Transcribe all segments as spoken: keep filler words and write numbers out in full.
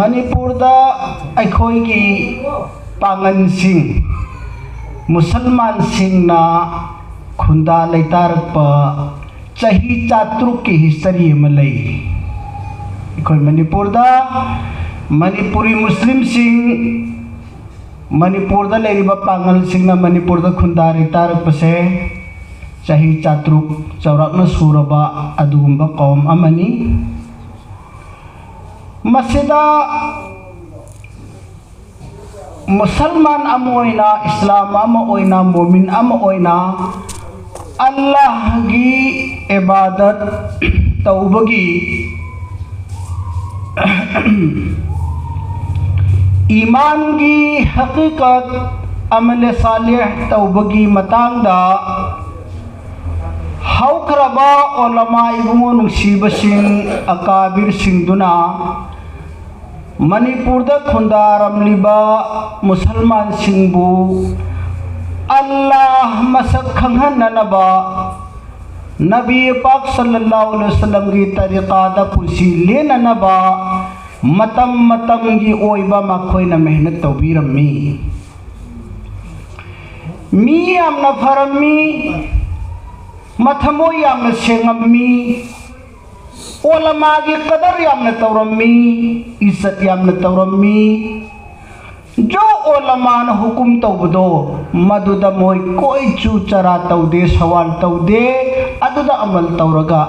ꯃꯅꯤꯄꯨꯔꯗ ꯑꯩꯈꯣꯏꯒꯤ ꯄꯥꯉꯜꯁꯤꯡ, ꯃꯨꯁꯜꯃꯥꯟꯁꯤꯡꯅ ꯈꯨꯟꯗꯥ ꯂꯩꯇꯥꯔꯛꯄ ꯆꯍꯤ ꯆꯥꯇ꯭ꯔꯨꯛꯀꯤ history ꯑꯃ ꯂꯩ꯫ ꯑꯩꯈꯣꯏ ꯃꯅꯤꯄꯨꯔꯗ ꯃꯅꯤꯄꯨꯔꯤ ꯃꯨꯁꯂꯤꯝꯁꯤꯡ, ꯃꯅꯤꯄꯨꯔꯗ ꯂꯩꯔꯤꯕ ꯄꯥꯉꯜꯁꯤꯡꯅ ꯃꯅꯤꯄꯨꯔꯗ ꯈꯨꯟꯗꯥ ꯂꯩꯇꯥꯔꯛꯄꯁꯦ ꯆꯍꯤ ꯆꯥꯇ꯭ꯔꯨꯛ ꯆꯥꯎꯔꯥꯛꯅ ꯁꯨꯔꯕ ꯑꯗꯨꯒꯨꯝꯕ ꯀꯧꯝ ꯑꯃꯅꯤ꯫ ꯃꯁꯤꯗ ꯃꯨꯁꯜꯃꯥꯟ ꯑꯃ ꯑꯣꯏꯅ, ꯏꯁꯂꯥꯝ ꯑꯃ ꯑꯣꯏꯅ, ꯃꯣꯃꯤꯟ ꯑꯃ ꯑꯣꯏꯅ ꯑꯜꯂꯥꯍꯒꯤ ꯏꯕꯥꯗꯠ ꯇꯧꯕꯒꯤ, ꯏꯃꯥꯟꯒꯤ ꯍꯀꯤꯀꯠ, ꯑꯃꯜ ꯁꯥꯂꯤꯍ ꯇꯧꯕꯒꯤ ꯃꯇꯥꯡꯗ ꯍꯧꯈ꯭ꯔꯕ ꯎꯂꯃꯥ ꯏꯕꯨꯡꯉꯣ ꯅꯨꯡꯁꯤꯕꯁꯤꯡ, ꯑꯀꯥꯕꯤꯔꯁꯤꯡꯗꯨꯅ ꯃꯅꯤꯄꯨꯔꯗ ꯈꯨꯟꯗꯥꯔꯝꯂꯤꯕ ꯃꯨꯁꯜꯃꯥꯟꯁꯤꯡꯕꯨ ꯑꯜꯂꯥꯍ ꯃꯁꯛ ꯈꯪꯍꯟꯅꯅꯕ, ꯅꯕꯤ ꯄꯥꯛ ꯁꯜꯂꯜꯂꯥꯍꯨ ꯑꯂꯩꯍꯤ ꯋꯁꯜꯂꯝꯒꯤ ꯇꯔꯤꯀꯥꯗ ꯄꯨꯟꯁꯤ ꯂꯦꯟꯅꯅꯕ ꯃꯇꯝ ꯃꯇꯝꯒꯤ ꯑꯣꯏꯕ ꯃꯈꯣꯏꯅ ꯃꯦꯍꯅꯠ ꯇꯧꯕꯤꯔꯝꯃꯤ꯫ ꯃꯤ ꯌꯥꯝꯅ ꯐꯔꯝꯃꯤ, ꯃꯊꯃꯣꯏ ꯌꯥꯝꯅ ꯁꯦꯡꯉꯝꯃꯤ, ꯎꯂꯃꯥꯒꯤ ꯀꯗꯔ ꯌꯥꯝꯅ ꯇꯧꯔꯝꯃꯤ, ꯏꯖꯠ ꯌꯥꯝꯅ ꯇꯧꯔꯝꯃꯤ꯫ ꯖꯣ ꯎꯂꯃꯥꯅ ꯍꯨꯀꯨꯝ ꯇꯧꯕꯗꯣ, ꯃꯗꯨꯗ ꯃꯣꯏ ꯀꯣꯏ ꯆꯨ ꯆꯔꯥ ꯇꯧꯗꯦ, ꯁꯋꯥꯜ ꯇꯧꯗꯦ, ꯑꯗꯨꯗ ꯑꯃꯜ ꯇꯧꯔꯒ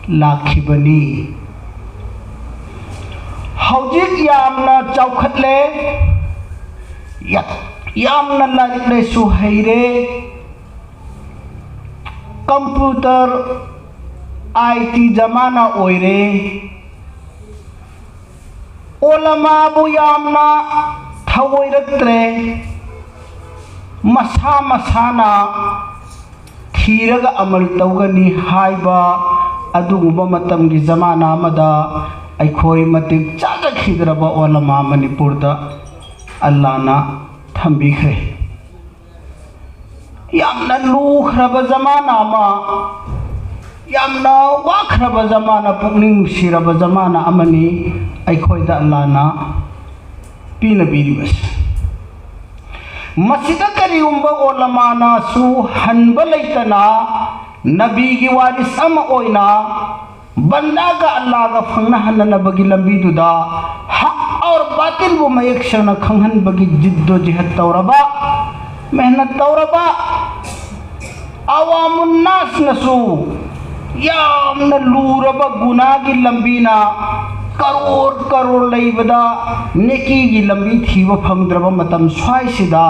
ꯂꯥꯛꯈꯤꯕꯅꯤ꯫ ꯍꯧꯖꯤꯛ ꯌꯥꯝꯅ ꯆꯥꯎꯈꯠꯂꯦ, ꯌꯥ-, ꯌꯥꯝꯅ ꯂꯥꯏꯔꯤꯛ ꯂꯥꯏꯁꯨ ꯍꯩꯔꯦ, computer, I T ꯖꯃꯥꯅꯥ ꯑꯣꯏꯔꯦ꯫ ꯎꯂꯃꯥꯕꯨ ꯌꯥꯝꯅ ꯊꯧꯑꯣꯏꯔꯛꯇ꯭ꯔꯦ꯫ ꯃꯁꯥ ꯃꯁꯥꯅ ꯊꯤꯔꯒ ꯑꯃꯜ ꯇꯧꯒꯅꯤ ꯍꯥꯏꯕ ꯑꯗꯨꯒꯨꯝꯕ ꯃꯇꯝꯒꯤ ꯖꯃꯥꯅꯥ ꯑꯃꯗ ꯑꯩꯈꯣꯏ ꯃꯇꯤꯛ ꯆꯥꯖꯈꯤꯗ꯭ꯔꯕ ꯎꯂꯃꯥ ꯃꯅꯤꯄꯨꯔꯗ ꯑꯜꯂꯥꯅ ꯊꯝꯕꯤꯈ꯭ꯔꯦ꯫ ꯌꯥꯝꯅ ꯂꯨꯈ꯭ꯔꯕ ꯖꯃꯥꯅꯥ ꯑꯃ, ꯌꯥꯝꯅ ꯋꯥꯈ꯭ꯔꯕ ꯖꯃꯥꯅ, ꯄꯨꯛꯅꯤꯡ ꯅꯨꯡꯁꯤꯔꯕ ꯖꯃꯥꯅ ꯑꯃꯅꯤ ꯑꯩꯈꯣꯏꯗ ꯑꯜꯂꯥꯅ ꯄꯤꯅꯕꯤꯔꯤꯕꯁꯦ꯫ ꯃꯁꯤꯗ ꯀꯔꯤꯒꯨꯝꯕ ꯑꯣꯂꯃꯥꯅꯁꯨ ꯍꯟꯕ ꯂꯩꯇꯅ ꯅꯕꯤꯒꯤ ꯋꯥꯔꯤꯁ ꯑꯃ ꯑꯣꯏꯅ ꯕꯟꯗꯥꯒ ꯑꯜꯂꯥꯒ ꯐꯪꯅꯍꯟꯅꯅꯕꯒꯤ ꯂꯝꯕꯤꯗꯨꯗ ꯍꯛ ꯑꯧꯔ ꯕꯥꯇꯤꯜꯕꯨ ꯃꯌꯦꯛ ꯁꯦꯡꯅ ꯈꯪꯍꯟꯕꯒꯤ ꯖꯤꯗꯣ ꯖꯤꯍꯗ ꯇꯧꯔꯕ, ꯃꯦꯍꯅꯠ ꯇꯧꯔꯕ, ꯑꯋꯥꯃꯨꯟ ꯅꯥꯁꯅꯁꯨ ꯌꯥꯝꯅ ꯂꯨꯔꯕ ꯒꯨꯅꯥꯒꯤ ꯂꯝꯕꯤꯅ ꯀꯔꯣꯔ ꯀꯔꯣꯔ ꯂꯩꯕꯗ ꯅꯦꯀꯤꯒꯤ ꯂꯝꯕꯤ ꯊꯤꯕ ꯐꯪꯗ꯭ꯔꯕ ꯃꯇꯝ ꯁ꯭ꯋꯥꯏꯁꯤꯗ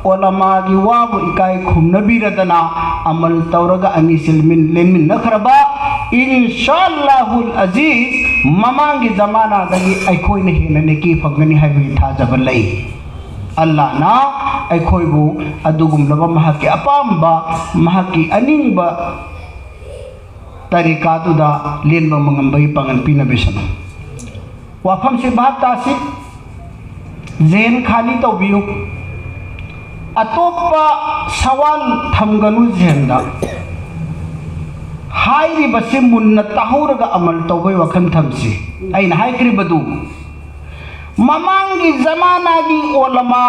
ꯑꯣꯂꯃꯥꯒꯤ ꯋꯥꯕꯨ ꯏꯀꯥꯏ ꯈꯨꯝꯅꯕꯤꯔꯗꯅ ꯑꯃꯜ ꯇꯧꯔꯒ ꯑꯅꯤꯁꯤ ꯂꯦꯟꯃꯤꯟ-, ꯂꯦꯟꯃꯤꯟꯅꯈ꯭ꯔꯕ ꯏꯟꯁꯥꯜꯂꯥꯍꯨꯜ ꯑꯖꯤꯖ ꯃꯃꯥꯡꯒꯤ ꯖꯃꯥꯅꯥꯗꯒꯤ ꯑꯩꯈꯣꯏꯅ ꯍꯦꯟꯅ ꯅꯦꯀꯤ ꯐꯪꯒꯅꯤ ꯍꯥꯏꯕꯒꯤ ꯊꯥꯖꯕ ꯂꯩ꯫ ꯑꯜꯂꯥꯅ ꯑꯩꯈꯣꯏꯕꯨ ꯑꯗꯨꯒꯨꯝꯂꯕ ꯃꯍꯥꯛꯀꯤ ꯑꯄꯥꯝꯕ, ꯃꯍꯥꯛꯀꯤ ꯑꯅꯤꯡꯕ ꯇꯔꯤꯀꯥꯗꯨꯗ ꯂꯦꯟꯕ ꯉꯝꯕꯒꯤ ꯄꯥꯡꯒꯜ ꯄꯤꯅꯕꯤꯁꯅꯨ꯫ ꯋꯥꯐꯝꯁꯤ ꯚꯥꯞ ꯇꯥꯁꯤ, ꯖꯦꯟ ꯈꯥꯂꯤ ꯇꯧꯕꯤꯌꯨ꯫ ꯑꯇꯣꯞꯄ ꯁꯋꯥꯜ ꯊꯝꯒꯅꯨ ꯖꯦꯟꯗ꯫ ꯍꯥꯏꯔꯤꯕꯁꯤ ꯃꯨꯟꯅ ꯇꯥꯍꯧꯔꯒ ꯑꯃꯜ ꯇꯧꯕꯩ ꯋꯥꯈꯜ ꯊꯝꯁꯤ꯫ ꯑꯩꯅ ꯍꯥꯏꯈ꯭ꯔꯤꯕꯗꯨ, ꯃꯃꯥꯡꯒꯤ ꯖꯃꯥꯅꯥꯒꯤ ꯑꯣꯂꯃꯥ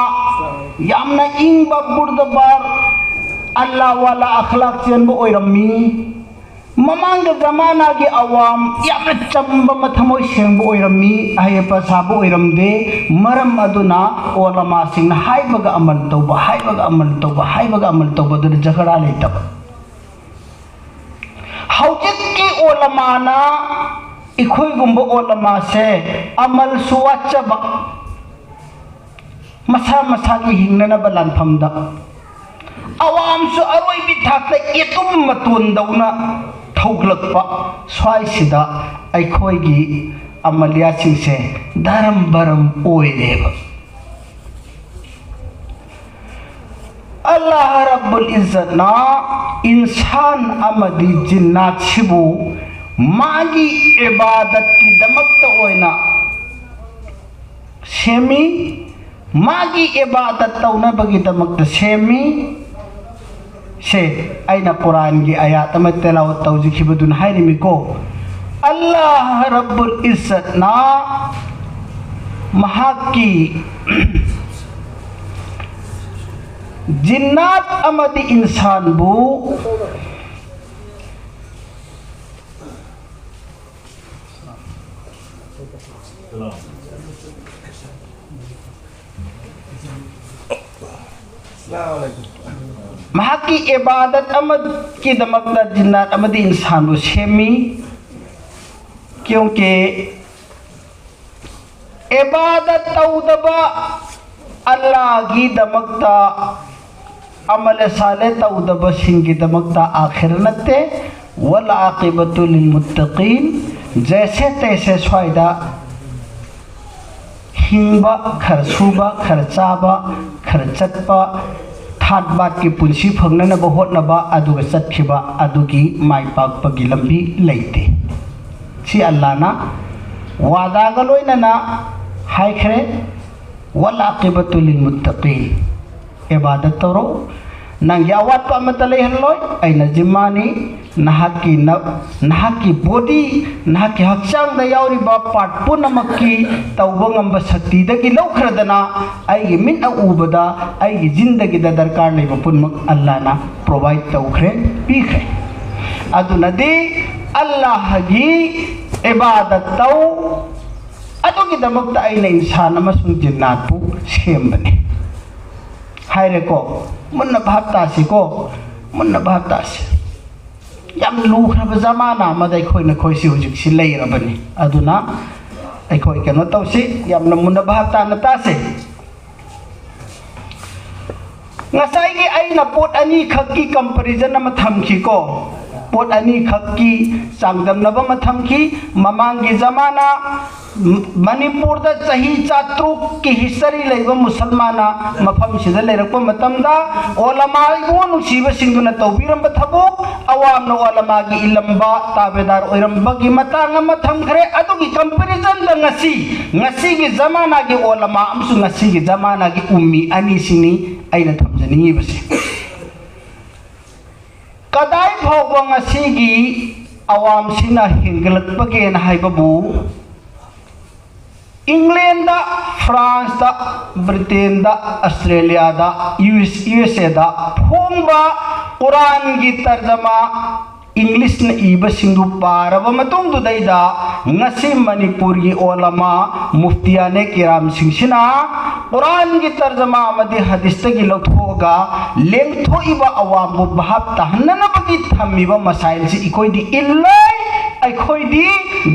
ꯌꯥꯝꯅ ꯏꯪꯕ, ꯕꯨꯔꯗꯕꯥꯔ, ꯑꯜꯂꯥ ꯋꯥꯂꯥ, ꯑꯈꯂꯥꯛ ꯆꯦꯟꯕ ꯑꯣꯏꯔꯝꯃꯤ꯫ ꯃꯃꯥꯡꯒꯤ ꯖꯃꯥꯅꯥꯒꯤ ꯑꯋꯥꯝ ꯌꯥꯝꯅ ꯆꯝꯕ, ꯃꯊꯃꯣꯏ ꯁꯦꯡꯕ ꯑꯣꯏꯔꯝꯃꯤ, ꯑꯍꯩ ꯑꯄꯥ ꯁꯥꯕ ꯑꯣꯏꯔꯝꯗꯦ꯫ ꯃꯔꯝ ꯑꯗꯨꯅ ꯑꯣꯂꯃꯥꯁꯤꯡꯅ ꯍꯥꯏꯕꯒ ꯑꯃꯜ ꯇꯧꯕ, ꯍꯥꯏꯕꯒ ꯑꯃꯜ ꯇꯧꯕ, ꯍꯥꯏꯕꯒ ꯑꯃꯜ ꯇꯧꯕ, ꯑꯗꯨꯅ ꯖꯒꯔꯥ ꯂꯩꯇꯕ꯫ ꯍꯧꯖꯤꯛꯀꯤ ꯑꯣꯂꯃꯥꯅ, ꯑꯩꯈꯣꯏꯒꯨꯝꯕ ꯑꯣꯂꯃꯥꯁꯦ ꯑꯃꯜꯁꯨ ꯋꯥꯠꯆꯕ, ꯃꯁꯥ ꯃꯁꯥꯒꯤ ꯍꯤꯡꯅꯅꯕ ꯂꯥꯟꯐꯝꯗ ꯑꯋꯥꯝꯁꯨ ꯑꯔꯣꯏꯕꯤ ꯊꯥꯛꯇ ꯌꯦꯇꯨꯝ ꯃꯇꯣꯟꯗꯧꯅ ꯊꯧꯒꯠꯂꯛꯄ ꯁ꯭ꯋꯥꯏꯁꯤꯗ ꯑꯩꯈꯣꯏꯒꯤ ꯑꯃꯂꯤꯌꯥꯁꯤꯡꯁꯦ ꯗꯔꯝ ꯕꯔꯝ ꯑꯣꯏꯔꯦꯕ꯫ ꯑꯜꯂꯥꯍ ꯔꯕꯨꯜ ꯏꯖꯠꯅ ꯏꯟꯁꯥꯟ ꯑꯃꯗꯤ ꯖꯤꯟꯅꯥꯠꯁꯤꯕꯨ ꯃꯥꯒꯤ ꯏꯕꯥꯗꯠꯀꯤꯗꯃꯛꯇ ꯑꯣꯏꯅ ꯁꯦꯝꯃꯤ, ꯃꯥꯒꯤ ꯏꯕꯥꯗꯠ ꯇꯧꯅꯕꯒꯤꯗꯃꯛꯇ ꯁꯦꯝꯃꯤ꯫ ꯁꯦ, ꯑꯩꯅ ꯀꯨꯔꯥꯟꯒꯤ ꯑꯌꯥꯠ ꯑꯃ ꯇꯦꯂꯥꯋꯠ ꯇꯧꯖꯈꯤꯕꯗꯨꯅ ꯍꯥꯏꯔꯤꯃꯤꯀꯣ, ꯑꯜꯂꯥꯍ ꯔꯕꯨꯜ ꯏꯖꯠꯅ ꯃꯍꯥꯛꯀꯤ ꯖꯤꯟꯅꯥꯠ ꯑꯃꯗꯤ ꯏꯟꯁꯥꯟꯕꯨ ꯃꯍꯥꯛꯀꯤ ꯏꯕꯥꯗꯠ ꯑꯃꯒꯤꯗꯃꯛꯇ ꯖꯤꯟꯅꯥꯠ ꯑꯃꯗꯤ ꯏꯟꯁꯥꯟꯕꯨ ꯁꯦꯝꯃꯤ꯫ ꯀ꯭ꯌꯣꯡꯀꯤ ꯏꯕꯥꯗꯠ ꯇꯧꯗꯕ ꯑꯜꯂꯥꯒꯤꯗꯃꯛꯇ, ꯑꯃꯜ ꯁꯥꯂꯦ ꯇꯧꯗꯕꯁꯤꯡꯒꯤꯗꯃꯛꯇ ꯑꯥꯈꯤꯔ ꯅꯠꯇꯦ꯫ ꯋꯜ ꯑꯥꯀꯤꯕꯇꯨ ꯂꯤꯜ ꯃꯨꯠꯇꯀꯤꯟ꯫ ꯖꯩꯁꯦ ꯇꯩꯁꯦ ꯁ꯭ꯋꯥꯏꯗ ꯍꯤꯡꯕ, ꯈꯔ ꯁꯨꯕ, ꯈꯔ ꯆꯥꯕ, ꯈꯔ ꯆꯠꯄ, ꯊꯥꯠ ꯕꯥꯠꯀꯤ ꯄꯨꯟꯁꯤ ꯐꯪꯅꯅꯕ ꯍꯣꯠꯅꯕ ꯑꯗꯨꯒ ꯆꯠꯈꯤꯕ ꯑꯗꯨꯒꯤ ꯃꯥꯏ ꯄꯥꯛꯄꯒꯤ ꯂꯝꯕꯤ ꯂꯩꯇꯦ꯫ ꯁꯤ ꯑꯜꯂꯥꯅ ꯋꯥꯗꯥꯒ ꯂꯣꯏꯅꯅ ꯍꯥꯏꯈ꯭ꯔꯦ, "ꯋꯜ ꯑꯥꯀꯤꯕꯇꯨ ꯂꯤꯜ ꯃꯨꯠꯇꯀꯤꯟ"꯫ ꯏꯕꯥꯗꯠ ꯇꯧꯔꯣ, ꯅꯪꯒꯤ ꯑꯋꯥꯠꯄ ꯑꯃꯠꯇ ꯂꯩꯍꯜꯂꯣꯏ, ꯑꯩꯅ ꯖꯤꯝꯃꯥꯅꯤ꯫ ꯅꯍꯥꯛꯀꯤ ꯅ-, ꯅꯍꯥꯛꯀꯤ ꯕꯣꯗꯤ, ꯅꯍꯥꯛꯀꯤ ꯍꯛꯆꯥꯡꯗ ꯌꯥꯎꯔꯤꯕ ꯄꯥꯔꯠ ꯄꯨꯝꯅꯃꯛꯀꯤ ꯇꯧꯕ ꯉꯝꯕ ꯁꯛꯇꯤꯗꯒꯤ ꯂꯧꯈ꯭ꯔꯗꯅ ꯑꯩꯒꯤ ꯃꯤꯠꯅ ꯎꯕꯗ ꯑꯩꯒꯤ ꯖꯤꯟꯗꯒꯤꯗ ꯗꯔꯀꯥꯔ ꯂꯩꯕ ꯄꯨꯝꯅꯃꯛ ꯑꯜꯂꯥꯅ ꯄ꯭ꯔꯣꯚꯥꯏꯗ ꯇꯧꯈ꯭ꯔꯦ, ꯄꯤꯈ꯭ꯔꯦ꯫ ꯑꯗꯨꯅꯗꯤ ꯑꯜꯂꯥꯍꯒꯤ ꯏꯕꯥꯗꯠ ꯇꯧ, ꯑꯗꯨꯒꯤꯗꯃꯛꯇ ꯑꯩꯅ ꯏꯟꯁꯥꯟ ꯑꯃꯁꯨꯡ ꯖꯤꯟꯅꯥꯠꯄꯨ ꯁꯦꯝꯕꯅꯤ ꯍꯥꯏꯔꯦꯀꯣ꯫ ꯃꯨꯟꯅ ꯚꯥꯞ ꯇꯥꯁꯤꯀꯣ, ꯃꯨꯟꯅ ꯚꯥꯞ ꯇꯥꯁꯤ꯫ ꯌꯥꯝ ꯂꯨꯈ꯭ꯔꯕ ꯖꯃꯥꯅꯥ ꯑꯃꯗ ꯑꯩꯈꯣꯏꯅ, ꯑꯩꯈꯣꯏꯁꯤ ꯍꯧꯖꯤꯛꯁꯤ ꯂꯩꯔꯕꯅꯤ꯫ ꯑꯗꯨꯅ ꯑꯩꯈꯣꯏ ꯀꯩꯅꯣ ꯇꯧꯁꯤ, ꯌꯥꯝꯅ ꯃꯨꯟꯅ ꯚꯥꯞ ꯇꯥꯅ ꯇꯥꯁꯤ꯫ ꯉꯁꯥꯏꯒꯤ ꯑꯩꯅ ꯄꯣꯠ ꯑꯅꯤꯈꯛꯀꯤ ꯀꯝꯄꯦꯔꯤꯖꯟ ꯑꯃ ꯊꯝꯈꯤꯀꯣ, ꯄꯣꯠ ꯑꯅꯤꯈꯛꯀꯤ ꯆꯥꯡꯗꯝꯅꯕ ꯑꯃ ꯊꯝꯈꯤ꯫ ꯃꯃꯥꯡꯒꯤ ꯖꯃꯥꯅꯥ, ꯃ-, ꯃꯅꯤꯄꯨꯔꯗ ꯆꯍꯤ ꯆꯥꯇ꯭ꯔꯨꯛꯀꯤ ꯍꯤꯁꯇꯔꯤ ꯂꯩꯕ ꯃꯨꯁꯜꯃꯥꯟꯅ ꯃꯐꯝꯁꯤꯗ ꯂꯩꯔꯛꯄ ꯃꯇꯝꯗ, ꯑꯣꯂꯃꯥ ꯏꯕꯨꯡꯉꯣ ꯅꯨꯡꯁꯤꯕꯁꯤꯡꯗꯨꯅ ꯇꯧꯕꯤꯔꯝꯕ ꯊꯕꯛ, ꯑꯋꯥꯝꯅ ꯑꯣꯂꯃꯥꯒꯤ ꯏꯜꯂꯝꯕ, ꯇꯥꯕꯦꯗꯥꯔ ꯑꯣꯏꯔꯝꯕꯒꯤ ꯃꯇꯥꯡ ꯑꯃ ꯊꯝꯈ꯭ꯔꯦ꯫ ꯑꯗꯨꯒꯤ ꯀꯝꯄꯦꯔꯤꯖꯟꯗ ꯉꯁꯤ, ꯉꯁꯤꯒꯤ ꯖꯃꯥꯅꯥꯒꯤ ꯑꯣꯂꯃꯥ ꯑꯃꯁꯨꯡ ꯉꯁꯤꯒꯤ ꯖꯃꯥꯅꯥꯒꯤ ꯎꯝꯃꯤ ꯑꯅꯤꯁꯤꯅꯤ ꯑꯩꯅ ꯊꯝꯖꯅꯤꯡꯉꯤꯕꯁꯦ꯫ ꯉꯁꯤꯒꯤ ꯑꯋꯥꯝꯁꯤꯅ ꯍꯦꯟꯒꯠꯂꯛꯄꯒꯦꯅ ꯍꯥꯏꯕꯕꯨ, ꯏꯪꯂꯦꯟꯗ, ꯐ꯭ꯔꯥꯟꯁꯇ, ꯕ꯭ꯔꯤꯇꯦꯟꯗ, ꯑꯁꯇ꯭ꯔꯦꯂꯤꯌꯥꯗ, ꯌꯨ ꯑꯦꯁ, ꯌꯨ ꯑꯦꯁ ꯑꯦꯗ ꯐꯣꯡꯕ ꯀꯨꯔꯥꯟꯒꯤ ꯇꯔꯖꯃꯥ, ꯏꯪꯂꯤꯁꯅ ꯏꯕꯁꯤꯡꯗꯨ ꯄꯥꯔꯕ ꯃꯇꯨꯡꯗꯨꯗꯩꯗ, ꯉꯁꯤ ꯃꯅꯤꯄꯨꯔꯒꯤ ꯑꯣꯂꯃꯥ, ꯃꯨꯐꯇꯤꯌꯥꯅꯦ ꯀꯤꯔꯥꯝꯁꯤꯡꯁꯤꯅ ꯀꯨꯔꯥꯟꯒꯤ ꯇꯔꯖꯃꯥ ꯑꯃꯗꯤ ꯍꯗꯤꯁꯇꯒꯤ ꯂꯧꯊꯣꯛꯑꯒ ꯂꯦꯡꯊꯣꯛꯏꯕ ꯑꯋꯥꯡꯕ ꯚꯥꯞ ꯇꯥꯍꯟꯅꯅꯕꯒꯤ ꯊꯝꯃꯤꯕ ꯃꯁꯥꯏꯜꯁꯤ ꯑꯩꯈꯣꯏꯗꯤ ꯏꯜꯂꯣꯏ, ꯑꯩꯈꯣꯏꯗꯤ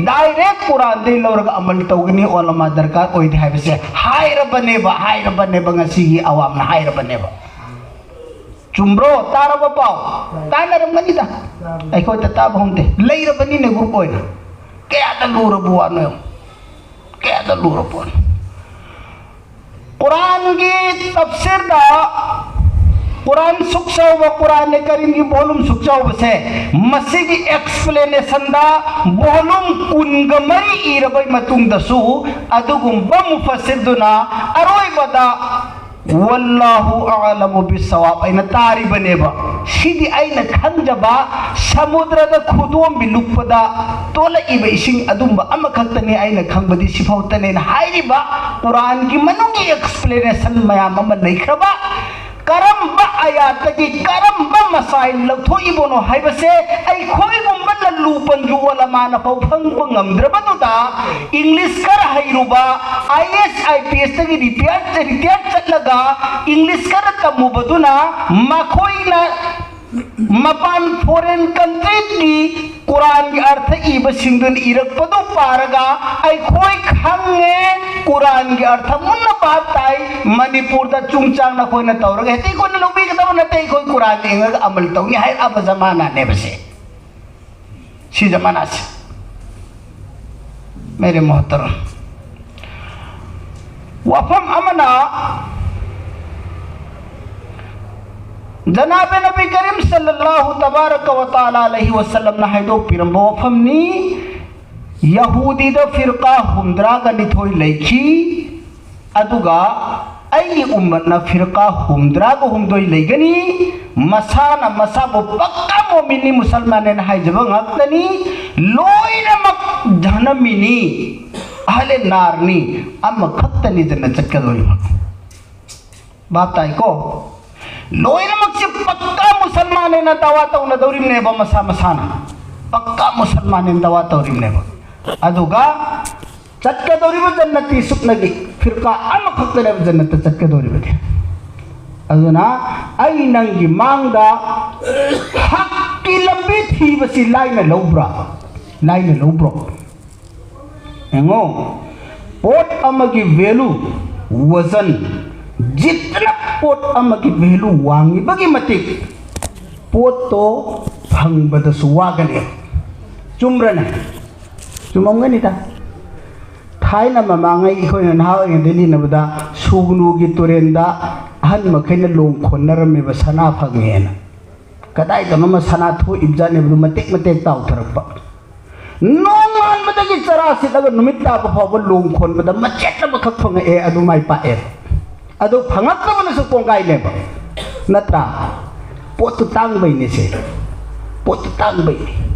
ꯗꯥꯏꯔꯦꯛ ꯀꯨꯔꯥꯟꯗꯩ ꯂꯧꯔꯒ ꯑꯃꯜ ꯇꯧꯒꯅꯤ, ꯑꯣꯂꯃꯥ ꯗꯔꯀꯥꯔ ꯑꯣꯏꯗꯦ ꯍꯥꯏꯕꯁꯦ ꯍꯥꯏꯔꯕꯅꯦꯕ, ꯍꯥꯏꯔꯕꯅꯦꯕ ꯉꯁꯤꯒꯤ ꯑꯋꯥꯝꯅ ꯍꯥꯏꯔꯕꯅꯦꯕ꯫ ꯆꯨꯝꯕ꯭ꯔꯣ? ꯇꯥꯔꯕ ꯄꯥꯎ? ꯇꯥꯅꯔꯝꯒꯅꯤꯗ꯫ ꯑꯩꯈꯣꯏꯗ ꯇꯥꯕ ꯍꯧꯅꯗꯦ꯫ ꯂꯩꯔꯕꯅꯤꯅꯦ ꯒ꯭ꯔꯨꯞ ꯑꯣꯏꯅ꯫ ꯀꯌꯥꯗ ꯂꯨꯔꯕ ꯋꯥꯅꯣ ꯌꯦꯡꯉꯨ꯫ ꯀꯌꯥꯗ ꯂꯨꯔꯕ ꯋꯥꯅꯣ꯫ ꯀꯨꯔꯥꯟꯒꯤ ꯇꯐꯁꯤꯔꯗ, ꯀꯨꯔꯥꯟ ꯁꯨꯛ ꯆꯥꯎꯕ, ꯀꯨꯔꯥꯟ ꯀꯔꯤꯝꯒꯤ ꯚꯣꯂꯨꯝ ꯁꯨꯛ ꯆꯥꯎꯕꯁꯦ, ꯃꯁꯤꯒꯤ ꯑꯦꯛꯁꯄ꯭ꯂꯦꯅꯦꯁꯟꯗ ꯚꯣꯂꯨꯝ ꯀꯨꯟꯒ ꯃꯔꯤ ꯏꯔꯕꯩ ꯃꯇꯨꯡꯗꯁꯨ ꯑꯗꯨꯒꯨꯝꯕ ꯃꯨꯐꯁꯤꯔꯗꯨꯅ ꯑꯔꯣꯏꯕꯗ "ꯋꯜꯂꯥꯍꯨ ꯑꯑꯂꯃꯨ ꯕꯤꯁꯁꯋꯥꯕ" ꯑꯩꯅ ꯇꯥꯔꯤꯕꯅꯦꯕ꯫ ꯁꯤꯗꯤ ꯑꯩꯅ ꯈꯪꯖꯕ ꯁꯃꯨꯗ꯭ꯔꯗ ꯈꯨꯗꯣꯝꯕꯤ ꯂꯨꯞꯄꯗ ꯇꯣꯂꯛꯏꯕ ꯏꯁꯤꯡ ꯑꯗꯨꯝꯕ ꯑꯃꯈꯛꯇꯅꯤ ꯑꯩꯅ ꯈꯪꯕꯗꯤ ꯁꯤꯐꯥꯎꯇꯅꯦꯅ ꯍꯥꯏꯔꯤꯕ ꯀꯨꯔꯥꯟꯒꯤ ꯃꯅꯨꯡꯒꯤ ꯑꯦꯛꯁꯄ꯭ꯂꯦꯅꯦꯁꯟ ꯃꯌꯥꯝ ꯑꯃ ꯂꯩꯈ꯭ꯔꯕ, ꯀꯔꯝꯕ ꯑꯌꯥꯠꯇꯒꯤ ꯀꯔꯝꯕ ꯃꯁꯥꯏꯜ ꯂꯧꯊꯣꯛꯏꯕꯅꯣ ꯍꯥꯏꯕꯁꯦ ꯑꯩꯈꯣꯏꯒꯨꯝꯕ ꯂꯜꯂꯨ ꯄꯟꯖꯨ ꯑꯣꯂꯃꯥꯅ ꯐꯥꯎ ꯈꯪꯕ ꯉꯝꯗ꯭ꯔꯕꯗꯨꯗ, ꯏꯪꯂꯤꯁ ꯈꯔ ꯍꯩꯔꯨꯕ, I A S, I P ꯑꯦꯁꯇꯒꯤ ꯔꯤꯇꯥꯌꯔ, ꯔꯤꯇꯥꯌꯔ ꯆꯠꯂꯒ ꯏꯪꯂꯤꯁ ꯈꯔ ꯇꯝꯃꯨꯕꯗꯨꯅ ꯃꯈꯣꯏꯅ ꯃꯄꯥꯟ ꯐꯣꯔꯦꯟ ꯀꯟꯇ꯭ꯔꯤꯒꯤ ꯀꯨꯔꯥꯟꯒꯤ ꯑꯔꯊ ꯏꯕꯁꯤꯡꯗꯨꯅ ꯏꯔꯛꯄꯗꯨ ꯄꯥꯔꯒ ꯑꯩꯈꯣꯏ ꯈꯪꯉꯦ, ꯀꯨꯔꯥꯟꯒꯤ ꯑꯔꯊ ꯃꯨꯟꯅ ꯚꯥꯞ ꯇꯥꯏ꯫ ꯃꯅꯤꯄꯨꯔꯗ ꯆꯨꯡꯆꯥꯡ ꯅꯈꯣꯏꯅ ꯇꯧꯔꯒ ꯍꯦꯛꯇ ꯑꯩꯈꯣꯏꯅ ꯂꯧꯕꯤꯒꯗꯕ ꯅꯠꯇꯦ, ꯑꯩꯈꯣꯏ ꯀꯨꯔꯥꯟ ꯌꯦꯡꯉꯒ ꯑꯃꯜ ꯇꯧꯅꯤ ꯍꯥꯏꯔꯛꯑꯕ ꯖꯃꯥꯅꯥꯅꯦꯕꯁꯦ꯫ ꯁꯤ ꯖꯃꯥꯅꯥꯁꯤ꯫ ꯃꯦꯔꯦ ꯃꯣꯍꯇꯔꯝ, ꯋꯥꯐꯝ ꯑꯃꯅ, ꯖꯅꯥꯕꯦ ꯅꯕꯤ ꯀꯔꯤꯝ ꯁꯜꯂꯜꯂꯥꯍꯨ ꯇꯕꯥꯔꯀ ꯋ ꯇꯥꯂꯥ ꯑꯂꯩꯍꯤ ꯋꯁꯜꯂꯝꯅ ꯍꯥꯏꯗꯣꯛꯄꯤꯔꯝꯕ ꯋꯥꯐꯝꯅꯤ꯫ ꯌꯍꯨꯗꯤꯗ ꯐꯤꯔꯀꯥ ꯍꯨꯝꯗ꯭ꯔꯥꯒ ꯅꯤꯊꯣꯏ ꯂꯩꯈꯤ, ꯑꯗꯨꯒ ꯑꯩꯒꯤ ꯎꯝꯃꯠꯅ ꯐꯤꯔꯀꯥ ꯍꯨꯝꯗ꯭ꯔꯥꯒ ꯍꯨꯝꯗꯣꯏ ꯂꯩꯒꯅꯤ꯫ ꯃꯁꯥꯅ ꯃꯁꯥꯕꯨ ꯄꯛꯀ ꯃꯤꯅꯤ, ꯃꯨꯁꯜꯃꯥꯟꯅꯦꯅ ꯍꯥꯏꯖꯕ ꯉꯥꯛꯇꯅꯤ꯫ ꯂꯣꯏꯅꯃꯛ ꯖꯍꯟꯅꯃꯤꯅꯤ, ꯑꯍꯂꯦ ꯅꯥꯔꯅꯤ, ꯑꯃꯈꯛꯇꯅꯤ ꯖꯟꯅꯠ ꯆꯠꯀꯗꯧꯔꯤꯕ꯫ ꯚꯥꯞ ꯇꯥꯏꯀꯣ? ꯂꯣꯏꯅꯃꯛꯁꯦ ꯄꯛꯀꯥ ꯃꯨꯁꯜꯃꯥꯟꯅꯦꯅ ꯗꯥꯋꯥ ꯇꯧꯅꯗꯧꯔꯤꯕꯅꯦꯕ, ꯃꯁꯥ ꯃꯁꯥꯅ ꯄꯛꯀꯥ ꯃꯨꯁꯜꯃꯥꯟꯅꯦꯅ ꯗꯥꯋꯥ ꯇꯧꯔꯤꯕꯅꯦꯕ꯫ ꯑꯗꯨꯒ ꯆꯠꯀꯗꯧꯔꯤꯕ ꯖꯟꯅꯠꯇꯤ ꯁꯨꯞꯅꯒꯤ ꯐꯤꯔꯀꯥ ꯑꯃꯈꯛꯇꯅꯦꯕ ꯖꯟꯅꯠꯇ ꯆꯠꯀꯗꯧꯔꯤꯕꯗꯤ꯫ ꯑꯗꯨꯅ ꯑꯩ ꯅꯪꯒꯤ ꯃꯥꯡꯗ ꯍꯛꯀꯤ ꯂꯝꯕꯤ ꯊꯤꯕꯁꯤ ꯂꯥꯏꯅ ꯂꯧꯕ꯭ꯔꯥ? ꯂꯥꯏꯅ ꯂꯧꯕ꯭ꯔꯣ? ꯌꯦꯡꯉꯣ, ꯄꯣꯠ ꯑꯃꯒꯤ value, ꯋꯖꯟ, ꯖꯤꯠꯅ ꯄꯣꯠ ꯑꯃꯒꯤ value ꯋꯥꯡꯉꯤꯕꯒꯤ ꯃꯇꯤꯛ ꯄꯣꯠꯇꯣ ꯐꯪꯕꯗꯁꯨ ꯋꯥꯒꯅꯤ꯫ ꯆꯨꯝꯕ꯭ꯔꯅꯦ? ꯆꯨꯝꯃꯝꯒꯅꯤꯗ꯫ ꯊꯥꯏꯅ ꯃꯃꯥꯡꯉꯩ ꯑꯩꯈꯣꯏꯅ ꯅꯍꯥ ꯑꯣꯏꯔꯤꯉꯩꯗ ꯂꯤꯅꯕꯗ ꯁꯨꯒꯅꯨꯒꯤ ꯇꯨꯔꯦꯟꯗ ꯑꯍꯟ ꯃꯈꯩꯅ ꯂꯣꯡ ꯈꯣꯟꯅꯔꯝꯃꯦꯕ, ꯁꯅꯥ ꯐꯪꯉꯦꯅ꯫ ꯀꯗꯥꯏꯗꯅꯣꯃ ꯁꯅꯥ ꯊꯣꯛꯏꯕꯖꯥꯠꯅꯦꯕ, ꯑꯗꯨ ꯃꯇꯦꯛ ꯃꯇꯦꯛ ꯇꯥꯎꯊꯔꯛꯄ꯫ ꯅꯣꯡꯉꯥꯟꯕꯗꯒꯤ ꯆꯔꯥ ꯁꯤꯠꯂꯒ ꯅꯨꯃꯤꯠ ꯇꯥꯕ ꯐꯥꯎꯕ ꯂꯣꯡ ꯈꯣꯟꯕꯗ ꯃꯆꯦꯠ ꯑꯃꯈꯛ ꯐꯪꯉꯛꯑꯦ, ꯑꯗꯨ ꯃꯥꯏ ꯄꯥꯛꯑꯦ꯫ ꯑꯗꯨ ꯐꯪꯉꯛꯇꯕꯅꯁꯨ ꯀꯣꯡꯒꯥꯏꯅꯦꯕ, ꯅꯠꯇ꯭ꯔꯥ? ꯄꯣꯠꯇꯨ ꯇꯥꯡꯕꯩꯅꯦ ꯁꯦ, ꯄꯣꯠꯇꯨ ꯇꯥꯡꯕꯩꯅꯦ꯫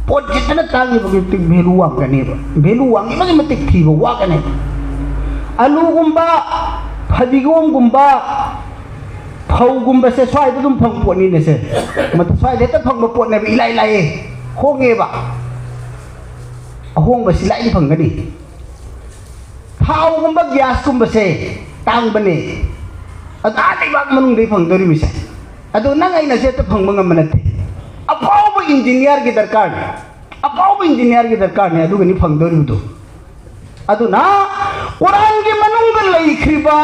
ꯄꯣꯠ ꯈꯤꯇꯅ ꯇꯥꯡꯉꯤꯕꯒꯤ ꯃꯇꯤꯛ value ꯋꯥꯡꯒꯅꯦꯕ, value ꯋꯥꯡꯉꯤꯕꯒꯤ ꯃꯇꯤꯛ ꯊꯤꯕ ꯋꯥꯒꯅꯦꯕ꯫ ꯑꯂꯨꯒꯨꯝꯕ, ꯐꯗꯤꯒꯣꯝꯒꯨꯝꯕ, ꯐꯧꯒꯨꯝꯕꯁꯦ ꯁ꯭ꯋꯥꯏꯗ ꯑꯗꯨꯝ ꯐꯪ ꯄꯣꯠꯅꯤꯅꯦ ꯁꯦ꯫ ꯃꯇꯝ ꯁ꯭ꯋꯥꯏꯗ ꯍꯦꯛꯇ ꯐꯪꯕ ꯄꯣꯠꯅꯦꯕ, ꯏꯂꯥꯏ ꯂꯥꯏꯌꯦ, ꯍꯣꯡꯉꯦꯕ꯫ ꯑꯍꯣꯡꯕꯁꯤ ꯂꯥꯏꯅ ꯐꯪꯒꯅꯤ꯫ ꯊꯥꯎꯒꯨꯝꯕ, ꯒ꯭ꯌꯥꯁꯀꯨꯝꯕꯁꯦ ꯇꯥꯡꯕꯅꯦ꯫ ꯑꯗꯣ ꯑꯥ ꯂꯩꯕꯥꯛ ꯃꯅꯨꯡꯗꯩ ꯐꯪꯗꯣꯔꯤꯕꯁꯦ꯫ ꯑꯗꯣ ꯅꯪ ꯑꯩꯅ ꯁꯦ ꯍꯦꯛꯇ ꯐꯪꯕ ꯉꯝꯕ ꯅꯠꯇꯦ꯫ ꯑꯐꯥꯎꯕ ꯏꯟꯖꯤꯅꯤꯌꯥꯔꯒꯤ ꯗꯔꯀꯥꯔꯅꯦ꯫ ꯑꯐꯥꯎꯕ ꯏꯟꯖꯤꯅꯤꯌꯥꯔꯒꯤ ꯗꯔꯀꯥꯔꯅꯦ, ꯑꯗꯨꯒꯅꯤ ꯐꯪꯗꯧꯔꯤꯕꯗꯨ꯫ ꯑꯗꯨꯅ ꯀꯨꯔꯥꯟꯒꯤ ꯃꯅꯨꯡꯗ ꯂꯩꯈ꯭ꯔꯤꯕ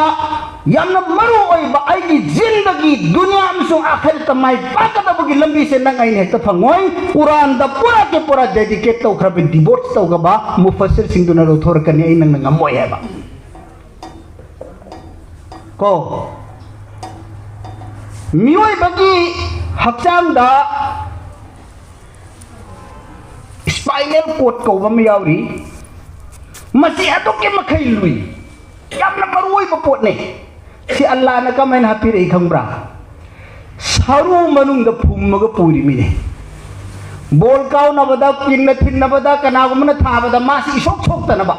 ꯌꯥꯝꯅ ꯃꯔꯨ ꯑꯣꯏꯕ ꯑꯩꯒꯤ ꯖꯤꯟꯗꯒꯤ ꯗꯨꯅꯤꯌꯥ ꯑꯃꯁꯨꯡ ꯑꯥꯈꯤꯔꯠꯇ ꯃꯥꯏ ꯄꯥꯛꯀꯗꯕꯒꯤ ꯂꯝꯕꯤꯁꯦ ꯅꯪ ꯑꯩꯅ ꯍꯦꯛꯇ ꯐꯪꯉꯣꯏ꯫ ꯀꯨꯔꯥꯟꯗ ꯄꯨꯔꯥ ꯀꯦ ꯄꯨꯔꯥ dedicate ꯇꯧꯈ꯭ꯔꯕ, devote ꯇꯧꯈ꯭ꯔꯕ ꯃꯨꯐꯁꯤꯔꯁꯤꯡꯗꯨꯅ ꯂꯧꯊꯣꯔꯛꯀꯅꯤ, ꯑꯩ ꯅꯪꯅ ꯉꯝꯃꯣꯏ ꯍꯥꯏꯕ꯫ ꯀꯣ, ꯃꯤꯑꯣꯏꯕꯒꯤ ꯍꯛꯆꯥꯡꯗ spinal cord ꯀꯧꯕ ꯑꯃ ꯌꯥꯎꯔꯤ꯫ ꯃꯁꯤ ꯑꯗꯨꯛꯀꯤ ꯃꯈꯩ ꯂꯨꯏ, ꯌꯥꯝꯅ ꯃꯔꯨ ꯑꯣꯏꯕ ꯄꯣꯠꯅꯤ꯫ ꯁꯤ ꯑꯜꯂꯥꯅ ꯀꯃꯥꯏꯅ ꯍꯥꯞꯄꯤꯔꯛꯏ ꯈꯪꯕ꯭ꯔꯥ? ꯁꯔꯨ ꯃꯅꯨꯡꯗ ꯐꯨꯝꯃꯒ ꯄꯨꯔꯤꯃꯤꯅꯦ꯫ ꯕꯣꯜ ꯀꯥꯎꯅꯕꯗ, ꯀꯤꯟꯅ ꯊꯤꯟꯅꯕꯗ, ꯀꯅꯥꯒꯨꯝꯕꯅ ꯊꯥꯕꯗ ꯃꯥꯁꯤ ꯏꯁꯣꯛ ꯁꯣꯛꯇꯅꯕ꯫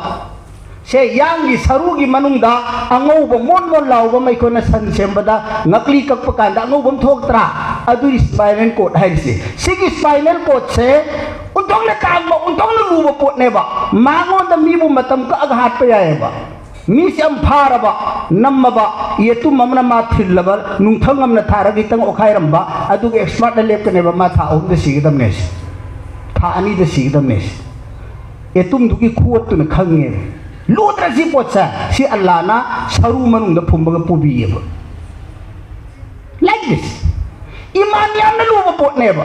ꯁꯦ, ꯌꯥꯡꯒꯤ ꯁꯔꯨꯒꯤ ꯃꯅꯨꯡꯗ ꯑꯉꯧꯕ ꯃꯣꯟ ꯃꯣꯟ ꯂꯥꯎꯕ ꯑꯃ, ꯑꯩꯈꯣꯏꯅ ꯁꯟ ꯁꯦꯝꯕꯗ ꯉꯛꯂꯤ ꯀꯛꯄ ꯀꯥꯟꯗ ꯑꯉꯧꯕ ꯑꯃ ꯊꯣꯛꯇ꯭ꯔꯥ? ꯑꯗꯨꯒꯤ spinal cord ꯍꯥꯏꯔꯤꯁꯦ꯫ ꯁꯤꯒꯤ spinal cordꯁꯦ ꯑꯣꯟꯊꯣꯛꯅ ꯇꯥꯡꯕ, ꯑꯣꯟꯊꯣꯛꯅ ꯂꯨꯕ ꯄꯣꯠꯅꯦꯕ꯫ ꯃꯉꯣꯟꯗ ꯃꯤꯕꯨ ꯃꯇꯝ ꯀꯛꯑꯒ ꯍꯥꯠꯄ ꯌꯥꯏꯑꯕ꯫ ꯃꯤꯁꯦ ꯌꯥꯝ ꯐꯥꯔꯕ, ꯅꯝꯃꯕ, ꯌꯦꯇꯨꯝ ꯑꯃꯅ ꯃꯥ ꯊꯤꯜꯂꯕ, ꯅꯨꯡꯊꯪ ꯑꯃꯅ ꯊꯥꯔꯒ ꯈꯤꯇꯪ ꯑꯣꯠꯈꯥꯏꯔꯝꯕ, ꯑꯗꯨꯒ expertꯅ ꯂꯦꯞꯀꯅꯦꯕ, ꯃꯥ ꯊꯥ ꯑꯍꯨꯝꯗ ꯁꯤꯒꯗꯕꯅꯦ ꯁꯤ, ꯊꯥ ꯑꯅꯤꯗ ꯁꯤꯒꯗꯕꯅꯦ ꯁꯤ꯫ ꯌꯦꯇꯨꯝꯗꯨꯒꯤ ꯈꯨꯋꯠꯇꯨꯅ ꯈꯪꯉꯦꯕ꯫ ꯂꯨꯗ꯭ꯔ ꯁꯤ ꯄꯣꯠꯁꯦ? ꯁꯤ ꯑꯜꯂꯥꯅ ꯁꯔꯨ ꯃꯅꯨꯡꯗ ꯐꯨꯝꯕꯒ ꯄꯨꯕꯤꯌꯦꯕ꯫ Like this. ꯏꯃꯥꯟ ꯌꯥꯝꯅ ꯂꯨꯕ ꯄꯣꯠꯅꯦꯕ꯫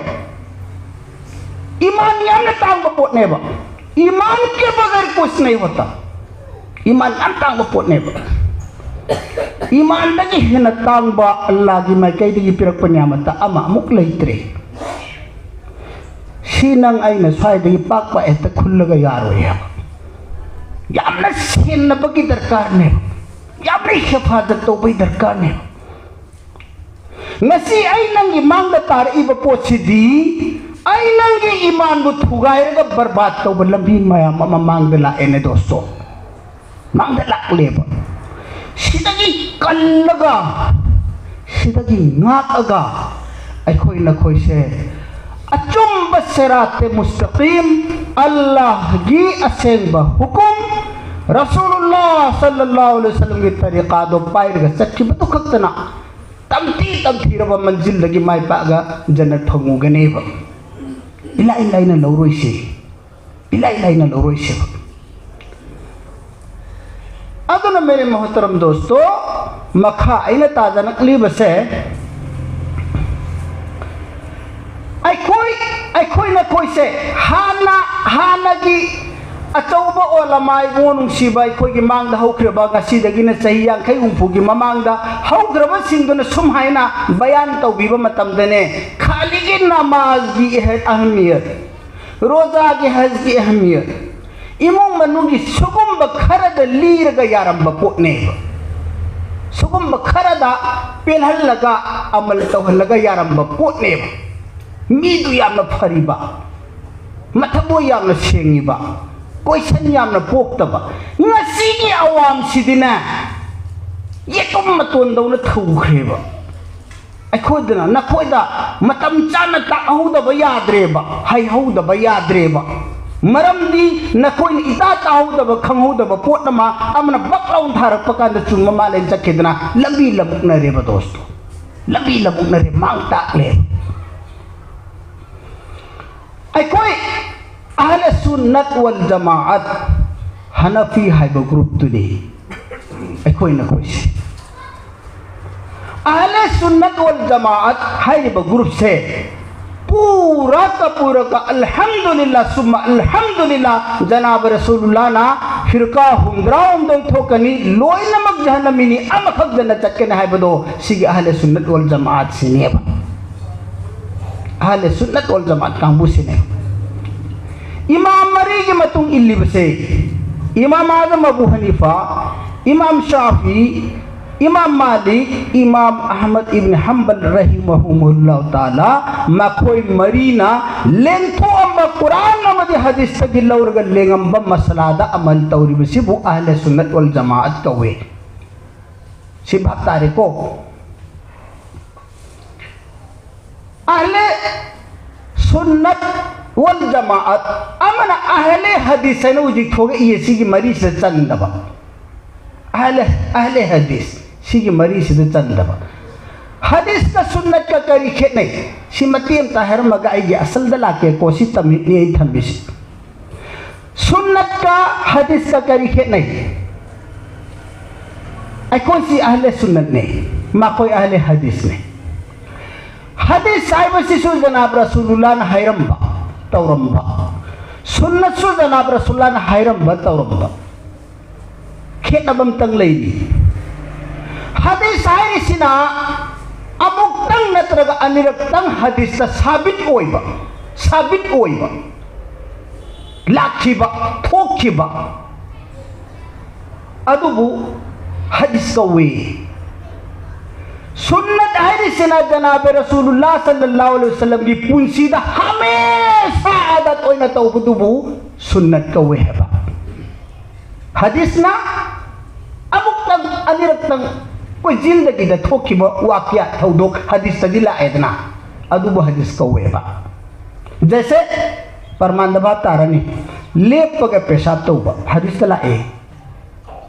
ꯏꯃꯥꯟ ꯌꯥꯝꯅ ꯇꯥꯡꯕ ꯄꯣꯠꯅꯦꯕ꯫ ꯏꯃꯥꯟ ꯀꯦ ꯕꯒꯔ ꯀꯨꯁ ꯅꯍꯤ ꯍꯣꯇꯥ꯫ ꯏꯃꯥꯟ ꯌꯥꯝ ꯇꯥꯡꯕ ꯄꯣꯠꯅꯦꯕ꯫ ꯏꯃꯥꯟꯗꯒꯤ ꯍꯦꯟꯅ ꯇꯥꯡꯕ ꯑꯜꯂꯥꯒꯤ ꯃꯥꯏꯀꯩꯗꯒꯤ ꯄꯤꯔꯛꯄ ꯅꯤꯌꯥꯃꯠꯇ ꯑꯃ ꯑꯃꯨꯛ ꯂꯩꯇ꯭ꯔꯦ꯫ ꯁꯤ ꯅꯪ ꯑꯩꯅ ꯁ꯭ꯋꯥꯏꯗꯒꯤ ꯄꯥꯛꯄ ꯍꯦꯛꯇ ꯈꯨꯜꯂꯒ ꯌꯥꯔꯣꯏ ꯍꯥꯏꯕ꯫ ꯌꯥꯝꯅ ꯁꯦꯟꯅꯕꯒꯤ ꯗꯔꯀꯥꯔꯅꯦꯕ꯫ ꯌꯥꯝꯅ ꯍꯤꯐꯥꯖꯠ ꯇꯧꯕꯒꯤ ꯗꯔꯀꯥꯔꯅꯦꯕ꯫ ꯉꯁꯤ ꯑꯩ ꯅꯪꯒꯤ ꯃꯥꯡꯗ ꯇꯥꯔꯛꯏꯕ ꯄꯣꯠꯁꯤꯗꯤ, ꯑꯩ ꯅꯪꯒꯤ ꯏꯃꯥꯟꯕꯨ ꯊꯨꯒꯥꯏꯔꯒ ꯕꯔꯕꯥꯗ ꯇꯧꯕ ꯂꯝꯕꯤ ꯃꯌꯥꯝ ꯑꯃ ꯃꯥꯡꯗ ꯂꯥꯛꯑꯦꯅꯦ ꯗꯣꯁꯇꯣ꯫ ꯃꯥꯡꯗ ꯂꯥꯛꯂꯦꯕ꯫ ꯁꯤꯗꯒꯤ ꯀꯜꯂꯒ, ꯁꯤꯗꯒꯤ ꯉꯥꯛꯑꯒ ꯑꯩꯈꯣꯏ ꯅꯈꯣꯏꯁꯦ ꯑꯆꯨꯝꯕ ꯁꯦꯔꯥꯠꯇꯦ ꯃꯨꯁꯇꯀꯤꯝ, ꯑꯜꯂꯥꯍꯒꯤ ꯑꯁꯦꯡꯕ ꯍꯨꯀꯨꯝ, ꯔꯁꯨꯂꯨꯜꯂꯥꯍ ꯁꯜꯂꯜꯂꯥꯍꯨ ꯑꯂꯩꯍꯤ ꯋꯁꯜꯂꯝꯒꯤ ꯇꯔꯤꯀꯥꯗꯣ ꯄꯥꯏꯔꯒ ꯆꯠꯈꯤꯕꯗꯨ ꯈꯛꯇꯅ ꯇꯝꯊꯤ ꯇꯝꯊꯤꯔꯕ ꯃꯟꯖꯤꯜꯗꯒꯤ ꯃꯥꯏ ꯄꯥꯛꯑꯒ ꯖꯟꯅꯠ ꯐꯪꯉꯨꯒꯅꯦꯕ꯫ ꯏꯂꯥꯏ ꯂꯥꯏꯅ ꯂꯧꯔꯣꯏꯁꯦ, ꯏꯂꯥꯏ ꯂꯥꯏꯅ ꯂꯧꯔꯣꯏꯁꯦꯕ꯫ ꯑꯗꯨꯅ ꯃꯦꯔꯦ ꯃꯣꯍꯇꯔꯝ ꯗꯣꯁꯇꯣ, ꯃꯈꯥ ꯑꯩꯅ ꯇꯥꯖꯅꯤꯡꯂꯤꯕꯁꯦ, ꯑꯩꯈꯣꯏ, ꯑꯩꯈꯣꯏ ꯅꯈꯣꯏꯁꯦ ꯍꯥꯟꯅ, ꯍꯥꯟꯅꯒꯤ ꯑꯆꯧꯕ ꯑꯣꯂꯃꯥ ꯏꯕꯨꯡꯉꯣ ꯅꯨꯡꯁꯤꯕ, ꯑꯩꯈꯣꯏꯒꯤ ꯃꯥꯡꯗ ꯍꯧꯈ꯭ꯔꯕ, ꯉꯁꯤꯗꯒꯤꯅ ꯆꯍꯤ ꯌꯥꯡꯈꯩ ꯍꯨꯝꯐꯨꯒꯤ ꯃꯃꯥꯡꯗ ꯍꯧꯈ꯭ꯔꯕꯁꯤꯡꯗꯨꯅ ꯁꯨꯝ ꯍꯥꯏꯅ ꯕꯌꯥꯟ ꯇꯧꯕꯤꯕ ꯃꯇꯝꯗꯅꯦ, ꯈꯥꯂꯤꯒꯤ ꯅꯃꯥꯖꯒꯤ ꯑꯍꯃꯤꯌꯠ, ꯔꯣꯖꯥꯒꯤ, ꯍꯖꯒꯤ ꯑꯍꯃꯤꯌꯠ, ꯏꯃꯨꯡ ꯃꯅꯨꯡꯒꯤ ꯁꯨꯒꯨꯝꯕ ꯈꯔꯗ ꯂꯤꯔꯒ ꯌꯥꯔꯝꯕ ꯄꯣꯠꯅꯦꯕ꯫ ꯁꯤꯒꯨꯝꯕ ꯈꯔꯗ ꯄꯦꯜꯍꯜꯂꯒ ꯑꯃꯜ ꯇꯧꯍꯜꯂꯒ ꯌꯥꯔꯝꯕ ꯄꯣꯠꯅꯦꯕ꯫ ꯃꯤꯗꯨ ꯌꯥꯝꯅ ꯐꯔꯤꯕ, ꯃꯊꯃꯣꯏ ꯌꯥꯝꯅ ꯁꯦꯡꯉꯤꯕ, ꯀꯣꯏꯁꯟ ꯌꯥꯝꯅ ꯄꯣꯛꯇꯕ꯫ ꯉꯁꯤꯒꯤ ꯑꯋꯥꯡꯁꯤꯗꯤꯅꯦ, ꯌꯦꯇꯨꯝ ꯃꯇꯣꯟꯗꯧꯅ ꯊꯧꯈ꯭ꯔꯦꯕ꯫ ꯑꯩꯈꯣꯏꯗꯅ ꯅꯈꯣꯏꯗ ꯃꯇꯝ ꯆꯥꯅ ꯇꯥꯛꯍꯧꯗꯕ ꯌꯥꯗ꯭ꯔꯦꯕ, ꯍꯩꯍꯧꯗꯕ ꯌꯥꯗ꯭ꯔꯦꯕ꯫ ꯃꯔꯝꯗꯤ ꯅꯈꯣꯏꯅ ꯏꯇꯥ ꯇꯥꯍꯧꯗꯕ, ꯈꯪꯍꯧꯗꯕ ꯄꯣꯠ ꯑꯃ ꯑꯃꯅ ꯕꯛ ꯂꯥꯎꯅ ꯊꯥꯔꯛꯄ ꯀꯥꯟꯗ ꯆꯨꯝꯕ ꯃꯥꯜꯂꯦꯅ ꯆꯠꯈꯤꯗꯅ ꯂꯝꯕꯤ ꯂꯃꯨꯛꯅꯔꯦꯕ ꯗꯣꯁꯇꯣ꯫ ꯂꯝꯕꯤ ꯂꯃꯨꯛꯅꯔꯦ, ꯃꯥꯡ ꯇꯥꯛꯂꯦ꯫ ꯑꯩꯈꯣꯏ ꯑꯍꯂ ꯁꯨꯟꯅꯠ ꯋꯜ ꯖꯃꯥꯑꯠ, ꯍꯅꯐꯤ ꯍꯥꯏꯕ ꯒ꯭ꯔꯨꯞꯇꯨꯅꯤ ꯑꯩꯈꯣꯏ ꯅꯈꯣꯏꯁꯦ꯫ ꯑꯍꯂ ꯁꯨꯟꯅꯠ ꯋꯜ ꯖꯃꯥꯑꯠ ꯍꯥꯏꯔꯤꯕ ꯒ꯭ꯔꯨꯞꯁꯦ ꯄꯨꯔꯥ ꯀ ꯄꯨꯔꯥ ꯀ ꯑꯜꯍꯝꯗꯨꯂꯤꯜꯂꯥ ꯁꯨꯝꯃ ꯑꯜꯍꯝꯗꯨꯂꯤꯜꯂꯥ, ꯖꯅꯥꯕ ꯔꯁꯨꯂꯨꯜꯂꯥꯅ ꯐꯤꯔꯀꯥ ꯍꯨꯝꯗ꯭ꯔꯥ ꯍꯨꯝꯗꯣꯏ ꯊꯣꯛꯀꯅꯤ, ꯂꯣꯏꯅꯃꯛ ꯖꯍꯟꯅꯃꯤꯅꯤ, ꯑꯃꯈꯛꯇꯅ ꯆꯠꯀꯅꯤ ꯍꯥꯏꯕꯗꯣ ꯁꯤꯒꯤ ꯑꯍꯂ ꯁꯨꯟꯅꯠ ꯋꯜ ꯖꯃꯥꯑꯠꯁꯤꯅꯦꯕ꯫ ꯑꯍꯂ ꯁꯨꯟꯅꯠ ꯋꯜ ꯖꯃꯥꯑꯠ ꯀꯥꯡꯕꯨꯁꯤꯅꯦ꯫ ꯏꯃꯥꯝ ꯃꯔꯤꯒꯤ ꯃꯇꯨꯡ ꯏꯜꯂꯤꯕꯁꯦ, ꯏꯃꯥꯝ ꯑꯥꯖꯝ ꯑꯕꯨ ꯍꯅꯤꯐꯥ, ꯏꯃꯥꯝ ꯁꯥꯐꯤ, ꯏꯃꯥꯝ ꯃꯥꯂꯤꯛ, ꯏꯃꯥꯝ ꯑꯍꯃꯗ ꯏꯕꯅ ꯍꯝꯕꯜ ꯔꯍꯤꯃꯍꯨꯃꯨꯜꯂꯥꯍꯨ ꯇꯥꯂꯥ, ꯃꯈꯣꯏ ꯃꯔꯤꯅ ꯂꯦꯡꯊꯣꯛꯑꯝꯕ ꯀꯨꯔꯥꯟ ꯑꯃꯗꯤ ꯍꯗꯤꯁꯇꯒꯤ ꯂꯧꯔꯒ ꯂꯦꯡꯉꯝꯕ ꯃꯁꯂꯥꯗ ꯑꯃꯜ ꯇꯧꯔꯤꯕꯁꯤꯕꯨ ꯑꯍꯂ ꯁꯨꯟꯅꯠ ꯋꯜ ꯖꯃꯥꯑꯠ ꯀꯧꯏ꯫ ꯁꯤ ꯚꯥꯞ ꯇꯥꯔꯦꯀꯣ? ꯑꯍꯂꯦ ꯁꯨꯟꯅꯠ ꯋꯜ ꯖꯃꯥꯑꯠ ꯑꯃꯅ ꯑꯍꯂꯦ ꯍꯗꯤꯁ ꯍꯥꯏꯅ ꯍꯧꯖꯤꯛ ꯊꯣꯛꯂꯛꯏ, ꯁꯤꯒꯤ ꯃꯔꯤꯁꯤꯗ ꯆꯟꯗꯕ꯫ ꯑꯍꯂꯦ, ꯑꯍꯂꯦ ꯍꯗꯤꯁ, ꯁꯤꯒꯤ ꯃꯔꯤꯁꯤꯗ ꯆꯟꯗꯕ꯫ ꯍꯗꯤꯁꯀ ꯁꯨꯟꯅꯠꯀ ꯀꯔꯤ ꯈꯦꯠꯅꯩ? ꯁꯤ ꯃꯇꯦꯛ ꯑꯃꯇ ꯍꯥꯏꯔꯝꯃꯒ ꯑꯩꯒꯤ ꯑꯁꯜꯗ ꯂꯥꯛꯀꯦꯀꯣ, ꯁꯤ ꯇꯝꯃꯤꯅꯤ ꯑꯩ ꯊꯝꯃꯤꯁꯤ꯫ ꯁꯨꯟꯅꯠꯀ ꯍꯗꯤꯁꯀ ꯀꯔꯤ ꯈꯦꯠꯅꯩ? ꯑꯩꯈꯣꯏꯁꯤ ꯑꯍꯂꯦ ꯁꯨꯟꯅꯠꯅꯦ, ꯃꯈꯣꯏ ꯑꯍꯂꯦ ꯍꯗꯤꯁꯅꯦ꯫ ꯍꯗꯤꯁ ꯍꯥꯏꯕꯁꯤꯁꯨ ꯖꯅꯥꯕ ꯔꯁꯨꯂꯨꯜꯂꯥꯅ ꯍꯥꯏꯔꯝꯕ, ꯇꯧꯔꯝꯕ꯫ ꯁꯨꯟꯅꯠꯁꯨ ꯖꯅꯥꯕ ꯔꯁꯨꯂꯨꯜꯂꯥꯅ ꯍꯥꯏꯔꯝꯕ, ꯇꯧꯔꯝꯕ꯫ ꯈꯦꯠꯅꯕ ꯑꯝꯇꯪ ꯂꯩꯔꯤ꯫ ꯍꯗꯤꯁ ꯍꯥꯏꯔꯤꯁꯤꯅ ꯑꯃꯨꯛꯇꯪ ꯅꯠꯇ꯭ꯔꯒ ꯑꯅꯤꯔꯛꯇꯪ ꯍꯗꯤꯁꯇ ꯁꯥꯕꯤꯠ ꯑꯣꯏꯕ, ꯁꯥꯕꯤꯠ ꯑꯣꯏꯕ, ꯂꯥꯛꯈꯤꯕ, ꯊꯣꯛꯈꯤꯕ, ꯑꯗꯨꯕꯨ ꯍꯗꯤꯁ ꯀꯧꯏ꯫ ꯁꯨꯟꯅꯠ ꯍꯥꯏꯔꯤꯁꯤꯅ ꯖꯅꯥꯕꯦ ꯔꯁꯨꯂꯨꯜꯂꯥ ꯁꯜꯂꯜꯂꯥꯍꯨ ꯑꯂꯩꯍꯤ ꯋꯁꯜꯂꯝꯒꯤ ꯄꯨꯟꯁꯤꯗ ꯍꯃꯦꯁꯥ ꯑꯥꯗꯠ ꯑꯣꯏꯅ ꯇꯧꯕꯗꯨꯕꯨ ꯁꯨꯟꯅꯠ ꯀꯧꯋꯦ ꯍꯥꯏꯕ꯫ ꯍꯗꯤꯁꯅ ꯑꯃꯨꯛꯇꯪ ꯑꯅꯤꯔꯛꯇꯪ ꯑꯩꯈꯣꯏ ꯖꯤꯟꯗꯒꯤꯗ ꯊꯣꯛꯈꯤꯕ ꯋꯥꯀꯤꯌꯥ ꯊꯧꯗꯣꯛ ꯍꯗꯤꯁꯇꯗꯤ ꯂꯥꯛꯑꯦꯗꯅ, ꯑꯗꯨꯕꯨ ꯍꯗꯤꯁ ꯀꯧꯋꯦꯕ꯫ ꯖꯩꯁꯦ ꯄꯔꯃꯥꯟꯗ ꯚꯥꯞ ꯇꯥꯔꯅꯤ, ꯂꯦꯞꯄꯒ ꯄꯦꯁꯥꯞ ꯇꯧꯕ ꯍꯗꯤꯁꯇ ꯂꯥꯛꯑꯦ꯫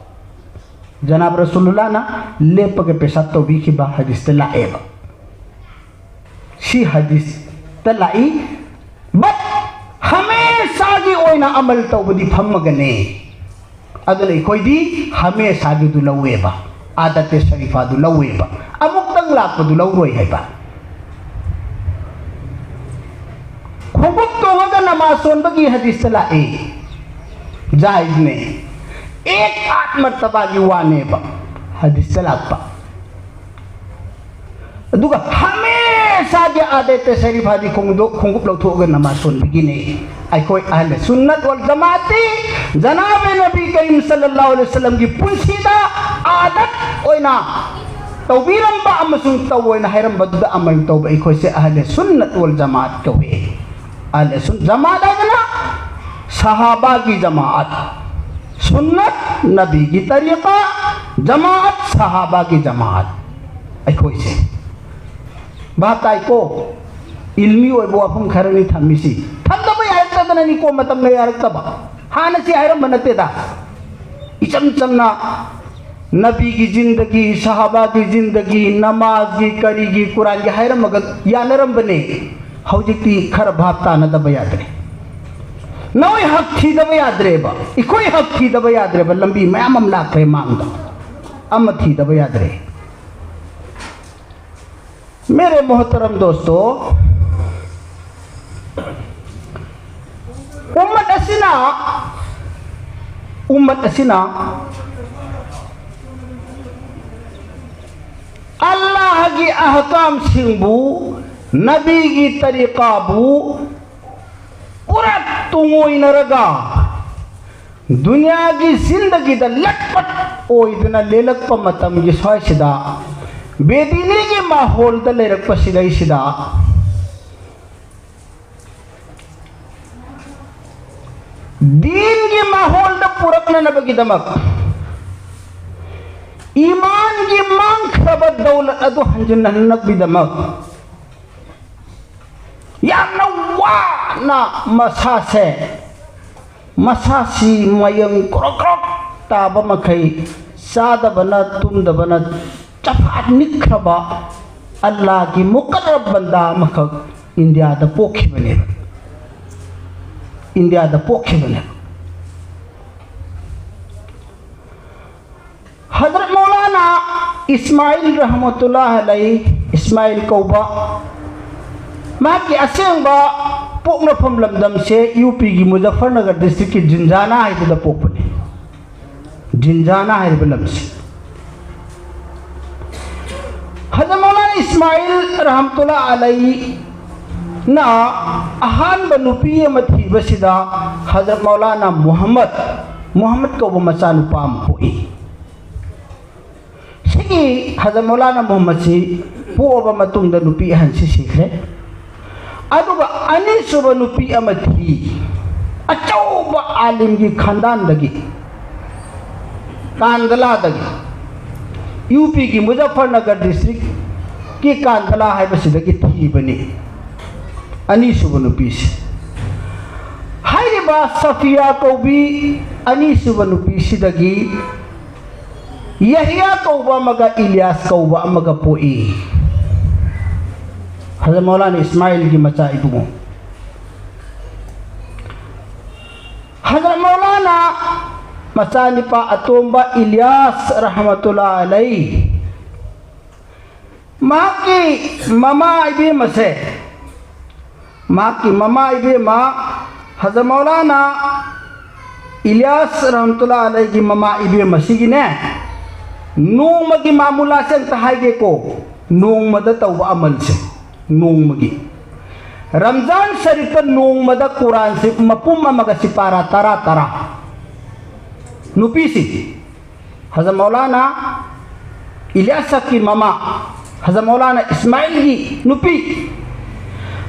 ꯖꯅꯥꯕ ꯔꯁꯨꯂꯨꯜꯂꯥꯅ ꯂꯦꯞꯄꯒ ꯄꯦꯁꯥꯞ ꯇꯧꯕꯤꯈꯤꯕ ꯍꯗꯤꯁꯇ ꯂꯥꯛꯑꯦꯕ꯫ ꯁꯤ ꯍꯗꯤꯁꯇ ꯂꯥꯛꯏ꯫ ꯕꯠ ꯍꯃꯦꯁꯥꯒꯤ ꯑꯣꯏꯅ ꯑꯃꯜ ꯇꯧꯕꯗꯤ ꯐꯝꯃꯒꯅꯦ꯫ ꯑꯗꯨꯅ ꯑꯩꯈꯣꯏꯗꯤ ꯍꯃꯦꯁꯥꯒꯤꯗꯨ ꯂꯧꯋꯦꯕ, ꯑꯥꯗꯠꯇꯦ ꯁꯔꯤꯐꯥꯗꯨ ꯂꯧꯋꯦꯕ, ꯑꯃꯨꯛꯇꯪ ꯂꯥꯛꯄꯗꯨ ꯂꯧꯔꯣꯏ ꯍꯥꯏꯕ꯫ ꯈꯣꯡꯎꯞ ꯇꯣꯡꯉꯒ ꯅꯃꯥꯖ ꯁꯣꯟꯕꯒꯤ ꯍꯗꯤꯁꯇ ꯂꯥꯛꯑꯦ, ꯖꯥꯏꯖꯅꯦ꯫ ꯑꯦꯛ ꯑꯥꯠ ꯃꯔꯇꯕꯥꯒꯤ ꯋꯥꯅꯦꯕ ꯍꯗꯤꯁꯇ ꯂꯥꯛꯄ꯫ ꯑꯗꯨꯒ ꯍꯃꯦꯁꯥꯒꯤ ꯑꯥꯗꯦꯠꯇ ꯁꯔꯤꯐꯥꯗꯤ ꯈꯣꯡꯗꯣ-, ꯈꯣꯡꯎꯞ ꯂꯧꯊꯣꯛꯑꯒ ꯅꯃꯥꯖ ꯁꯣꯟꯕꯒꯤꯅꯦ꯫ ꯑꯩꯈꯣꯏ ꯑꯍꯂꯦ ꯁꯨꯟꯅꯠ ꯋꯜ ꯖꯃꯥꯑꯠꯇꯤ ꯖꯅꯥꯕꯦ ꯅꯕꯤ ꯀꯔꯤꯝ ꯁꯜꯂꯜꯂꯥꯍꯨ ꯑꯂꯩꯍꯤ ꯋꯁꯜꯂꯝꯒꯤ ꯄꯨꯟꯁꯤꯗ ꯑꯥꯗꯠ ꯑꯣꯏꯅ ꯇꯧꯕꯤꯔꯝꯕ ꯑꯃꯁꯨꯡ ꯇꯧ ꯑꯣꯏꯅ ꯍꯥꯏꯔꯝꯕꯗꯨꯗ ꯑꯃꯜ ꯇꯧꯕ ꯑꯩꯈꯣꯏꯁꯦ ꯑꯍꯂꯦ ꯁꯨꯟꯅꯠ ꯋꯜ ꯖꯃꯥꯑꯠ ꯀꯧꯏ꯫ ꯑꯍꯂꯦ ꯁꯨꯟ ꯖꯃꯥꯑꯠ ꯍꯥꯏꯗꯅ ꯁꯍꯥꯕꯥꯒꯤ ꯖꯃꯥꯑꯠ, ꯁꯨꯟꯅꯠ ꯅꯕꯤꯒꯤ ꯇꯔꯤꯀꯥ, ꯖꯃꯥꯑꯠ ꯁꯍꯥꯕꯥꯒꯤ ꯖꯃꯥꯑꯠ꯫ ꯑꯩꯈꯣꯏꯁꯦ ꯚꯥꯞ ꯇꯥꯏꯀꯣ? ꯏꯜꯃꯤ ꯑꯣꯏꯕ ꯋꯥꯐꯝ ꯈꯔꯅꯤ ꯊꯝꯃꯤꯁꯤ꯫ ꯊꯝꯗꯕ ꯌꯥꯔꯛꯇꯗꯅꯅꯤꯀꯣ, ꯃꯇꯝꯅ ꯌꯥꯔꯛꯇꯕ꯫ ꯍꯥꯟꯅ ꯁꯤ ꯍꯥꯏꯔꯝꯕ ꯅꯠꯇꯦꯗ꯫ ꯏꯆꯝ ꯆꯝꯅ ꯅꯕꯤꯒꯤ ꯖꯤꯟꯗꯒꯤ, ꯁꯍꯥꯕꯥꯒꯤ ꯖꯤꯟꯗꯒꯤ, ꯅꯃꯥꯖꯒꯤ, ꯀꯔꯤꯒꯤ, ꯀꯨꯔꯥꯟꯒꯤ ꯍꯥꯏꯔꯝꯃꯒ ꯌꯥꯅꯔꯝꯕꯅꯦ꯫ ꯍꯧꯖꯤꯛꯇꯤ ꯈꯔ ꯚꯥꯞ ꯇꯥꯅꯗꯕ ꯌꯥꯗ꯭ꯔꯦ꯫ ꯅꯣꯏ ꯍꯛ ꯊꯤꯗꯕ ꯌꯥꯗ꯭ꯔꯦꯕ, ꯑꯩꯈꯣꯏ ꯍꯛ ꯊꯤꯗꯕ ꯌꯥꯗ꯭ꯔꯦꯕ꯫ ꯂꯝꯕꯤ ꯃꯌꯥꯝ ꯑꯃ ꯂꯥꯛꯈ꯭ꯔꯦ ꯃꯥꯡꯗ, ꯑꯃ ꯊꯤꯗꯕ ꯌꯥꯗ꯭ꯔꯦ꯫ मेरे मोहतरम दोस्तों, ꯎꯝꯃꯠ ꯑꯁꯤꯅ, ꯎꯝꯃꯠ ꯑꯁꯤꯅ ꯑꯜꯂꯥꯍꯒꯤ ꯑꯍꯀꯥꯝꯁꯤꯡꯕꯨ, ꯅꯕꯤꯒꯤ ꯇꯔꯤꯀꯥꯕꯨ ꯄꯨꯔꯥ ꯇꯨꯡꯑꯣꯏꯅꯔꯒ ꯗꯨꯅꯤꯌꯥꯒꯤ ꯖꯤꯟꯗꯒꯤꯗ ꯂꯠꯄꯠ ꯑꯣꯏꯗꯨꯅ ꯂꯦꯜꯂꯛꯄ ꯃꯇꯝꯒꯤ ꯁ꯭ꯋꯥꯏꯁꯤꯗ ꯕꯦꯗꯤꯅꯤꯒꯤ ꯃꯥꯍꯣꯜꯗ ꯂꯩꯔꯛꯄꯁꯤꯗꯩꯁꯤꯗ ꯗꯤꯟꯒꯤ ꯃꯥꯍꯣꯜꯗ ꯄꯨꯔꯛꯅꯅꯕꯒꯤꯗꯃꯛ, ꯏꯃꯥꯟꯒꯤ ꯃꯥꯡꯈ꯭ꯔꯕ ꯗꯧꯂꯠ ꯑꯗꯨ ꯍꯟꯖꯤꯟꯍꯟꯅꯕꯒꯤꯗꯃꯛ ꯌꯥꯝꯅ ꯋꯥꯅ ꯃꯁꯥꯁꯦ, ꯃꯁꯥꯁꯤ ꯃꯌꯦꯡ ꯀ꯭ꯔꯣꯛ ꯀ꯭ꯔꯣꯛ ꯇꯥꯕ ꯃꯈꯩ, ꯆꯥꯗꯕꯅ ꯇꯨꯝꯗꯕꯅ ꯆꯐꯥ ꯅꯤꯛꯈ꯭ꯔꯕ ꯑꯜꯂꯥꯒꯤ ꯃꯨꯀꯔꯔꯕ ꯕꯟꯗꯥ ꯑꯃꯈꯛ ꯏꯟꯗꯤꯌꯥꯗ ꯄꯣꯛꯈꯤꯕꯅꯦꯕ꯫ ꯏꯟꯗꯤꯌꯥꯗ ꯄꯣꯛꯈꯤꯕꯅꯦꯕ꯫ ꯍꯖꯔꯠ ꯃꯧꯂꯥꯅꯥ ꯏꯁꯃꯥꯏꯜ ꯔꯍꯃꯇꯨꯜꯂꯥꯍ ꯑꯂꯩ, ꯏꯁꯃꯥꯏꯜ ꯀꯧꯕ, ꯃꯍꯥꯛꯀꯤ ꯑꯁꯦꯡꯕ ꯄꯣꯛꯅꯐꯝ ꯂꯝꯗꯝꯁꯦ ꯌꯨ ꯄꯤꯒꯤ ꯃꯨꯖꯐꯔꯅꯒꯔ ꯗꯤꯁꯇ꯭ꯔꯤꯛꯀꯤ ꯖꯤꯟꯖꯥꯅꯥ ꯍꯥꯏꯕꯗ ꯄꯣꯛꯄꯅꯤ꯫ ꯖꯤꯟꯖꯥꯅꯥ ꯍꯥꯏꯔꯤꯕ ꯂꯝꯁꯤ꯫ ꯍꯖꯔꯠ ꯃꯧꯂꯥꯅꯥ ꯏꯁꯃꯥꯏꯜ ꯔꯍꯃꯇꯨꯜꯂꯥꯍ ꯑꯂꯩꯅ ꯑꯍꯥꯟꯕ ꯅꯨꯄꯤ ꯑꯃ ꯊꯤꯕꯁꯤꯗ ꯍꯖꯔꯠ ꯃꯧꯂꯥꯅꯥ ꯃꯨꯍꯝꯃꯗ, ꯃꯨꯍꯝꯃꯗ ꯀꯧꯕ ꯃꯆꯥꯅꯨꯄꯥ ꯑꯃ ꯄꯣꯛꯏ꯫ ꯁꯤꯒꯤ ꯍꯖꯔꯠ ꯃꯧꯂꯥꯅꯥ ꯃꯨꯍꯝꯃꯗꯁꯤ ꯄꯣꯛꯑꯕ ꯃꯇꯨꯡꯗ ꯅꯨꯄꯤ ꯑꯍꯟꯁꯤ ꯁꯤꯈ꯭ꯔꯦ꯫ ꯑꯗꯨꯒ ꯑꯅꯤꯁꯨꯕ ꯅꯨꯄꯤ ꯑꯃ ꯊꯤ, ꯑꯆꯧꯕ ꯑꯥꯂꯤꯝꯒꯤ ꯈꯥꯟꯗꯥꯟꯗꯒꯤ, ꯀꯥꯟꯗꯂꯥꯗꯒꯤ, ꯌꯨ ꯄꯤꯒꯤ ꯃꯨꯖꯐꯔꯅꯒꯔ ꯗꯤꯁꯇ꯭ꯔꯤꯛꯀꯤ ꯀꯥꯟꯗꯂꯥ ꯍꯥꯏꯕꯁꯤꯗꯒꯤ ꯊꯤꯕꯅꯤ ꯑꯅꯤꯁꯨꯕ ꯅꯨꯄꯤꯁꯤ꯫ ꯍꯥꯏꯔꯤꯕ ꯁꯐꯤꯌꯥ ꯀꯧꯕꯤ ꯑꯅꯤꯁꯨꯕ ꯅꯨꯄꯤꯁꯤꯗꯒꯤ ꯌꯍꯌꯥ ꯀꯧꯕ ꯑꯃꯒ ꯏꯂꯤꯌꯥꯁ ꯀꯧꯕ ꯑꯃꯒ ꯄꯣꯛꯏ꯫ ꯍꯖꯔꯠ ꯃꯧꯂꯥꯅꯥ ꯏꯁꯃꯥꯏꯜꯒꯤ ꯃꯆꯥ ꯏꯕꯨꯡꯉꯣ꯫ ꯍꯖꯔꯠ ꯃꯧꯂꯥꯅꯥ ꯃꯆꯥꯅꯤꯄꯥ ꯑꯇꯣꯝꯕ ꯏꯂꯤꯌꯥꯁ ꯔꯍꯃꯇꯨꯜꯂꯥꯍ ꯑꯂꯩ, ꯃꯍꯥꯛꯀꯤ ꯃꯃꯥ ꯏꯕꯦꯝꯃꯁꯦ, ꯃꯍꯥꯛꯀꯤ ꯃꯃꯥ ꯏꯕꯦꯝꯃ ꯍꯖꯔꯠ ꯃꯧꯂꯥꯅꯥ ꯏꯂꯤꯌꯥꯁ ꯔꯍꯃꯇꯨꯜꯂꯥꯍ ꯑꯂꯩꯒꯤ ꯃꯃꯥ ꯏꯕꯦꯝꯃꯁꯤꯒꯤꯅꯦ, ꯅꯣꯡꯃꯒꯤ ꯃꯥꯃꯨꯂꯥꯁꯦ ꯑꯝꯇ ꯍꯥꯏꯒꯦꯀꯣ, ꯅꯣꯡꯃꯗ ꯇꯧꯕ ꯑꯃꯜꯁꯦ, ꯅꯣꯡꯃꯒꯤ ꯔꯝꯖꯥꯟ ꯁꯔꯤꯐꯇ ꯅꯣꯡꯃꯗ ꯀꯨꯔꯥꯟꯁꯤ ꯃꯄꯨꯝ ꯑꯃꯒ ꯁꯤꯄꯥꯔꯥ ꯇꯔꯥ ꯇꯔꯥ꯫ ꯅꯨꯄꯤꯁꯤ ꯍꯖꯔꯠ ꯃꯧꯂꯥꯅꯥ ꯏꯂꯤꯌꯥꯁꯀꯤ ꯃꯃꯥ ꯍꯖꯔꯠ ꯃꯧꯂꯥꯅꯥ ꯏꯁꯃꯥꯏꯜꯒꯤ ꯅꯨꯄꯤ,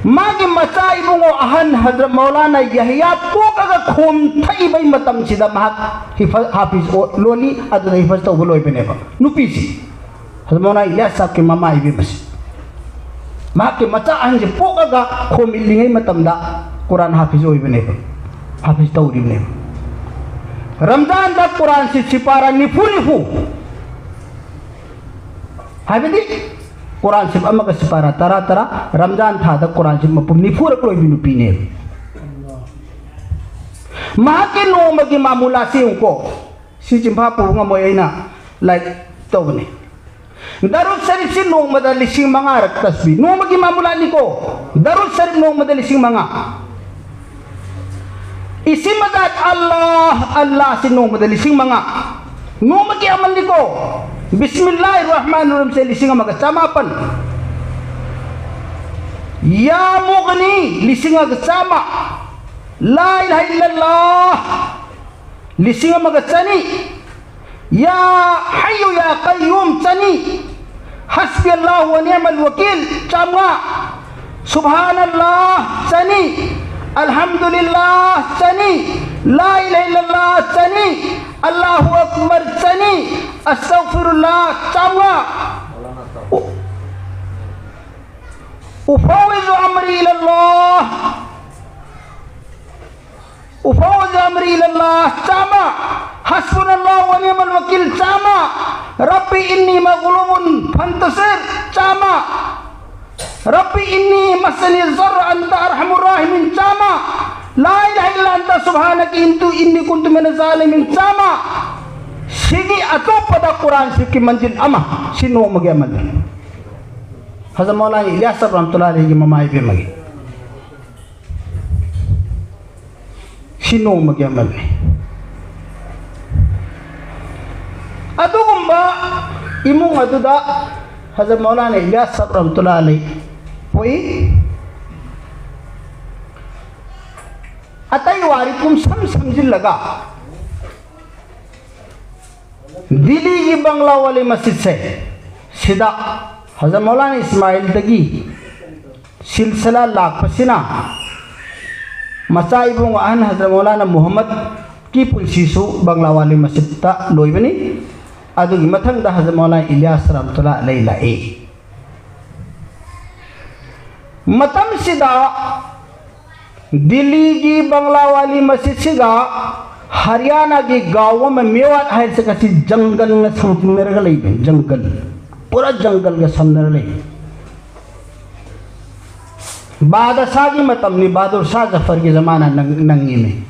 ꯃꯥꯒꯤ ꯃꯆꯥ ꯏꯕꯨꯡꯉꯣ ꯑꯍꯟ ꯍꯖꯔꯠ ꯃꯧꯂꯥꯅꯥ ꯌꯍꯌꯥ ꯄꯣꯛꯑꯒ ꯈꯣꯝ ꯊꯛꯏꯕꯩ ꯃꯇꯝꯁꯤꯗ ꯃꯍꯥꯛ ꯍꯤꯐ-, ꯍꯥꯐꯤꯖ ꯑꯣ-, ꯂꯣꯜꯂꯤ, ꯑꯗꯨꯅ ꯍꯤꯐꯖ ꯇꯧꯕ ꯂꯣꯏꯕꯅꯦꯕ꯫ ꯅꯨꯄꯤꯁꯤ, ꯍꯖꯔꯠ ꯃꯧꯂꯥꯅꯥ ꯏꯂꯤꯌꯥꯁꯀꯤ ꯃꯃꯥ ꯏꯕꯦꯝꯃꯁꯤ, ꯃꯍꯥꯛꯀꯤ ꯃꯆꯥ ꯑꯍꯟꯁꯦ ꯄꯣꯛꯑꯒ ꯈꯣꯝ ꯏꯜꯂꯤꯉꯩ ꯃꯇꯝꯗ ꯀꯨꯔꯥꯟ ꯍꯥꯐꯤꯖ ꯑꯣꯏꯕꯅꯦꯕ, ꯍꯥꯐꯤꯖ ꯇꯧꯔꯤꯕꯅꯦꯕ꯫ ꯔꯝꯖꯥꯟꯗ ꯀꯨꯔꯥꯟꯁꯤ ꯁꯤꯄꯥꯔꯥ ꯅꯤꯐꯨ ꯅꯤꯐꯨ, ꯍꯥꯏꯕꯗꯤ ꯀꯨꯔꯥꯟ ꯁꯤꯞ ꯑꯃꯒ ꯁꯤꯄꯥꯔꯥ ꯇꯔꯥ ꯇꯔꯥ, ꯔꯝꯖꯥꯟ ꯊꯥꯗ ꯀꯨꯔꯥꯟ ꯁꯤꯞ ꯃꯄꯨꯝ ꯅꯤꯐꯨꯔꯛ ꯂꯣꯏꯕꯤ ꯅꯨꯄꯤꯅꯦꯕ꯫ ꯃꯍꯥꯛꯀꯤ ꯅꯣꯡꯃꯒꯤ ꯃꯥꯃꯨꯂꯥꯁꯤ ꯌꯦꯡꯉꯨꯀꯣ, ꯁꯤ ꯆꯤꯟꯐꯥ ꯄꯨꯕ ꯉꯝꯃꯣꯏ, ꯑꯩꯅ ꯂꯥꯏꯛ ꯇꯧꯕꯅꯤ꯫ ꯗꯔꯨꯗ ꯁꯔꯤꯐꯁꯤ ꯅꯣꯡꯃꯗ ꯂꯤꯁꯤꯡ ꯃꯉꯥꯔꯛ ꯇꯁꯕꯤ, ꯅꯣꯡꯃꯒꯤ ꯃꯥꯃꯨꯂꯥꯅꯤꯀꯣ꯫ ꯗꯔꯨꯗ ꯁꯔꯤꯐ ꯅꯣꯡꯃꯗ ꯂꯤꯁꯤꯡ ꯃꯉꯥ꯫ ꯏꯁꯤꯝ ꯑꯖꯥꯠ ꯑꯜꯂꯥꯍ, ꯑꯜꯂꯥꯍꯁꯤ ꯅꯣꯡꯃꯗ ꯂꯤꯁꯤꯡ ꯃꯉꯥ꯫ ꯅꯣꯡꯃꯒꯤ ꯑꯃꯜꯅꯤꯀꯣ꯫ ꯕꯤꯁꯃꯤꯜꯂꯥꯍꯤꯔ ꯔꯍꯃꯥꯅꯤꯔ ꯔꯍꯤꯝꯁꯦ ꯂꯤꯁꯤꯡ ꯑꯃꯒ ꯆꯃꯥꯄꯟ꯫ ꯌꯥ ꯃꯨꯒꯅꯤ ꯂꯤꯁꯤꯡ ꯑꯃꯒ ꯆꯥꯝꯃ꯫ ꯂꯥ ꯏꯂꯥꯍ ꯏꯜꯂꯜꯂꯥꯍ ꯂꯤꯁꯤꯡ ꯑꯃꯒ ꯆꯅꯤ꯫ ꯌꯥ ꯍꯩꯌꯨ ꯌꯥ ꯀꯩꯌꯨꯝ ꯆꯅꯤ꯫ ꯍꯁꯕꯤ ꯑꯜꯂꯥꯍꯨ ꯋ ꯅꯤꯃꯜ ꯋꯀꯤꯜ ꯆꯥꯝꯃꯉꯥ꯫ ꯁꯨꯕꯍꯥꯅꯜꯂꯥꯍ ꯆꯅꯤ꯫ ꯑꯜꯍꯝꯗꯨꯂꯤꯜꯂꯥꯍ ꯆꯅꯤ꯫ ꯂꯥ ꯏꯂꯥꯍ ꯏꯜꯂꯜꯂꯥꯍ ꯆꯅꯤ꯫ ꯑꯜꯂꯥꯍꯨ ꯑꯛꯕꯔ ꯆꯅꯤ꯫ ꯑꯁꯇꯒꯐꯤꯔꯨꯜꯂꯥꯍ ꯆꯥꯝꯃꯉꯥ꯫ ꯎ-, ꯎꯐꯥꯎꯋꯤꯖꯨ ꯑꯃꯔꯤ ꯏꯂꯜꯂꯥꯍ꯫ ꯎꯐꯥꯎꯖ ꯑꯃꯔꯤ ꯏꯂꯜꯂꯥꯍ ꯆꯥꯝꯃ꯫ ꯍꯁꯕꯨꯅꯜꯂꯥꯍꯨ ꯋ ꯅꯤꯃꯜ ꯋꯀꯤꯜ ꯆꯥꯝꯃ꯫ ꯔꯕꯤ ꯏꯟꯅꯤ ꯃꯒꯂꯨꯕꯨꯟ ꯐꯟꯇꯁꯤꯔ ꯆꯥꯝꯃ꯫ ꯔꯕꯤ ꯏꯟꯅꯤ ꯃꯁꯅꯤ ꯖꯔ ꯑꯟꯇ ꯑꯔꯍꯃꯨꯔ ꯔꯥꯍꯤꯃꯤꯟ ꯆꯥꯝꯃ꯫ ꯂꯥ ꯏꯂꯥꯍ ꯏꯜꯂꯥ ꯑꯟꯇ ꯁꯨꯕꯍꯥꯅꯀ ꯏꯟꯇꯨ ꯏꯟꯅꯤ ꯀꯨꯟꯇꯨ ꯃꯤꯅ ꯖꯥꯂꯤꯃꯤꯟ ꯆꯥꯝꯃ꯫ ꯁꯤꯒꯤ ꯑꯇꯣꯞꯄꯗ ꯀꯨꯔꯥꯟ ꯁꯤꯞꯀꯤ ꯃꯟꯖꯤꯜ ꯑꯃ꯫ ꯁꯤ ꯅꯣꯡꯃꯒꯤ ꯑꯃꯅꯤ꯫ ꯍꯖꯔꯠ ꯃꯧꯂꯥꯅꯥ ꯏꯂꯤꯌꯥꯁ ꯁꯥꯍꯕ ꯔꯍꯃꯇꯨꯜꯂꯥꯍꯤ ꯑꯂꯩꯍꯤꯒꯤ ꯃꯃꯥ ꯏꯕꯦꯝꯃꯒꯤ꯫ ꯁꯤ ꯅꯣꯡꯃꯒꯤ ꯑꯃꯜꯅꯤ꯫ ꯑꯗꯨꯒꯨꯝꯕ ꯏꯃꯨꯡ ꯑꯗꯨꯗ ꯍꯖꯔꯠ ꯃꯧꯂꯥꯅꯥ ꯏꯂꯤꯌꯥꯁ ꯁꯥꯍꯕ ꯔꯍꯃꯇꯨꯜꯂꯥꯍꯤ ꯑꯂꯩꯍꯤ ꯄꯣꯛꯏ꯫ ꯑꯇꯩ ꯋꯥꯔꯤ ꯄꯨꯝꯁꯝ ꯁꯝꯖꯤꯜꯂꯒ ꯗꯤꯜꯂꯤꯒꯤ ꯕꯪꯒ꯭ꯂꯥ ꯋꯥꯂꯤ ꯃꯁꯖꯤꯗꯁꯦ, ꯁꯤꯗ ꯍꯖꯔꯠ ꯃꯧꯂꯥꯅꯥ ꯏꯁꯃꯥꯏꯜꯗꯒꯤ ꯁꯤꯜꯁꯤꯂꯥ ꯂꯥꯛꯄꯁꯤꯅ ꯃꯆꯥ ꯏꯕꯨꯡ ꯑꯍꯟ ꯍꯖꯔꯠ ꯃꯧꯂꯥꯅꯥ ꯃꯨꯍꯝꯃꯗꯀꯤ ꯄꯨꯟꯁꯤꯁꯨ ꯕꯪꯒ꯭ꯂꯥ ꯋꯥꯂꯤ ꯃꯁꯖꯤꯗꯇ ꯂꯣꯏꯕꯅꯤ꯫ ꯑꯗꯨꯒꯤ ꯃꯊꯪꯗ ꯍꯖꯔꯠ ꯃꯧꯂꯥꯅꯥ ꯏꯂꯤꯌꯥꯁ ꯔꯍꯃꯇꯨꯜꯂꯥꯍꯤ ꯑꯂꯩꯍꯤ ꯂꯥꯛꯏ꯫ ꯃꯇꯝꯁꯤꯗ ꯗꯤꯜꯂꯤꯒꯤ ꯕꯪꯒ꯭ꯂꯥ ꯋꯥꯂꯤ ꯃꯁꯖꯤꯗꯁꯤꯒ ꯍꯔꯤꯌꯥꯅꯥꯒꯤ ꯒꯥꯎ ꯑꯃ ꯃꯦꯋꯥꯠ ꯍꯥꯏꯔꯤꯁꯦ ꯉꯁꯤ ꯖꯪꯒꯜꯅ ꯁꯝꯖꯤꯟꯅꯔꯒ ꯂꯩꯕꯅꯤ, ꯖꯪꯒꯜ, ꯄꯨꯔꯥ ꯖꯪꯒꯜꯒ ꯁꯝꯅꯔ ꯂꯩ꯫ ꯕꯥꯗꯁꯥꯒꯤ ꯃꯇꯝꯅꯤ, ꯕꯍꯥꯗꯨꯔ ꯁꯥꯍ ꯖꯐꯔꯒꯤ ꯖꯃꯥꯅ ꯅꯪ-, ꯅꯪꯉꯤꯅꯤ꯫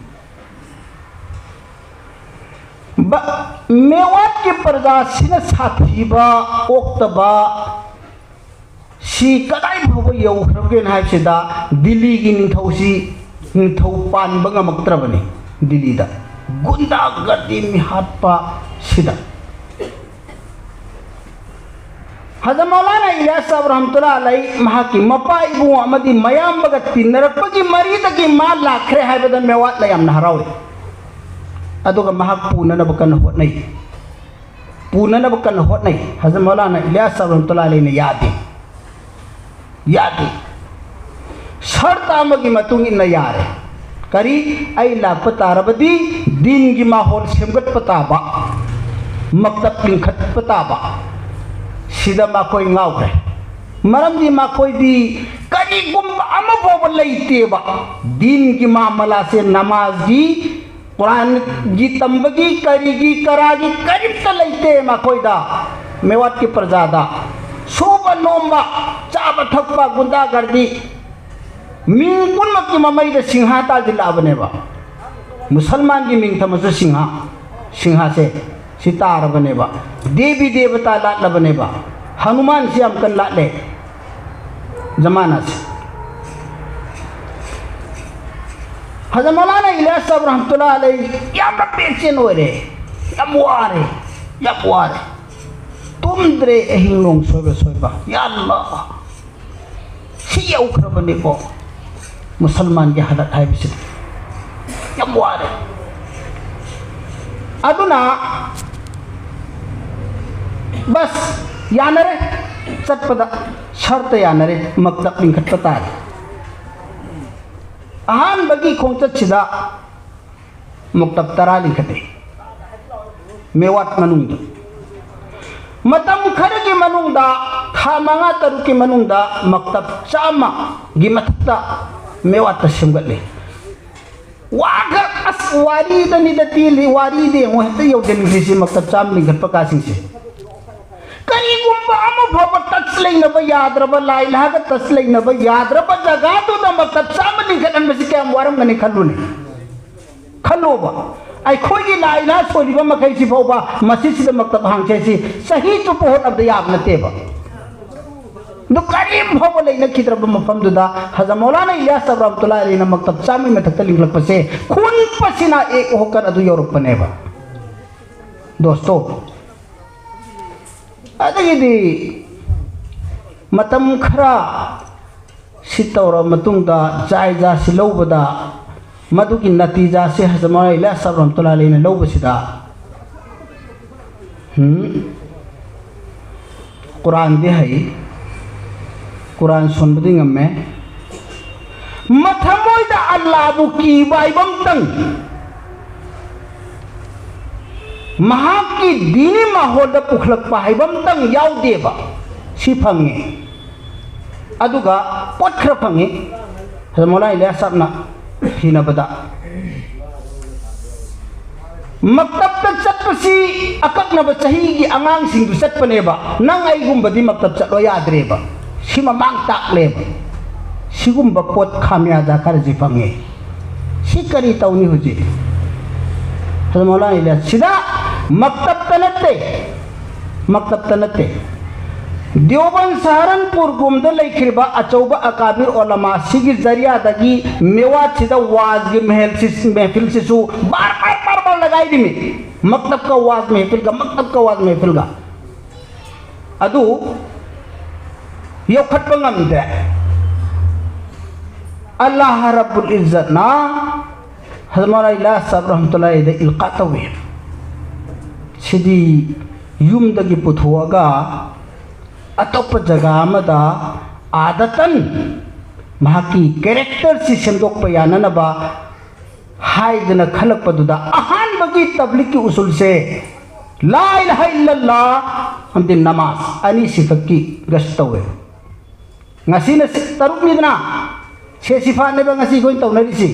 ꯕ-, ꯃꯦꯋꯥꯠꯀꯤ ꯄ꯭ꯔꯖꯥꯁꯤꯅ ꯁꯥꯊꯤꯕ, ꯑꯣꯛꯇꯕ, ꯁꯤ ꯀꯗꯥꯏ ꯐꯥꯎꯕ ꯌꯧꯈ꯭ꯔꯒꯦꯅ ꯍꯥꯏꯕꯁꯤꯗ, ꯗꯤꯜꯂꯤꯒꯤ ꯅꯤꯡꯊꯧꯁꯤ ꯅꯤꯡꯊꯧ ꯄꯥꯟꯕ ꯉꯝꯃꯛꯇ꯭ꯔꯕꯅꯤ꯫ ꯗꯤꯜꯂꯤꯗ ꯒꯨꯟꯗꯥꯒꯔꯗꯤ ꯃꯤꯍꯥꯠꯄ ꯁꯤꯗ꯫ ꯍꯖꯔꯠ ꯃꯧꯂꯥꯅꯥ ꯏꯂꯤꯌꯥꯁ ꯁꯥꯍꯕ ꯔꯍꯃꯇꯨꯜꯂꯥꯍꯤ ꯑꯂꯩꯍꯤ ꯃꯍꯥꯛꯀꯤ ꯃꯄꯥ ꯏꯕꯨꯡ ꯑꯃꯗꯤ ꯃꯌꯥꯝꯕꯒ ꯇꯤꯟꯅꯔꯛꯄꯒꯤ ꯃꯔꯤꯗꯒꯤ ꯃꯥ ꯂꯥꯛꯈ꯭ꯔꯦ ꯍꯥꯏꯕꯗ ꯃꯦꯋꯥꯠꯅ ꯌꯥꯝꯅ ꯍꯔꯥꯎꯏ꯫ ꯑꯗꯨꯒ ꯃꯍꯥꯛ ꯄꯨꯅꯅꯕ ꯀꯟꯅ ꯍꯣꯠꯅꯩ꯫ ꯄꯨꯅꯅꯕ ꯀꯟꯅ ꯍꯣꯠꯅꯩ꯫ ꯍꯖꯔꯠ ꯃꯧꯂꯥꯅꯥ ꯏꯂꯤꯌꯥꯁ ꯁꯥꯍꯕ ꯔꯍꯃꯇꯨꯜꯂꯥꯍꯤ ꯑꯂꯩꯍꯤꯅ ꯌꯥꯗꯦ꯫ ꯌꯥꯗꯦ꯫ ꯁꯔꯇ ꯑꯃꯒꯤ ꯃꯇꯨꯡ ꯏꯟꯅ ꯌꯥꯔꯦ꯫ ꯀꯔꯤ? ꯑꯩ ꯂꯥꯛꯄ ꯇꯥꯔꯕꯗꯤ ꯗꯤꯟꯒꯤ ꯃꯥꯍꯣꯜ ꯁꯦꯝꯒꯠꯄ ꯇꯥꯕ, ꯃꯛꯇꯕ ꯂꯤꯡꯈꯠꯄ ꯇꯥꯕ꯫ ꯁꯤꯗ ꯃꯈꯣꯏ ꯉꯥꯎꯈ꯭ꯔꯦ꯫ ꯃꯔꯝꯗꯤ ꯃꯈꯣꯏꯗꯤ ꯀꯔꯤꯒꯨꯝꯕ ꯑꯃ ꯐꯥꯎꯕ ꯂꯩꯇꯦꯕ꯫ ꯗꯤꯟꯒꯤ ꯃꯥꯃꯂꯥꯁꯦ, ꯅꯃꯥꯖꯒꯤ, ꯀꯨꯔꯥꯟꯒꯤ ꯇꯝꯕꯒꯤ, ꯀꯔꯤꯒꯤ ꯀꯔꯥꯒꯤ ꯀꯔꯤꯝꯇ ꯂꯩꯇꯦ ꯃꯈꯣꯏꯗ, ꯃꯦꯋꯥꯠꯀꯤ ꯄ꯭ꯔꯖꯥꯗ꯫ ꯁꯨꯕ ꯅꯣꯝꯕ, ꯆꯥꯕ ꯊꯛꯄ, ꯒꯨꯟꯗꯥꯒꯔꯗꯤ꯫ ꯃꯤꯡ ꯄꯨꯝꯅꯃꯛꯀꯤ ꯃꯃꯩꯗ ꯁꯤꯡꯍꯥ ꯇꯥꯁꯤꯜꯂꯛꯑꯕꯅꯦꯕ꯫ ꯃꯨꯁꯜꯃꯥꯟꯒꯤ ꯃꯤꯡ ꯊꯝꯃꯁꯨ ꯁꯤꯡꯍꯥ, ꯁꯤꯡꯍꯥꯁꯦ ꯁꯤ ꯇꯥꯔꯕꯅꯦꯕ꯫ ꯗꯦꯕꯤ ꯗꯦꯕꯇꯥ ꯂꯥꯠꯂꯕꯅꯦꯕ꯫ ꯍꯅꯨꯃꯥꯟꯁꯤ ꯌꯥꯝ ꯀꯟꯅ ꯂꯥꯠꯂꯦ ꯖꯃꯥꯅꯥꯁꯦ꯫ ꯍꯖꯔꯠ ꯃꯧꯂꯥꯅꯥ ꯏꯂꯤꯌꯥꯁ ꯁꯥꯍꯕ ꯔꯍꯃꯇꯨꯜꯂꯥꯍꯤ ꯑꯂꯩꯍꯤ ꯌꯥꯝꯅ ꯕꯦꯆꯦꯟ ꯑꯣꯏꯔꯦ, ꯌꯥꯝ ꯋꯥꯔꯦ, ꯌꯥꯝ ꯋꯥꯔꯦ꯫ ꯇꯨꯝꯗ꯭ꯔꯦ ꯑꯍꯤꯡ ꯅꯣꯡ ꯁꯣꯏꯕ ꯁꯣꯏꯕ꯫ ꯌꯥ ꯑꯜꯂꯥꯍ, ꯁꯤ ꯌꯧꯈ꯭ꯔꯕꯅꯤꯀꯣ ꯃꯨꯁꯜꯃꯥꯟꯒꯤ ꯍꯥꯂꯠ ꯍꯥꯏꯕꯁꯤꯗꯤ꯫ ꯌꯥꯝ ꯋꯥꯔꯦ꯫ ꯑꯗꯨꯅ ꯕꯁ ꯌꯥꯅꯔꯦ, ꯆꯠꯄꯗ ꯁꯔꯇ ꯌꯥꯅꯔꯦ, ꯃꯛꯇꯕ ꯂꯤꯡꯈꯠꯄ ꯇꯥꯔꯦ꯫ ꯑꯍꯥꯟꯕꯒꯤ ꯈꯣꯡꯆꯠꯁꯤꯗ ꯃꯛꯇꯕ ꯇꯔꯥ ꯂꯤꯡꯈꯠꯂꯦ ꯃꯦꯋꯥꯠ ꯃꯅꯨꯡꯗ꯫ ꯃꯇꯝ ꯈꯔꯒꯤ ꯃꯅꯨꯡꯗ, ꯊꯥ ꯃꯉꯥ ꯇꯔꯨꯛꯀꯤ ꯃꯅꯨꯡꯗ ꯃꯛꯇꯕ ꯆꯥꯝꯃꯒꯤ ꯃꯊꯛꯇ ꯃꯦꯋꯥꯠꯇ ꯁꯦꯝꯒꯠꯂꯦ꯫ ꯋꯥꯒ ꯑꯁ ꯋꯥꯔꯤꯗꯅꯤꯗ ꯇꯦꯜꯂꯤ, ꯋꯥꯔꯤꯗ ꯌꯦꯡꯉꯣ, ꯍꯦꯛꯇ ꯌꯧꯁꯤꯟꯈ꯭ꯔꯤꯁꯤ ꯃꯛꯇꯕ ꯆꯥꯝꯃ ꯂꯤꯡꯈꯠꯄ ꯀꯥꯁꯤꯡꯁꯦ꯫ ꯀꯔꯤꯒꯨꯝꯕ ꯑꯃ ꯐꯥꯎꯕ ꯇꯆ ꯂꯩꯅꯕ ꯌꯥꯗ꯭ꯔꯕ, ꯂꯥꯏ ꯂꯥꯒ ꯇꯆ ꯂꯩꯅꯕ ꯌꯥꯗ꯭ꯔꯕ ꯖꯒꯥꯗꯨꯗ ꯃꯛꯇꯕ ꯆꯥꯝꯃ ꯂꯤꯡꯈꯠꯍꯟꯕꯁꯤ ꯀꯌꯥꯝ ꯋꯥꯔꯝꯒꯅꯤ ꯈꯜꯂꯨꯅꯦ꯫ ꯈꯜꯂꯣꯕ, ꯑꯩꯈꯣꯏꯒꯤ ꯂꯥꯏ ꯂꯥ ꯁꯣꯜꯂꯤꯕ ꯃꯈꯩꯁꯤ ꯐꯥꯎꯕ ꯃꯁꯤꯁꯤꯗ ꯃꯛꯇꯕ ꯍꯥꯡꯁꯦ ꯁꯤ ꯆꯍꯤ ꯆꯨꯞꯄ ꯍꯣꯠꯅꯕꯗ ꯌꯥꯕ ꯅꯠꯇꯦꯕ꯫ ꯑꯗꯨ ꯀꯔꯤꯝ ꯐꯥꯎꯕ ꯂꯩꯅꯈꯤꯗ꯭ꯔꯕ ꯃꯐꯝꯗꯨꯗ ꯍꯖꯔꯠ ꯃꯧꯂꯥꯅꯥ ꯏꯂꯤꯌꯥꯁ ꯁꯥꯍꯕ ꯔꯍꯃꯇꯨꯜꯂꯥꯍꯤ ꯑꯂꯩꯍꯤꯅ ꯃꯛꯇꯕ ꯆꯥꯝꯃꯩ ꯃꯊꯛꯇ ꯂꯤꯡꯈꯠꯂꯛꯄꯁꯦ ꯈꯨꯟ ꯄꯁꯤꯅꯥ ꯑꯦꯛ ꯍꯣꯀꯔ ꯑꯗꯨ ꯌꯧꯔꯛꯄꯅꯦꯕ꯫ ꯗꯣꯁꯇꯣ, ꯑꯗꯒꯤꯗꯤ ꯃꯇꯝ ꯈꯔ ꯁꯤ ꯇꯧꯔꯕ ꯃꯇꯨꯡꯗ ꯖꯥꯏꯖꯥꯁꯤ ꯂꯧꯕꯗ ꯃꯗꯨꯒꯤ ꯅꯇꯤꯖꯥꯁꯤ ꯍꯖꯔꯠ ꯃꯧꯂꯥꯅꯥ ꯏꯂꯤꯌꯥꯁ ꯁꯥꯍꯕ ꯔꯍꯃꯇꯨꯜꯂꯥꯍꯤ ꯑꯂꯩꯍꯤꯅ ꯂꯧꯕꯁꯤꯗ, ꯍꯝ? ꯀꯨꯔꯥꯟꯗꯤ ꯍꯩ, ꯀꯨꯔꯥꯟ ꯁꯣꯟꯕꯗꯤ ꯉꯝꯃꯦ꯫ ꯃꯊꯃꯣꯏꯗ ꯑꯜꯂꯥꯕꯨ ꯀꯤꯕ ꯍꯥꯏꯕ ꯑꯝꯇꯪ, ꯃꯍꯥꯛꯀꯤ ꯗꯤꯅꯤ ꯃꯥꯍꯣꯜꯗ ꯄꯨꯈꯠꯂꯛꯄ ꯍꯥꯏꯕ ꯑꯝꯇꯪ ꯌꯥꯎꯗꯦꯕ꯫ ꯁꯤ ꯐꯪꯉꯦ꯫ ꯑꯗꯨꯒ ꯄꯣꯠ ꯈꯔ ꯐꯪꯉꯤ꯫ ꯍꯖꯔꯠ ꯃꯧꯂꯥꯅꯥ ꯏꯂꯤꯌꯥꯁ ꯁꯥꯍꯕꯅ ꯊꯤꯅꯕꯗ, ꯃꯛꯇꯕꯇ ꯆꯠꯄꯁꯤ ꯑꯀꯛꯅꯕ ꯆꯍꯤꯒꯤ ꯑꯉꯥꯡꯁꯤꯡꯗꯨ ꯆꯠꯄꯅꯦꯕ꯫ ꯅꯪ ꯑꯩꯒꯨꯝꯕꯗꯤ ꯃꯛꯇꯕ ꯆꯠꯂꯣ ꯌꯥꯗ꯭ꯔꯦꯕ꯫ ꯁꯤ ꯃꯃꯥꯡ ꯇꯥꯛꯂꯦꯕ꯫ ꯁꯤꯒꯨꯝꯕ ꯄꯣꯠ ꯈꯥꯃꯤꯌꯥꯖꯥ ꯈꯔꯁꯤ ꯐꯪꯉꯦ꯫ ꯁꯤ ꯀꯔꯤ ꯇꯧꯅꯤ ꯍꯧꯖꯤꯛ? ꯍꯖꯔꯠ ꯃꯧꯂꯥꯅꯥ ꯏꯂꯤꯌꯥꯁ ꯁꯤꯗ ꯃꯛꯇꯕꯇ ꯅꯠꯇꯦ, ꯃꯛꯇꯕꯇ ꯅꯠꯇꯦ꯫ ꯗꯤꯌꯣꯕꯟ ꯁꯍꯥꯔꯟꯄꯨꯔꯒꯨꯝꯗ ꯂꯩꯈ꯭ꯔꯤꯕ ꯑꯆꯧꯕ ꯑꯀꯥꯕꯤꯔ ꯑꯣꯂꯃꯥꯁꯤꯒꯤ ꯖꯔꯤꯌꯥꯗꯒꯤ ꯃꯦꯋꯥꯠꯁꯤꯗ ꯋꯥꯖꯒꯤ ꯃꯦꯍꯦꯜꯁꯤ-, ꯃꯦꯍꯐꯤꯜꯁꯤꯁꯨ ꯕꯥꯔ ꯕꯥꯔ ꯕꯥꯔ ꯕꯥꯔ ꯂꯒꯥꯏꯔꯤꯃꯤ꯫ ꯃꯛꯇꯕꯀ ꯋꯥꯖ ꯃꯦꯍꯐꯤꯜꯒ, ꯃꯛꯇꯕꯀ ꯋꯥꯖ ꯃꯦꯍꯐꯤꯜꯒ꯫ ꯑꯗꯨ ꯌꯣꯛꯈꯠꯄ ꯉꯝꯗꯦ꯫ ꯑꯜꯂꯥꯍ ꯔꯕꯨꯜ ꯏꯖꯠꯅ ꯍꯖꯔꯠ ꯃꯧꯂꯥꯅꯥ ꯏꯂꯤꯌꯥꯁ ꯁꯥꯍꯕ ꯔꯍꯃꯇꯨꯜꯂꯥꯍꯤꯗ ꯏꯜꯀꯥ ꯇꯧꯏ꯫ ꯁꯤꯗꯤ ꯌꯨꯝꯗꯒꯤ ꯄꯨꯊꯣꯛꯑꯒ ꯑꯇꯣꯞꯄ ꯖꯒꯥ ꯑꯃꯗ ꯑꯥꯗꯇꯟ ꯃꯍꯥꯛꯀꯤ characterꯁꯤ ꯁꯦꯝꯗꯣꯛꯄ ꯌꯥꯅꯅꯕ ꯍꯥꯏꯗꯅ ꯈꯜꯂꯛꯄꯗꯨꯗ ꯑꯍꯥꯟꯕꯒꯤ ꯇꯕ꯭ꯂꯤꯛꯀꯤ ꯎꯁꯨꯜꯁꯦ ꯂꯥ ꯏꯂꯥꯍ ꯏꯜꯂꯜꯂꯥ ꯑꯃꯗꯤ ꯅꯃꯥꯖ ꯑꯅꯤꯁꯤꯈꯛꯀꯤ ꯒꯁ ꯇꯧꯋꯦ꯫ ꯉꯁꯤꯅ ꯁꯤ-, ꯇꯔꯨꯛꯅꯤꯗꯅ, ꯁꯦ ꯁꯤꯐꯥꯠꯅꯦꯕ ꯉꯁꯤ ꯑꯩꯈꯣꯏꯅ ꯇꯧꯅꯔꯤꯁꯤ꯫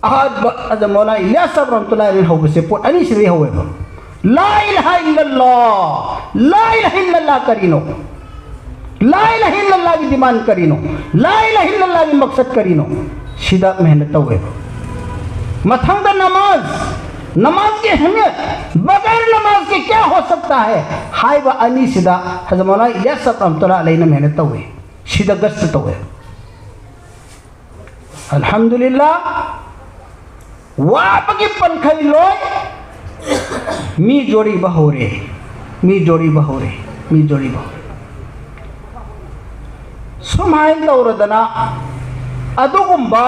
ꯑꯍꯥꯟꯕ ꯑꯗ ꯃꯧꯂꯥ ꯏꯂꯤꯌꯥꯁ ꯁꯥꯍꯕ ꯔꯍꯃꯇꯨꯜꯂꯥꯍꯤ ꯑꯂꯩꯍꯤ ꯍꯧꯕꯁꯦ ꯄꯣꯠ ꯑꯅꯤꯁꯤꯗꯒꯤ ꯍꯧꯋꯦꯕ꯫ ꯂꯥ ꯏꯂꯥꯍ ꯏꯜꯂꯜꯂꯥ, ꯂꯥ ꯏꯂꯥꯍ ꯏꯜꯂꯜꯂꯥ ꯀꯔꯤꯅꯣ? ꯂꯥ ꯏꯂꯥꯍ ꯏꯜꯂꯜꯂꯥꯒꯤ demand ꯀꯔꯤꯅꯣ? ꯂꯥ ꯏꯂꯥꯍ ꯏꯜꯂꯜꯂꯥꯒꯤ ꯃꯛꯁꯗ ꯀꯔꯤꯅꯣ? ꯁꯤꯗ ꯃꯦꯍꯅꯠ ꯇꯧꯋꯦꯕ꯫ ꯃꯊꯪꯗ ꯅꯃꯥꯖ, ꯅꯃꯥꯖ ꯀꯤ ꯑꯍꯃꯤꯌꯠ, ꯕꯒꯩꯔ ꯅꯃꯥꯖ ꯀꯦ ꯀꯌꯥ ꯍꯣ ꯁꯛꯇꯥ ꯍꯦ ꯍꯥꯏꯕ ꯑꯅꯤꯁꯤꯗ ꯍꯖꯔꯠ ꯃꯧꯂꯥꯅꯥ ꯏꯂꯤꯌꯥꯁ ꯁꯥꯍꯕ ꯔꯍꯃꯇꯨꯜꯂꯥꯍꯤ ꯑꯂꯩꯍꯤꯅ ꯃꯦꯍꯅꯠ ꯇꯧꯋꯦ꯫ ꯁꯤꯗ ꯒꯁ ꯇꯧꯋꯦ꯫ ꯑꯜꯍꯝꯗꯨꯂꯤꯜꯂꯥ, ꯋꯥꯕꯒꯤ ꯄꯟꯈꯩ ꯂꯣꯏ꯫ ꯃꯤ ꯖꯣꯔꯤꯕ ꯍꯧꯔꯦ, ꯃꯤ ꯖꯣꯔꯤꯕ ꯍꯧꯔꯦ, ꯃꯤ ꯖꯣꯔꯤꯕ ꯍꯧꯔꯦ꯫ ꯁꯨꯃꯥꯏꯅ ꯇꯧꯔꯗꯅ ꯑꯗꯨꯒꯨꯝꯕ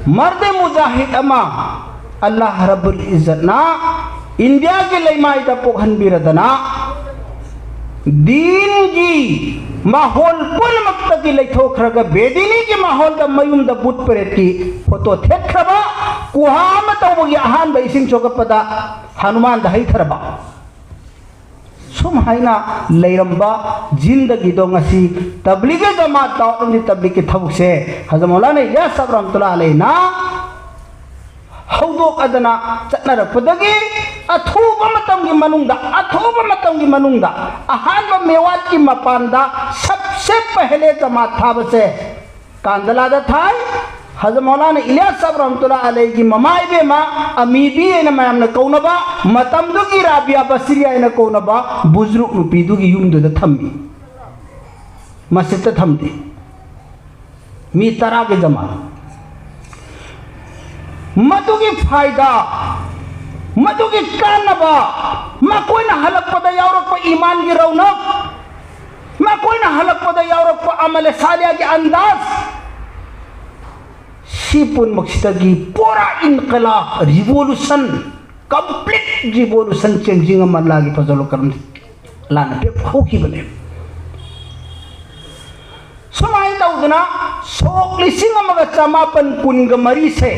ꯃꯔꯗꯦ ꯃꯨꯖꯥꯍꯤꯗ ꯑꯃ ꯑꯜꯂꯥꯍ ꯔꯕꯨꯜ ꯏꯖꯠꯅ ꯏꯟꯗꯤꯌꯥꯒꯤ ꯂꯩꯃꯥꯏꯗ ꯄꯣꯛꯍꯟꯕꯤꯔꯗꯅ, ꯗꯤꯟꯒꯤ ꯃꯥꯍꯣꯜ ꯄꯨꯝꯅꯃꯛꯇꯒꯤ ꯂꯩꯊꯣꯛꯈ꯭ꯔꯒ, ꯕꯦꯗꯤꯅꯤꯒꯤ ꯃꯥꯍꯣꯜꯗ ꯃꯌꯨꯝꯗ ꯕꯨꯠ ꯄ꯭ꯔꯦꯠꯀꯤ ꯐꯣꯇꯣ ꯊꯦꯠꯈ꯭ꯔꯕ, ꯀꯨꯍꯥ ꯑꯃ ꯇꯧꯕꯒꯤ ꯑꯍꯥꯟꯕ ꯏꯁꯤꯡ ꯁꯣꯛꯀꯠꯄꯗ ꯍꯅꯨꯃꯥꯟꯗ ꯍꯩꯊꯔꯕ, ꯁꯨꯝ ꯍꯥꯏꯅ ꯂꯩꯔꯝꯕ ꯖꯤꯟꯗꯒꯤꯗꯣ ꯉꯁꯤ ꯇꯕ꯭ꯂꯤꯒꯤ ꯖꯃꯥꯠ ꯗꯥꯎꯠ ꯑꯃꯗꯤ ꯇꯕ꯭ꯂꯤꯒꯤ ꯊꯕꯛꯁꯦ ꯍꯖꯔꯠ ꯃꯧꯂꯥꯅꯥ ꯏꯂꯤꯌꯥꯁ ꯁꯥꯍꯕ ꯔꯍꯃꯇꯨꯜꯂꯥꯍꯤ ꯑꯂꯩꯍꯤꯅ ꯍꯧꯗꯣꯛꯑꯗꯅ ꯆꯠꯅꯔꯛꯄꯗꯒꯤ ꯑꯊꯨꯕ ꯃꯇꯝꯒꯤ ꯃꯅꯨꯡꯗ, ꯑꯊꯨꯕ ꯃꯇꯝꯒꯤ ꯃꯅꯨꯡꯗ ꯑꯍꯥꯟꯕ ꯃꯦꯋꯥꯠꯀꯤ ꯃꯄꯥꯟꯗ ꯁꯕꯁꯦ ꯄꯍꯂꯦ ꯖꯃꯥꯠ ꯊꯥꯕꯁꯦ ꯀꯥꯟꯗꯂꯥꯗ ꯊꯥꯏ꯫ ꯍꯖꯔꯠ ꯃꯧꯂꯥꯅꯥ ꯏꯂꯤꯌꯥꯁ ꯁꯥꯍꯕ ꯔꯍꯃꯇꯨꯜꯂꯥꯍꯤ ꯑꯂꯩꯍꯤꯒꯤ ꯃꯃꯥ ꯏꯕꯦꯝꯃ ꯑꯃꯤ ꯕꯤ ꯍꯥꯏꯅ ꯃꯌꯥꯝꯅ ꯀꯧꯅꯕ, ꯃꯇꯝꯗꯨꯒꯤ ꯔꯥꯕꯤꯌꯥ ꯕꯁꯤꯔꯤ ꯍꯥꯏꯅ ꯀꯧꯅꯕ ꯕꯨꯖꯨꯔꯨꯛ ꯅꯨꯄꯤꯗꯨꯒꯤ ꯌꯨꯝꯗꯨꯗ ꯊꯝꯃꯤ, ꯃꯁꯖꯤꯗꯇ ꯊꯝꯗꯦ꯫ ꯃꯤ ꯇꯔꯥꯒꯤ ꯖꯃꯥꯠ꯫ ꯃꯗꯨꯒꯤ ꯐꯥꯏꯗꯥ, ꯃꯗꯨꯒꯤ ꯀꯥꯟꯅꯕ, ꯃꯈꯣꯏꯅ ꯍꯜꯂꯛꯄꯗ ꯌꯥꯎꯔꯛꯄ ꯏꯃꯥꯟꯒꯤ ꯔꯧꯅꯛ, ꯃꯈꯣꯏꯅ ꯍꯜꯂꯛꯄꯗ ꯌꯥꯎꯔꯛꯄ ꯑꯃꯂꯦ ꯁꯥꯂꯤꯌꯥꯒꯤ ꯑꯟꯗꯥꯖ, ꯁꯤ ꯄꯨꯝꯅꯃꯛꯁꯤꯗꯒꯤ ꯄꯨꯔꯥ ꯏꯟꯀꯂꯥꯕ, revolution, Complete revolution, change ꯑꯃ ꯑꯜꯂꯥꯒꯤ ꯐꯖꯜ ꯀꯔꯝ ꯂꯥꯟꯅ ꯄꯤꯔꯛꯄ ꯍꯧꯈꯤꯕꯅꯦ꯫ ꯁꯨꯃꯥꯏꯅ ꯇꯧꯗꯅ ꯁꯣꯛ ꯂꯤꯁꯤꯡ ꯑꯃꯒ ꯆꯃꯥꯄꯟ ꯀꯨꯟꯒ ꯃꯔꯤꯁꯦ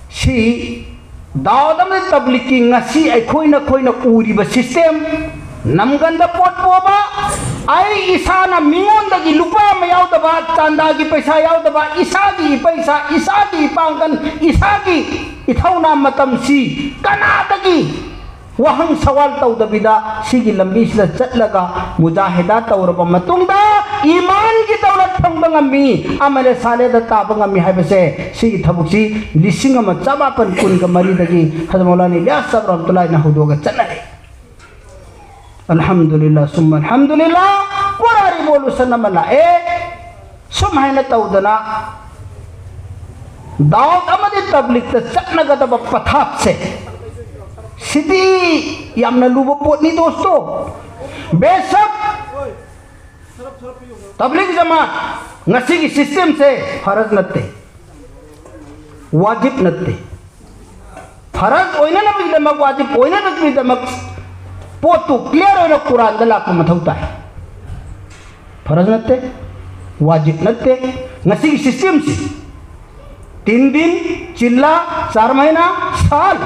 ꯁꯤ ꯗꯥꯎꯗ ꯑꯃꯗꯤ ꯇꯕ꯭ꯂꯤꯛꯀꯤ ꯉꯁꯤ ꯑꯩꯈꯣꯏꯅ ꯑꯩꯈꯣꯏꯅ ꯎꯔꯤꯕ system, ꯅꯝꯒꯟꯗ ꯄꯣꯠ ꯄꯣꯕ, ꯑꯩ ꯏꯁꯥꯅ ꯃꯤꯉꯣꯟꯗꯒꯤ ꯂꯨꯄꯥ ꯑꯃ ꯌꯥꯎꯗꯕ, ꯆꯥꯟꯗꯥꯒꯤ ꯄꯩꯁꯥ ꯌꯥꯎꯗꯕ, ꯏꯁꯥꯒꯤ ꯄꯩꯁꯥ, ꯏꯁꯥꯒꯤ ꯏꯄꯥꯡꯒꯜ, ꯏꯁꯥꯒꯤ ꯏꯊꯧꯅꯥ ꯃꯇꯝꯁꯤ ꯀꯅꯥꯗꯒꯤ ꯋꯥꯍꯪ ꯁꯋꯥꯜ ꯇꯧꯗꯕꯤꯗ ꯁꯤꯒꯤ ꯂꯝꯕꯤꯁꯤꯗ ꯆꯠꯂꯒ ꯃꯨꯖꯥꯍꯤꯗꯥ ꯇꯧꯔꯕ ꯃꯇꯨꯡꯗ ꯏꯃꯥꯟꯒꯤ ꯗꯧꯂꯠ ꯐꯪꯕ ꯉꯝꯃꯤ, ꯑꯃꯂꯦ ꯁꯥꯂꯦꯗ ꯇꯥꯕ ꯉꯝꯃꯤ ꯍꯥꯏꯕꯁꯦ ꯁꯤꯒꯤ ꯊꯕꯛꯁꯤ ꯂꯤꯁꯤꯡ ꯑꯃ ꯆꯃꯥꯄꯟ ꯀꯨꯟꯒ ꯃꯔꯤꯗꯒꯤ ꯍꯖꯔꯠ ꯃꯧꯂꯥꯅꯥ ꯏꯂꯤꯌꯥꯁ ꯁꯥꯍꯕ ꯔꯍꯃꯇꯨꯜꯂꯥꯍꯤꯅ ꯍꯧꯗꯣꯛꯑꯒ ꯆꯠꯅꯔꯦ꯫ ꯑꯜꯍꯝꯗꯨꯂꯤꯜꯂꯥ ꯁꯨꯝꯃ ꯑꯜꯍꯝꯗꯨꯂꯤꯜꯂꯥ, ꯄꯨꯔꯥ revolution ꯑꯃ ꯂꯥꯛꯑꯦ꯫ ꯁꯨꯝ ꯍꯥꯏꯅ ꯇꯧꯗꯅ ꯗꯥꯎꯗ ꯑꯃꯗꯤ ꯇꯕ꯭ꯂꯤꯛꯇ ꯆꯠꯅꯒꯗꯕ ꯄꯊꯥꯞꯁꯦ ꯁꯤꯗꯤ ꯌꯥꯝꯅ ꯂꯨꯕ ꯄꯣꯠꯅꯤ ꯗꯣꯁꯇꯣ꯫ ꯕꯦꯁꯛ ꯇꯕ꯭ꯂꯤꯛ ꯖꯃꯥꯠ ꯉꯁꯤꯒꯤ systemꯁꯦ ꯐꯔꯖ ꯅꯠꯇꯦ, ꯋꯥꯖꯤꯕ ꯅꯠꯇꯦ꯫ ꯐꯔꯖ ꯑꯣꯏꯅꯅꯕꯒꯤꯗꯃꯛ, ꯋꯥꯖꯤꯕ ꯑꯣꯏꯅꯅꯕꯒꯤꯗꯃꯛ ꯄꯣꯠꯇꯨ clear ꯑꯣꯏꯅ ꯀꯨꯔꯥꯟꯗ ꯂꯥꯛꯄ ꯃꯊꯧ ꯇꯥꯏ꯫ ꯐꯔꯖ ꯅꯠꯇꯦ, ꯋꯥꯖꯤꯕ ꯅꯠꯇꯦ꯫ ꯉꯁꯤꯒꯤ systemꯁꯤ ꯇꯤꯟ ꯗꯤꯟ, ꯆꯤꯜꯂꯥ, ꯆꯥꯔ ꯃꯍꯤꯅꯥ, ꯁꯥꯜ,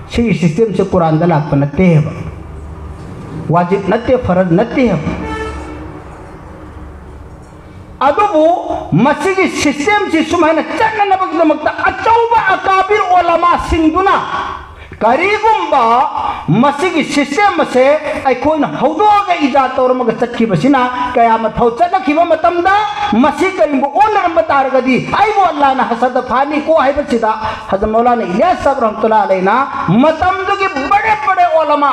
ꯁꯤꯒꯤ systemꯁꯦ ꯀꯨꯔꯥꯟꯗ ꯂꯥꯛꯄ ꯅꯠꯇꯦ ꯍꯥꯏꯕ꯫ ꯋꯥꯖꯤꯕ ꯅꯠꯇꯦ, ꯐꯔꯖ ꯅꯠꯇꯦ ꯍꯥꯏꯕ꯫ ꯑꯗꯨꯕꯨ ꯃꯁꯤꯒꯤ systemꯁꯤ ꯁꯨꯃꯥꯏꯅ ꯆꯠꯅꯅꯕꯒꯤꯗꯃꯛꯇ ꯑꯆꯧꯕ ꯑꯀꯥꯕꯤꯔ ꯑꯣꯂꯃꯥꯁꯤꯡꯗꯨꯅ ꯀꯔꯤꯒꯨꯝꯕ ꯃꯁꯤꯒꯤ system ꯑꯁꯦ ꯑꯩꯈꯣꯏꯅ ꯍꯧꯗꯣꯛꯑꯒ ꯏꯖꯥꯗ ꯇꯧꯔꯝꯃꯒ ꯆꯠꯈꯤꯕꯁꯤꯅ ꯀꯌꯥꯃꯠ ꯐꯥꯎ ꯆꯠꯅꯈꯤꯕ ꯃꯇꯝꯗ ꯃꯁꯤ ꯀꯔꯤꯒꯨꯝꯕ ꯑꯣꯟꯅꯔꯝꯕ ꯇꯥꯔꯒꯗꯤ ꯑꯩꯕꯨ ꯑꯜꯂꯥꯅ ꯍꯁꯗ ꯐꯥꯅꯤꯀꯣ ꯍꯥꯏꯕꯁꯤꯗ ꯍꯖꯔꯠ ꯃꯧꯂꯥꯅꯥ ꯏꯂꯤꯌꯥꯁ ꯁꯥꯍꯕ ꯔꯍꯃꯇꯨꯜꯂꯥꯍꯤ ꯑꯂꯩꯅ ꯃꯇꯝꯗꯨꯒꯤ ꯕꯔꯦ ꯕꯔꯦ ꯑꯣꯂꯃꯥ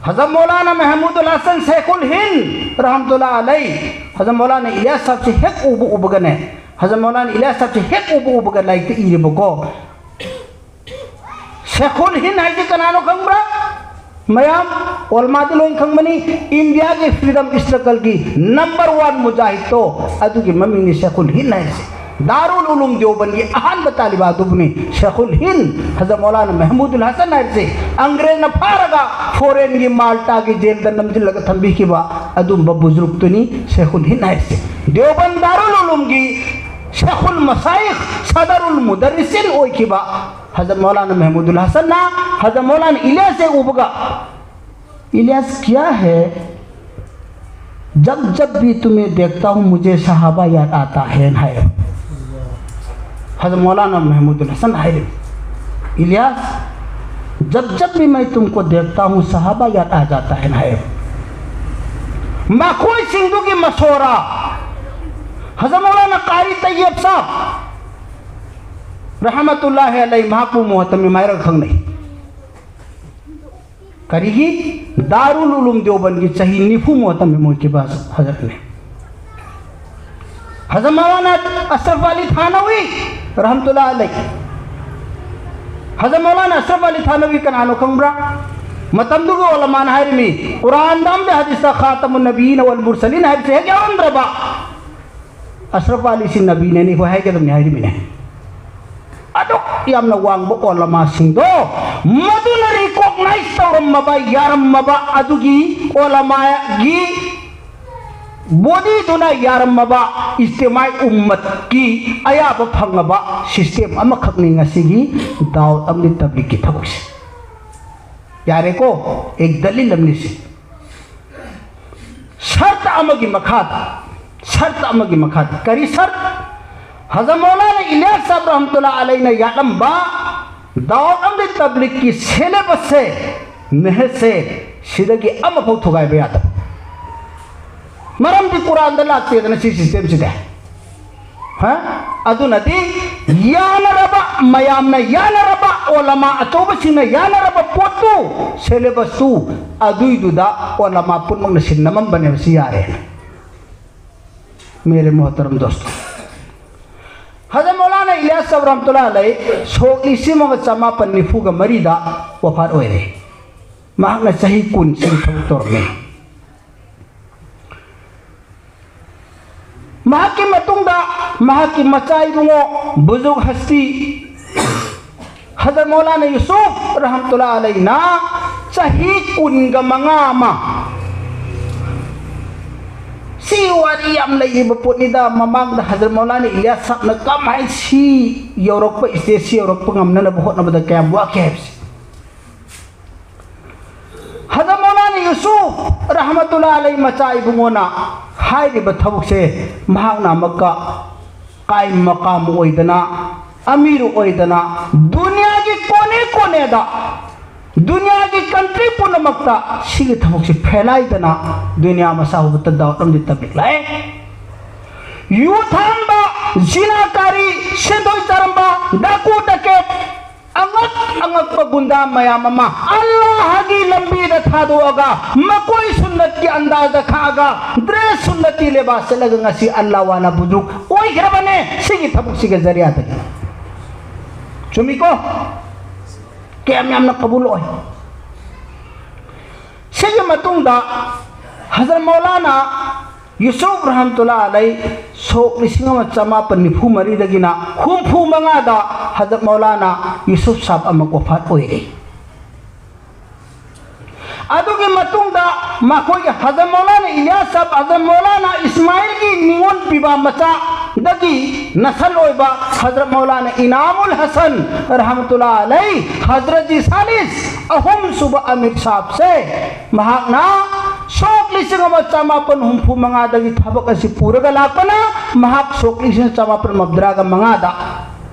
ꯍꯖꯔꯠ ꯃꯧꯂꯥꯅꯥ ꯃꯍꯃꯨꯗꯨꯜ ꯍꯁꯟ ꯁꯦꯈꯨꯜ ꯍꯤꯟꯗ ꯔꯍꯃꯇꯨꯜꯂꯥꯍꯤ ꯑꯂꯩ, ꯍꯖꯔꯠ ꯃꯧꯂꯥꯅꯥ ꯏꯂꯤꯌꯥꯁ ꯁꯥꯍꯕꯁꯤ ꯍꯦꯛ ꯎꯕ ꯎꯕꯒꯅꯦ, ꯍꯖꯔꯠ ꯃꯧꯂꯥꯅꯥ ꯏꯂꯤꯌꯥꯁ ꯁꯥꯍꯕꯁꯤ ꯍꯦꯛ ꯎꯕ ꯎꯕꯒ ꯂꯥꯏꯔꯤꯛꯇ ꯏꯔꯦꯕꯀꯣ꯫ ꯁꯦꯈꯨꯜ ꯍꯤꯟꯗ ꯍꯥꯏꯁꯦ ꯀꯅꯥꯅꯣ ꯈꯪꯕ꯭ꯔꯥ? ꯃꯌꯥꯝ ꯑꯣꯂꯃꯥꯗꯤ ꯂꯣꯏ ꯈꯪꯕꯅꯤ, ꯏꯟꯗꯤꯌꯥꯒꯤ freedom struggleꯒꯤ number one ꯃꯨꯖꯥꯍꯤꯗꯇꯣ ꯑꯗꯨꯒꯤ ꯃꯃꯤꯡꯅꯤ ꯁꯦꯈꯨꯜ ꯍꯤꯟꯗ ꯍꯥꯏꯁꯦ꯫ ꯗꯥꯔꯨꯜ ꯎꯂꯨꯝ ꯗꯤꯌꯣꯕꯟꯒꯤ ꯑꯍꯥꯟꯕ ꯇꯥꯂꯤꯕꯥ ꯑꯗꯨꯕꯨꯅꯤ꯫ ꯁꯦꯈꯨꯜ ꯍꯤꯟ ꯍꯖꯔꯠ ꯃꯧꯂꯥꯅꯥ ꯃꯦꯍꯃꯨꯗꯨꯜ ꯍꯁꯟ ꯍꯥꯏꯕꯁꯦ ꯑꯪꯒ꯭ꯔꯦꯖꯅ ꯐꯥꯔꯒ ꯐꯣꯔꯦꯟꯒꯤ ꯃꯥꯜꯇꯥꯒꯤ ꯖꯦꯜꯗ ꯅꯝꯁꯤꯜꯂꯒ ꯊꯝꯕꯤꯈꯤꯕ ꯑꯗꯨꯝꯕ ꯕꯨꯖꯨꯔꯨꯛꯇꯨꯅꯤ ꯁꯦꯈꯨꯜ ꯍꯤꯟ ꯍꯥꯏꯕꯁꯦ꯫ ꯗꯤꯌꯣꯕꯟ ꯗꯥꯔꯨꯜ ꯎꯂꯨꯝꯒꯤ ꯁꯦꯈꯨꯜ ꯃꯁꯥꯏꯈ, ꯁꯗꯔꯨꯜ ꯃꯨꯗꯔꯔꯤꯁꯤꯟ ꯑꯣꯏꯈꯤꯕ ꯍꯖꯔꯠ ꯃꯧꯂꯥꯅꯥ ꯃꯦꯍꯃꯨꯗꯨꯜ ꯍꯁꯟꯅ ꯍꯖꯔꯠ ꯃꯧꯂꯥꯅꯥ ꯏꯂꯤꯌꯥꯁꯁꯦ ꯎꯕꯒ, "ꯏꯂꯤꯌꯥꯁ, ꯀꯌꯥ ꯍꯦ? ꯖꯕ ꯖꯕ ꯚꯤ ꯇꯨꯝꯍꯦ ꯗꯦꯈꯇꯥ ꯍꯨ ꯃꯨꯖꯦ ꯁꯍꯥꯕꯥ ꯌꯥꯗ ꯑꯥꯇꯥ ꯍꯦ" ꯍꯥꯏ꯫ ꯍꯖꯔꯠ ꯃꯧꯂꯥꯅꯥ ꯃꯦꯍꯃꯨꯗꯨꯜ ꯍꯁꯟ ꯍꯥꯏꯔꯦ, "ꯏꯂꯤꯌꯥꯁ, ꯖꯕ ꯖꯕ ꯚꯤ ꯃꯩ ꯇꯨꯝꯀꯣ ꯗꯦꯈꯇꯥ ꯍꯨ ꯁꯍꯥꯕꯥ ꯌꯥꯗ ꯑꯥ ꯖꯥꯇꯥ ꯍꯦ" ꯍꯥꯏ꯫ ꯃꯈꯣꯏꯁꯤꯡꯗꯨꯒꯤ ꯃꯁꯣꯔꯥ, ꯍꯖꯔꯠ ꯃꯧꯂꯥꯅꯥ ꯀꯥꯔꯤ ꯇꯩꯌꯦꯕ ꯁꯥꯍꯕ ꯔꯍꯃꯇꯨꯜꯂꯥꯍꯤ ꯑꯂꯩ, ꯃꯍꯥꯛꯄꯨ ꯃꯨꯍꯇꯃꯤꯝ ꯍꯥꯏꯔꯒ ꯈꯪꯅꯩ꯫ ꯀꯔꯤꯒꯤ? ꯗꯥꯔꯨꯜ ꯎꯂꯨꯝ ꯗꯤꯌꯣꯕꯟꯒꯤ ꯆꯍꯤ ꯅꯤꯐꯨ ꯃꯨꯍꯇꯃꯤꯝ ꯑꯣꯏꯈꯤꯕ ꯍꯖꯔꯠꯅꯤ꯫ ꯍꯖꯔꯠ ꯃꯧꯂꯥꯅꯥ ꯑꯁꯔꯐ ꯑꯂꯤ ꯊꯥꯅꯋꯤ ꯔꯍꯃꯇꯨꯜꯂꯥꯍꯤ ꯑꯂꯩ꯫ ꯍꯖꯔꯠ ꯃꯧꯂꯥꯅꯥ ꯑꯁꯔꯐ ꯑꯂꯤ ꯊꯥꯅꯋꯤ ꯀꯅꯥꯅꯣ ꯈꯪꯕ꯭ꯔꯥ? ꯃꯇꯝꯗꯨꯒꯤ ꯎꯂꯃꯥꯅ ꯍꯥꯏꯔꯝꯃꯤ, ꯀꯨꯔꯥꯟꯗ ꯑꯃꯗꯤ ꯍꯗꯤꯁꯇ ꯈꯥꯇꯃꯨꯟ ꯅꯕꯤꯌꯤꯟ ꯋꯜ ꯃꯨꯔꯁꯂꯤꯟ ꯍꯥꯏꯕꯁꯦ ꯍꯦꯛ ꯌꯥꯎꯔꯝꯗ꯭ꯔꯕ, ꯑꯁꯔꯐ ꯑꯂꯤꯁꯤ ꯅꯕꯤꯅꯦꯅ ꯑꯩꯈꯣꯏ ꯍꯥꯏꯒꯗꯕꯅꯤ ꯍꯥꯏꯔꯤꯃꯤꯅꯦ꯫ ꯑꯗꯨꯛ ꯌꯥꯝꯅ ꯋꯥꯡꯕ ꯑꯣꯂꯃꯥꯁꯤꯡꯗꯣ ꯃꯗꯨꯅ ꯔꯤꯀꯣꯛꯅꯥꯏꯖ ꯇꯧꯔꯝꯃꯕ, ꯌꯥꯔꯝꯃꯕ, ꯑꯗꯨꯒꯤ ꯑꯣꯂꯃꯥꯒꯤ ꯕꯣꯗꯤꯗꯨꯅ ꯌꯥꯔꯝꯃꯕ ꯏꯖꯇꯤꯃꯥꯏ ꯎꯝꯃꯠꯀꯤ ꯑꯌꯥꯕ ꯐꯪꯉꯕ ꯁꯤꯁꯇꯦꯝ ꯑꯃꯈꯛꯅꯤ ꯉꯁꯤꯒꯤ ꯗꯥꯎꯠ ꯑꯃꯗꯤ ꯇꯕ꯭ꯂꯤꯛꯀꯤ ꯊꯕꯛꯁꯦ꯫ ꯌꯥꯔꯦꯀꯣ? ꯑꯦꯛ ꯗꯂꯤꯜ ꯑꯃꯅꯤ ꯁꯤ꯫ ꯁꯔꯠ ꯑꯃꯒꯤ ꯃꯈꯥꯗ, ꯁꯔꯠ ꯑꯃꯒꯤ ꯃꯈꯥꯗ꯫ ꯀꯔꯤ ꯁꯔꯠ? ꯍꯖꯔꯠ ꯃꯧꯂꯥꯅꯥ ꯏꯂꯤꯌꯥꯁ ꯁꯥꯍꯕ ꯔꯍꯃꯇꯨꯜꯂꯥꯍꯤ ꯑꯂꯩꯅ ꯌꯥꯠꯂꯝꯕ ꯗꯥꯎꯠ ꯑꯃꯗꯤ ꯇꯕ꯭ꯂꯤꯛꯀꯤ ꯁꯦꯂꯦꯕꯁꯁꯦ, ꯃꯦꯍꯦꯠꯁꯦ, ꯁꯤꯗꯒꯤ ꯑꯃꯐꯥꯎ ꯊꯨꯒꯥꯏꯕ ꯌꯥꯗꯕ꯫ ꯃꯔꯝꯗꯤ ꯀꯨꯔꯥꯟꯗ ꯂꯥꯛꯇꯦꯗꯅ ꯁꯤ ꯁꯤꯁꯇꯦꯝꯁꯤꯗꯤ꯫ ꯍꯥ? ꯑꯗꯨꯅꯗꯤ ꯌꯥꯅꯔꯕ, ꯃꯌꯥꯝꯅ ꯌꯥꯅꯔꯕ, ꯑꯣꯂꯃꯥ ꯑꯆꯧꯕꯁꯤꯡꯅ ꯌꯥꯅꯔꯕ ꯄꯣꯠꯇꯨ, ꯁꯦꯂꯦꯕꯁꯇꯨ, ꯑꯗꯨꯏꯗꯨꯗ ꯑꯣꯂꯃꯥ ꯄꯨꯝꯅꯃꯛꯅ ꯁꯤꯟ ꯅꯝꯃꯝꯕꯅꯦꯕ꯫ ꯁꯤ ꯌꯥꯔꯦ꯫ ꯃꯦꯔꯦ ꯃꯣꯍꯇꯔꯝ ꯗꯣꯁꯇꯣ, ꯍꯖꯔꯠ ꯃꯧꯂꯥꯅꯥ ꯏꯂꯤꯌꯥꯁ ꯁꯥꯍꯕ ꯔꯍꯃꯇꯨꯜꯂꯥꯍꯤ ꯑꯂꯩ ꯁꯣꯛ ꯂꯤꯁꯤꯡ ꯑꯃꯒ ꯆꯃꯥꯄꯟ ꯅꯤꯐꯨꯒ ꯃꯔꯤꯗ ꯋꯐꯥꯠ ꯑꯣꯏꯔꯦ꯫ ꯃꯍꯥꯛꯅ ꯆꯍꯤ ꯀꯨꯟ ꯁꯤꯒꯤ ꯊꯕꯛ ꯇꯧꯔꯝꯃꯤ꯫ ꯃꯍꯥꯛꯀꯤ ꯃꯇꯨꯡꯗ ꯃꯍꯥꯛꯀꯤ ꯃꯆꯥ ꯏꯕꯨꯡꯉꯣ ꯕꯨꯖꯨꯔꯒ ꯍꯁꯇꯤ ꯍꯖꯔꯠ ꯃꯧꯂꯥꯅꯥ ꯌꯨꯁꯨꯐ ꯔꯍꯃꯇꯨꯜꯂꯥꯍꯤ ꯑꯂꯩꯍꯤꯅ ꯆꯍꯤ ꯀꯨꯟꯒ ꯃꯉꯥ ꯑꯃ, ꯁꯤ ꯋꯥꯔꯤ ꯌꯥꯝ ꯂꯩꯔꯤꯕ ꯄꯣꯠꯅꯤꯗ꯫ ꯃꯃꯥꯡꯗ ꯍꯖꯔꯠ ꯃꯧꯂꯥꯅꯥ ꯏꯂꯤꯌꯥꯁ ꯁꯥꯍꯕꯅ ꯀꯃꯥꯏꯅ ꯁꯤ ꯌꯧꯔꯛꯄ, ꯁ꯭ꯇꯦꯖꯁꯤ ꯌꯧꯔꯛꯄ ꯉꯝꯅꯅꯕ ꯍꯣꯠꯅꯕꯗ ꯀꯌꯥꯝ ꯋꯥꯈꯤ ꯍꯥꯏꯕꯁꯦ꯫ ꯍꯖꯔꯠ ꯃꯧꯂꯥꯅꯥ ꯌꯨꯁꯨꯐ ꯔꯍꯃꯇꯨꯜꯂꯥꯍꯤ ꯑꯂꯩꯍꯤ ꯃꯆꯥ ꯏꯕꯨꯡꯉꯣꯅ ꯍꯥꯏꯔꯤꯕ ꯊꯕꯛꯁꯦ, ꯃꯍꯥꯛꯅ ꯑꯃꯨꯛꯀ ꯀꯥꯏꯝ ꯃꯀꯥꯝ ꯑꯣꯏꯗꯅ, ꯑꯃꯤꯔ ꯑꯣꯏꯗꯅ, ꯗꯨꯅꯤꯌꯥꯒꯤ ꯀꯣꯅꯦ ꯀꯣꯅꯦꯗ, ꯗꯨꯅꯤꯌꯥꯒꯤ ꯀꯟꯇ꯭ꯔꯤ ꯄꯨꯝꯅꯃꯛꯇ ꯁꯤꯒꯤ ꯊꯕꯛꯁꯤ ꯐꯦꯂꯥꯏꯗꯅ ꯗꯨꯅꯤꯌꯥ ꯃꯁꯥ ꯍꯨꯕꯇ ꯗꯥꯎꯠ ꯑꯃꯗꯤ ꯇꯞꯂꯤꯛ ꯂꯥꯛꯑꯦ꯫ ꯌꯨ ꯊꯛꯑꯝꯕ, ꯖꯤꯅꯥꯀꯥꯔꯤ, ꯁꯦꯟꯗꯣꯏ ꯆꯥꯔꯝꯕ, ꯗꯥꯀꯨ ꯗꯀꯦꯠ, ꯑꯉꯛ ꯑꯉꯛꯄ ꯒꯨꯟꯗꯥ ꯃꯌꯥꯝ ꯑꯃ ꯑꯜꯂꯥꯍꯒꯤ ꯂꯝꯕꯤꯗ ꯊꯥꯗꯣꯛꯑꯒ, ꯃꯀꯣꯏ ꯁꯨꯟꯅꯠꯀꯤ ꯑꯟꯗꯥꯖꯗ ꯈꯥꯛꯑꯒ, ꯗ꯭ꯔꯦꯁ ꯁꯨꯟꯅꯠꯀꯤ ꯂꯦꯕꯥꯁ ꯁꯦꯠꯂꯒ ꯉꯁꯤ ꯑꯜꯂꯥꯍ ꯋꯥꯂꯥ ꯕꯨꯖꯨꯔꯒ ꯑꯣꯏꯈ꯭ꯔꯕꯅꯦ ꯁꯤꯒꯤ ꯊꯕꯛꯁꯤꯒꯤ ꯖꯔꯤꯌꯥꯗꯒꯤ꯫ ꯆꯨꯝꯃꯤꯀꯣ? ꯀꯌꯥꯝ ꯌꯥꯝꯅ ꯀꯕꯨꯜ ꯑꯣꯏ꯫ ꯁꯤꯒꯤ ꯃꯇꯨꯡꯗ ꯍꯖꯔꯠ ꯃꯧꯂꯥꯅꯥ ꯌꯨꯁꯨꯐ ꯔꯍꯃꯇꯨꯜꯂꯥꯍꯤ ꯑꯂꯩꯍꯤ ꯁꯣꯛ ꯂꯤꯁꯤꯡ ꯑꯃ ꯆꯃꯥꯄꯟ ꯅꯤꯐꯨ ꯃꯔꯤꯗꯒꯤꯅ ꯍꯨꯝꯐꯨ ꯃꯉꯥꯗ ꯍꯖꯔꯠ ꯃꯧꯂꯥꯅꯥ ꯌꯨꯁꯨꯐ ꯁꯥꯍꯕ ꯑꯃ ꯋꯐꯥꯠ ꯑꯣꯏꯔꯦ꯫ ꯑꯗꯨꯒꯤ ꯃꯇꯨꯡꯗ ꯃꯈꯣꯏꯒꯤ ꯍꯖꯔꯠ ꯃꯧꯂꯥꯅꯥ ꯏꯂꯤꯌꯥꯁ ꯁꯥꯍꯕ, ꯍꯖꯔꯠ ꯃꯧꯂꯥꯅꯥ ꯏꯁꯃꯥꯏꯜꯒꯤ ꯅꯤꯉꯣꯜ ꯄꯤꯕ ꯃꯆꯥꯗꯒꯤ ꯅꯁꯜ ꯑꯣꯏꯕ ꯍꯖꯔꯠ ꯃꯧꯂꯥꯅꯥ ꯏꯅꯥꯃꯨꯜ ꯍꯁꯟ ꯔꯍꯃꯇꯨꯜꯂꯥꯍꯤ ꯑꯂꯩꯍꯤ, ꯍꯖꯔꯠ ꯖꯤ ꯁꯥꯂꯤꯁ, ꯑꯍꯨꯝꯁꯨꯕ ꯑꯃꯤꯔ ꯁꯥꯍꯕꯁꯦ, ꯃꯍꯥꯛꯅ ꯁꯣꯛ ꯂꯤꯁꯤꯡ ꯑꯃ ꯆꯃꯥꯄꯟ ꯍꯨꯝꯐꯨ ꯃꯉꯥꯗꯒꯤ ꯊꯕꯛ ꯑꯁꯤ ꯄꯨꯔꯒ ꯂꯥꯛꯄꯅ, ꯃꯍꯥꯛ ꯁꯣꯛ ꯂꯤꯁꯤꯡ ꯆꯃꯥꯄꯟ ꯃꯧꯗ꯭ꯔꯥꯒ ꯃꯉꯥꯗ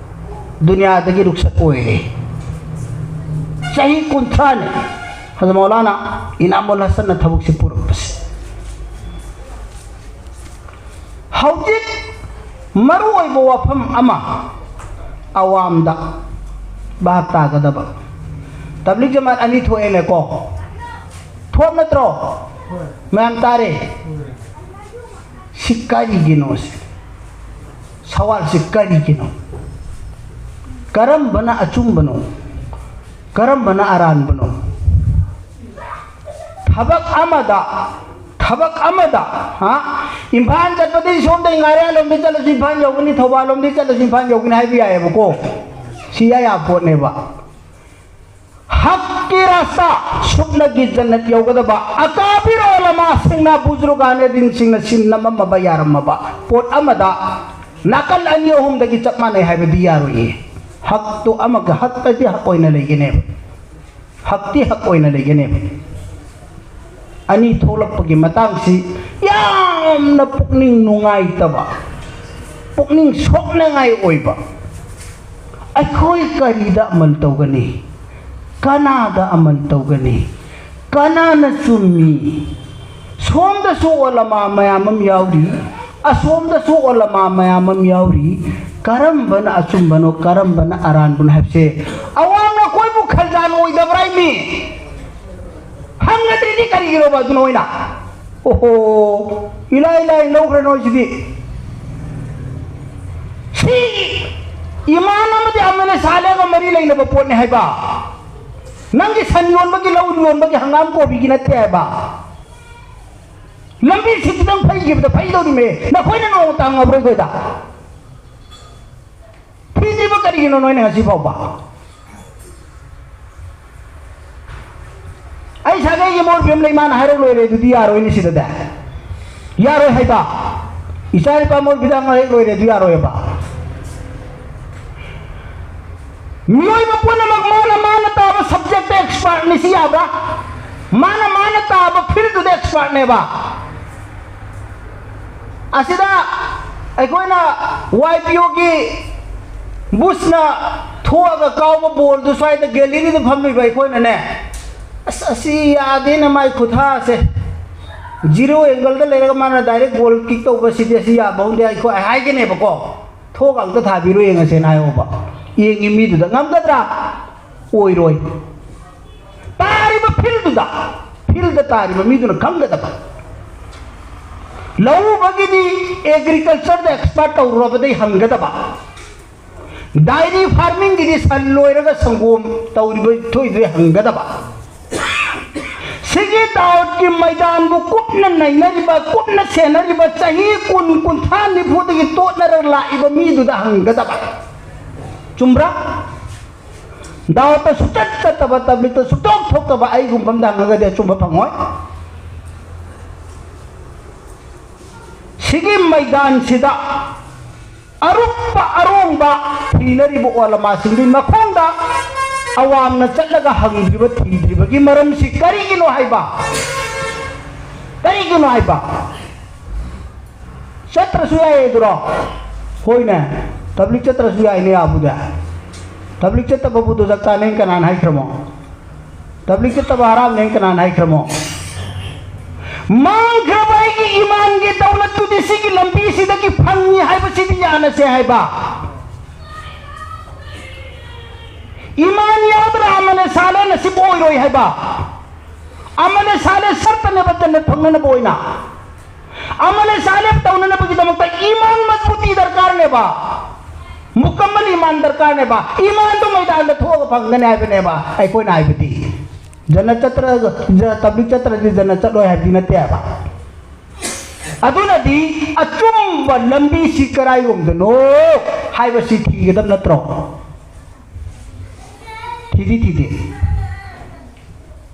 ꯗꯨꯅꯤꯌꯥꯗꯒꯤ ꯔꯨꯛꯁꯠ ꯑꯣꯏꯔꯦ꯫ ꯆꯍꯤ ꯀꯨꯟꯊ꯭ꯔꯥꯅꯤ ꯍꯖꯔꯠ ꯃꯧꯂꯥꯅꯥ ꯏꯅꯥꯃꯨꯜ ꯍꯁꯟꯅ ꯊꯕꯛꯁꯤ ꯄꯨꯔꯛꯄꯁꯦ꯫ ꯍꯧꯖꯤꯛ ꯃꯔꯨꯑꯣꯏꯕ ꯋꯥꯐꯝ ꯑꯃ ꯑꯋꯥꯝꯗ ꯚꯥꯞ ꯇꯥꯒꯗꯕ, ꯇꯕ꯭ꯂꯤꯒ ꯖꯃꯥꯠ ꯑꯅꯤ ꯊꯣꯛꯑꯦꯅꯦꯀꯣ, ꯊꯣꯛ ꯅꯠꯇ꯭ꯔꯣ? ꯃꯌꯥꯝ ꯇꯥꯔꯦ? ꯁꯤ ꯀꯔꯤꯒꯤꯅꯣ? ꯁꯤ ꯁꯋꯥꯜꯁꯤ ꯀꯔꯤꯒꯤꯅꯣ? ꯀꯔꯝꯕꯅ ꯑꯆꯨꯝꯕꯅꯣ? ꯀꯔꯝꯕꯅ ꯑꯔꯥꯟꯕꯅꯣ? ꯊꯕꯛ ꯑꯃꯗ ꯊꯕꯛ ꯑꯃꯗ, ꯍꯥ? ꯏꯝꯐꯥꯜ ꯆꯠꯄꯗꯤ ꯁꯣꯝꯗꯩ ꯉꯥꯔꯤꯌꯥꯟꯂꯣꯝꯗꯩ ꯆꯠꯂꯁꯨ ꯏꯝꯐꯥꯜ ꯌꯧꯒꯅꯤ, ꯊꯧꯕꯥꯜꯂꯣꯝꯗꯩ ꯆꯠꯂꯁꯨ ꯏꯝꯐꯥꯜ ꯌꯧꯒꯅꯤ ꯍꯥꯏꯕ ꯌꯥꯏꯑꯕꯀꯣ꯫ ꯁꯤ ꯌꯥ ꯌꯥꯕ ꯄꯣꯠꯅꯦꯕ꯫ ꯍꯛꯀꯤ ꯔꯥꯁꯇꯥ, ꯁꯨꯞꯅꯒꯤ ꯖꯟꯅꯠ ꯌꯧꯒꯗꯕ, ꯑꯀꯥꯕꯤꯔ ꯎꯂꯃꯥꯁꯤꯡꯅ, ꯕꯨꯖꯨꯔꯒꯥꯅꯦ ꯗꯤꯟꯁꯤꯡꯅ ꯁꯤꯟ ꯅꯝꯃꯝꯃꯕ ꯌꯥꯔꯝꯃꯕ ꯄꯣꯠ ꯑꯃꯗ ꯅꯥꯀꯜ ꯑꯅꯤ ꯑꯍꯨꯝꯗꯒꯤ ꯆꯞ ꯃꯥꯟꯅꯩ ꯍꯥꯏꯕꯗꯤ ꯌꯥꯔꯣꯏꯌꯦ꯫ ꯍꯛꯇꯣ ꯑꯃꯒ ꯍꯛꯇꯗꯤ ꯍꯛ ꯑꯣꯏꯅ ꯂꯩꯒꯅꯦꯕ꯫ ꯍꯛꯇꯤ ꯍꯛ ꯑꯣꯏꯅ ꯂꯩꯒꯅꯦꯕ꯫ ꯑꯅꯤ ꯊꯣꯛꯂꯛꯄꯒꯤ ꯃꯇꯥꯡꯁꯤ ꯌꯥꯝꯅ ꯄꯨꯛꯅꯤꯡ ꯅꯨꯡꯉꯥꯏꯇꯕ, ꯄꯨꯛꯅꯤꯡ ꯁꯣꯛꯅꯉꯥꯏ ꯑꯣꯏꯕ꯫ ꯑꯩꯈꯣꯏ ꯀꯔꯤꯗ ꯑꯃꯜ ꯇꯧꯒꯅꯤ? ꯀꯅꯥꯗ ꯑꯃꯜ ꯇꯧꯒꯅꯤ? ꯀꯅꯥꯅ ꯆꯨꯝꯃꯤ? ꯁꯣꯝꯗꯁꯨ ꯑꯣꯂꯃꯥ ꯃꯌꯥꯝ ꯑꯃ ꯌꯥꯎꯔꯤ, ꯑꯁꯣꯝꯗꯁꯨ ꯑꯣꯂꯃꯥ ꯃꯌꯥꯝ ꯑꯃ ꯌꯥꯎꯔꯤ꯫ ꯀꯔꯝꯕꯅ ꯑꯆꯨꯝꯕꯅꯣ, ꯀꯔꯝꯕꯅ ꯑꯔꯥꯟꯕꯅꯣ ꯍꯥꯏꯕꯁꯦ ꯑꯋꯥꯡꯅ ꯑꯩꯈꯣꯏꯕꯨ ꯈꯜꯖꯥꯟ ꯑꯣꯏꯗꯕ꯭ꯔꯥ ꯍꯥꯏꯃꯤ? ꯍꯪꯒꯗ꯭ꯔꯤꯗꯤ ꯀꯔꯤꯒꯤꯅꯣꯕ ꯑꯗꯨꯅ ꯑꯣꯏꯅ? ꯑꯣꯍꯣ, ꯏꯂꯥꯏ ꯂꯥꯏ ꯂꯧꯈ꯭ꯔꯦ ꯅꯣꯏꯁꯤꯗꯤ꯫ ꯁꯤ ꯏꯃꯥꯟ ꯑꯃꯗꯤ ꯑꯃꯅ ꯁꯥꯂꯦꯒ ꯃꯔꯤ ꯂꯩꯅꯕ ꯄꯣꯠꯅꯤ ꯍꯥꯏꯕ꯫ ꯅꯪꯒꯤ ꯁꯟ ꯌꯣꯟꯕꯒꯤ, ꯂꯧ ꯌꯣꯟꯕꯒꯤ, ꯍꯪꯒꯥꯝ ꯀꯣꯕꯤꯒꯤ ꯅꯠꯇꯦ ꯍꯥꯏꯕ꯫ ꯂꯝꯕꯤ ꯁꯤꯠꯇꯨꯗꯪ ꯐꯩꯈꯤꯕꯗ ꯐꯩꯗꯧꯔꯤꯃꯦ꯫ ꯅꯈꯣꯏꯅ ꯅꯣꯡꯃ ꯇꯥꯡꯉꯕ꯭ꯔꯥ ꯑꯩꯈꯣꯏꯗ? ꯊꯤꯗ꯭ꯔꯤꯕ ꯀꯔꯤꯒꯤꯅꯣ ꯅꯣꯏꯅ ꯉꯁꯤ ꯐꯥꯎꯕ? ꯑꯩ ꯁꯥꯒꯩꯒꯤ ꯃꯣꯔꯕꯤ ꯑꯃ ꯂꯩ, ꯃꯥꯅ ꯍꯥꯏꯔꯛ ꯂꯣꯏꯔꯦ, ꯑꯗꯨꯗꯤ ꯌꯥꯔꯣꯏꯅꯦ ꯁꯤꯗꯗꯤ꯫ ꯌꯥꯔꯣꯏ ꯍꯥꯏꯕ꯫ ꯏꯆꯥ ꯅꯨꯄꯥ ꯃꯣꯔꯕꯤꯗ ꯑꯃ ꯍꯦꯛ ꯂꯣꯏꯔꯦ, ꯑꯗꯨ ꯌꯥꯔꯣꯏꯕ꯫ ꯃꯤꯑꯣꯏꯕ ꯄꯨꯝꯅꯃꯛ ꯃꯥꯅ ꯃꯥꯅ ꯇꯥꯕ subject ꯇ expert ꯅꯤ, ꯁꯤ ꯌꯥꯕ꯭ꯔꯥ? ꯃꯥꯅ ꯃꯥꯅ ꯇꯥꯕ field ꯇꯨꯗ expert ꯅꯦꯕ꯫ ꯑꯁꯤꯗ ꯑꯩꯈꯣꯏꯅ ꯋꯥꯏ ꯄꯤ ꯑꯣꯒꯤ ꯕꯨꯁꯅ ꯊꯣꯛꯑꯒ ꯀꯥꯎꯕ ꯕꯣꯜꯗꯨ ꯁ꯭ꯋꯥꯏꯗ gallery ꯗ ꯐꯝꯃꯤꯕ ꯑꯩꯈꯣꯏꯅꯅꯦ, "ꯑꯁ, ꯑꯁꯤ ꯌꯥꯗꯦꯅ, ꯃꯥꯏ ꯈꯨꯊꯥꯁꯦ, zero angle ꯗ ꯂꯩꯔꯒ ꯃꯥꯅ direct goal kick ꯇꯧꯕꯁꯤꯗꯤ, ꯑꯁꯤ ꯌꯥꯕ ꯍꯧꯅꯗꯦ," ꯑꯩꯈꯣꯏ ꯍꯥꯏꯒꯅꯦꯕꯀꯣ꯫ "ꯊꯣꯛꯑꯒ ꯑꯝꯇ ꯊꯥꯕꯤꯔꯣ ꯌꯦꯡꯉꯁꯦꯅ" ꯍꯥꯏꯌꯣꯕ꯫ ꯌꯦꯡꯉꯤ ꯃꯤꯗꯨꯗ ꯉꯝꯒꯗ꯭ꯔꯥ? ꯑꯣꯏꯔꯣꯏ꯫ ꯇꯥꯔꯤꯕ field ꯗꯨꯗ, field ꯗ ꯇꯥꯔꯤꯕ ꯃꯤꯗꯨꯅ ꯈꯪꯒꯗꯕ꯫ ꯂꯧꯎꯕꯒꯤꯗꯤ agriculture ꯗ expert ꯇꯧꯔꯨꯔꯕꯗꯩ ꯍꯪꯒꯗꯕ꯫ Dairy farming ꯒꯤꯗꯤ ꯁꯟ ꯂꯣꯏꯔꯒ ꯁꯪꯒꯣꯝ ꯇꯧꯔꯤꯕ ꯊꯣꯛꯏꯗꯨꯗꯩ ꯍꯪꯒꯗꯕ꯫ ꯁꯤꯒꯤ ꯗꯥꯎꯠꯀꯤ ꯃꯩꯗꯥꯟꯕꯨ ꯀꯨꯞꯅ ꯅꯩꯅꯔꯤꯕ, ꯀꯨꯞꯅ ꯁꯦꯟꯅꯔꯤꯕ, ꯆꯍꯤ ꯀꯨꯟ, ꯀꯨꯟꯊ꯭ꯔꯥ, ꯅꯤꯐꯨꯗꯒꯤ ꯇꯣꯠꯅꯔ ꯂꯥꯛꯏꯕ ꯃꯤꯗꯨꯗ ꯍꯪꯒꯗꯕ꯫ ꯆꯨꯝꯕ꯭ꯔꯥ? ꯗꯥꯎꯠꯇ ꯁꯨꯆꯠ ꯆꯠꯇꯕ, ꯇꯕ꯭ꯂꯤꯛꯇ ꯁꯨꯛꯊꯣꯛ ꯊꯣꯛꯇꯕ ꯑꯩꯒꯨꯝꯕ ꯑꯃꯗ ꯍꯪꯉꯒꯗꯤ ꯑꯆꯨꯝꯕ ꯐꯪꯉꯣꯏ꯫ ꯁꯤꯒꯤ ꯃꯩꯗꯥꯟꯁꯤꯗ ꯑꯔꯨꯞꯄ ꯑꯔꯣꯡꯕ ꯊꯤꯅꯔꯤꯕ ꯑꯣꯂꯃꯥꯁꯤꯡꯒꯤ ꯃꯈꯣꯡꯗ ꯑꯋꯥꯝꯅ ꯆꯠꯂꯒ ꯍꯪꯗ꯭ꯔꯤꯕ, ꯊꯤꯗ꯭ꯔꯤꯕꯒꯤ ꯃꯔꯝꯁꯤ ꯀꯔꯤꯒꯤꯅꯣ ꯍꯥꯏꯕ? ꯀꯔꯤꯒꯤꯅꯣ ꯍꯥꯏꯕ? ꯆꯠꯇ꯭ꯔꯁꯨ ꯌꯥꯏꯌꯦ ꯑꯗꯨꯔꯣ? ꯍꯣꯏꯅꯦ, ꯇꯕ꯭ꯂꯤꯛ ꯆꯠꯇ꯭ꯔꯁꯨ ꯌꯥꯏꯅꯦ, ꯌꯥꯕꯨꯗꯤ꯫ ꯇꯕ꯭ꯂꯤꯛ ꯆꯠꯇꯕꯕꯨ ꯗꯣꯖꯛ ꯆꯥꯅꯩ ꯀꯅꯥꯅ ꯍꯥꯏꯈ꯭ꯔꯃꯣ? ꯇꯕ꯭ꯂꯤꯛ ꯆꯠꯇꯕ ꯍꯔꯥꯝꯅꯦ ꯀꯅꯥꯅ ꯍꯥꯏꯈ꯭ꯔꯃꯣ? ꯃꯥꯡꯈ꯭ꯔꯕ ꯑꯩꯒꯤ ꯏꯃꯥꯟꯒꯤ ꯗꯧꯂꯠꯇꯨꯗꯤ ꯁꯤꯒꯤ ꯂꯝꯕꯤꯁꯤꯗꯒꯤ ꯐꯪꯉꯤ ꯍꯥꯏꯕꯁꯤꯗꯤ ꯌꯥꯅꯁꯦ ꯍꯥꯏꯕ꯫ ꯏꯃꯥꯟ ꯌꯥꯎꯗꯅ ꯑꯃꯅ ꯁꯥꯂꯦ ꯅꯁꯤꯕ ꯑꯣꯏꯔꯣꯏ ꯍꯥꯏꯕ꯫ ꯑꯃꯅ ꯁꯥꯂꯦ ꯁꯔꯇꯅꯦꯕ ꯖꯟꯅꯠ ꯐꯪꯅꯅꯕ ꯑꯣꯏꯅ꯫ ꯑꯃꯅ ꯁꯥꯂꯦ ꯇꯧꯅꯅꯕꯒꯤꯗꯃꯛꯇ ꯏꯃꯥꯟ ꯃꯖꯕꯨꯇꯤ ꯗꯔꯀꯥꯔꯅꯦꯕ꯫ ꯃꯨꯀꯝꯃꯜ ꯏꯃꯥꯟ ꯗꯔꯀꯥꯔꯅꯦꯕ꯫ ꯏꯃꯥꯟꯗꯣ ꯃꯩꯗꯥꯟꯗ ꯊꯣꯛꯑꯒ ꯐꯪꯒꯅꯤ ꯍꯥꯏꯕꯅꯦꯕ ꯑꯩꯈꯣꯏꯅ ꯍꯥꯏꯕꯗꯤ꯫ ꯖꯟꯅꯠ ꯆꯠꯇ꯭ꯔꯒ, ꯖ-, ꯇꯕ꯭ꯂꯤꯛ ꯆꯠꯇ꯭ꯔꯗꯤ ꯖꯟꯅꯠ ꯆꯠꯂꯣꯏ ꯍꯥꯏꯕꯗꯤ ꯅꯠꯇꯦ ꯍꯥꯏꯕ꯫ ꯑꯗꯨꯅꯗꯤ ꯑꯆꯨꯝꯕ ꯂꯝꯕꯤꯁꯤ ꯀꯔꯥꯏꯔꯣꯝꯗꯅꯣ ꯍꯥꯏꯕꯁꯤ ꯊꯤꯒꯗꯕ ꯅꯠꯇ꯭ꯔꯣ? ꯊꯤꯗꯤ ꯊꯤꯗꯦ꯫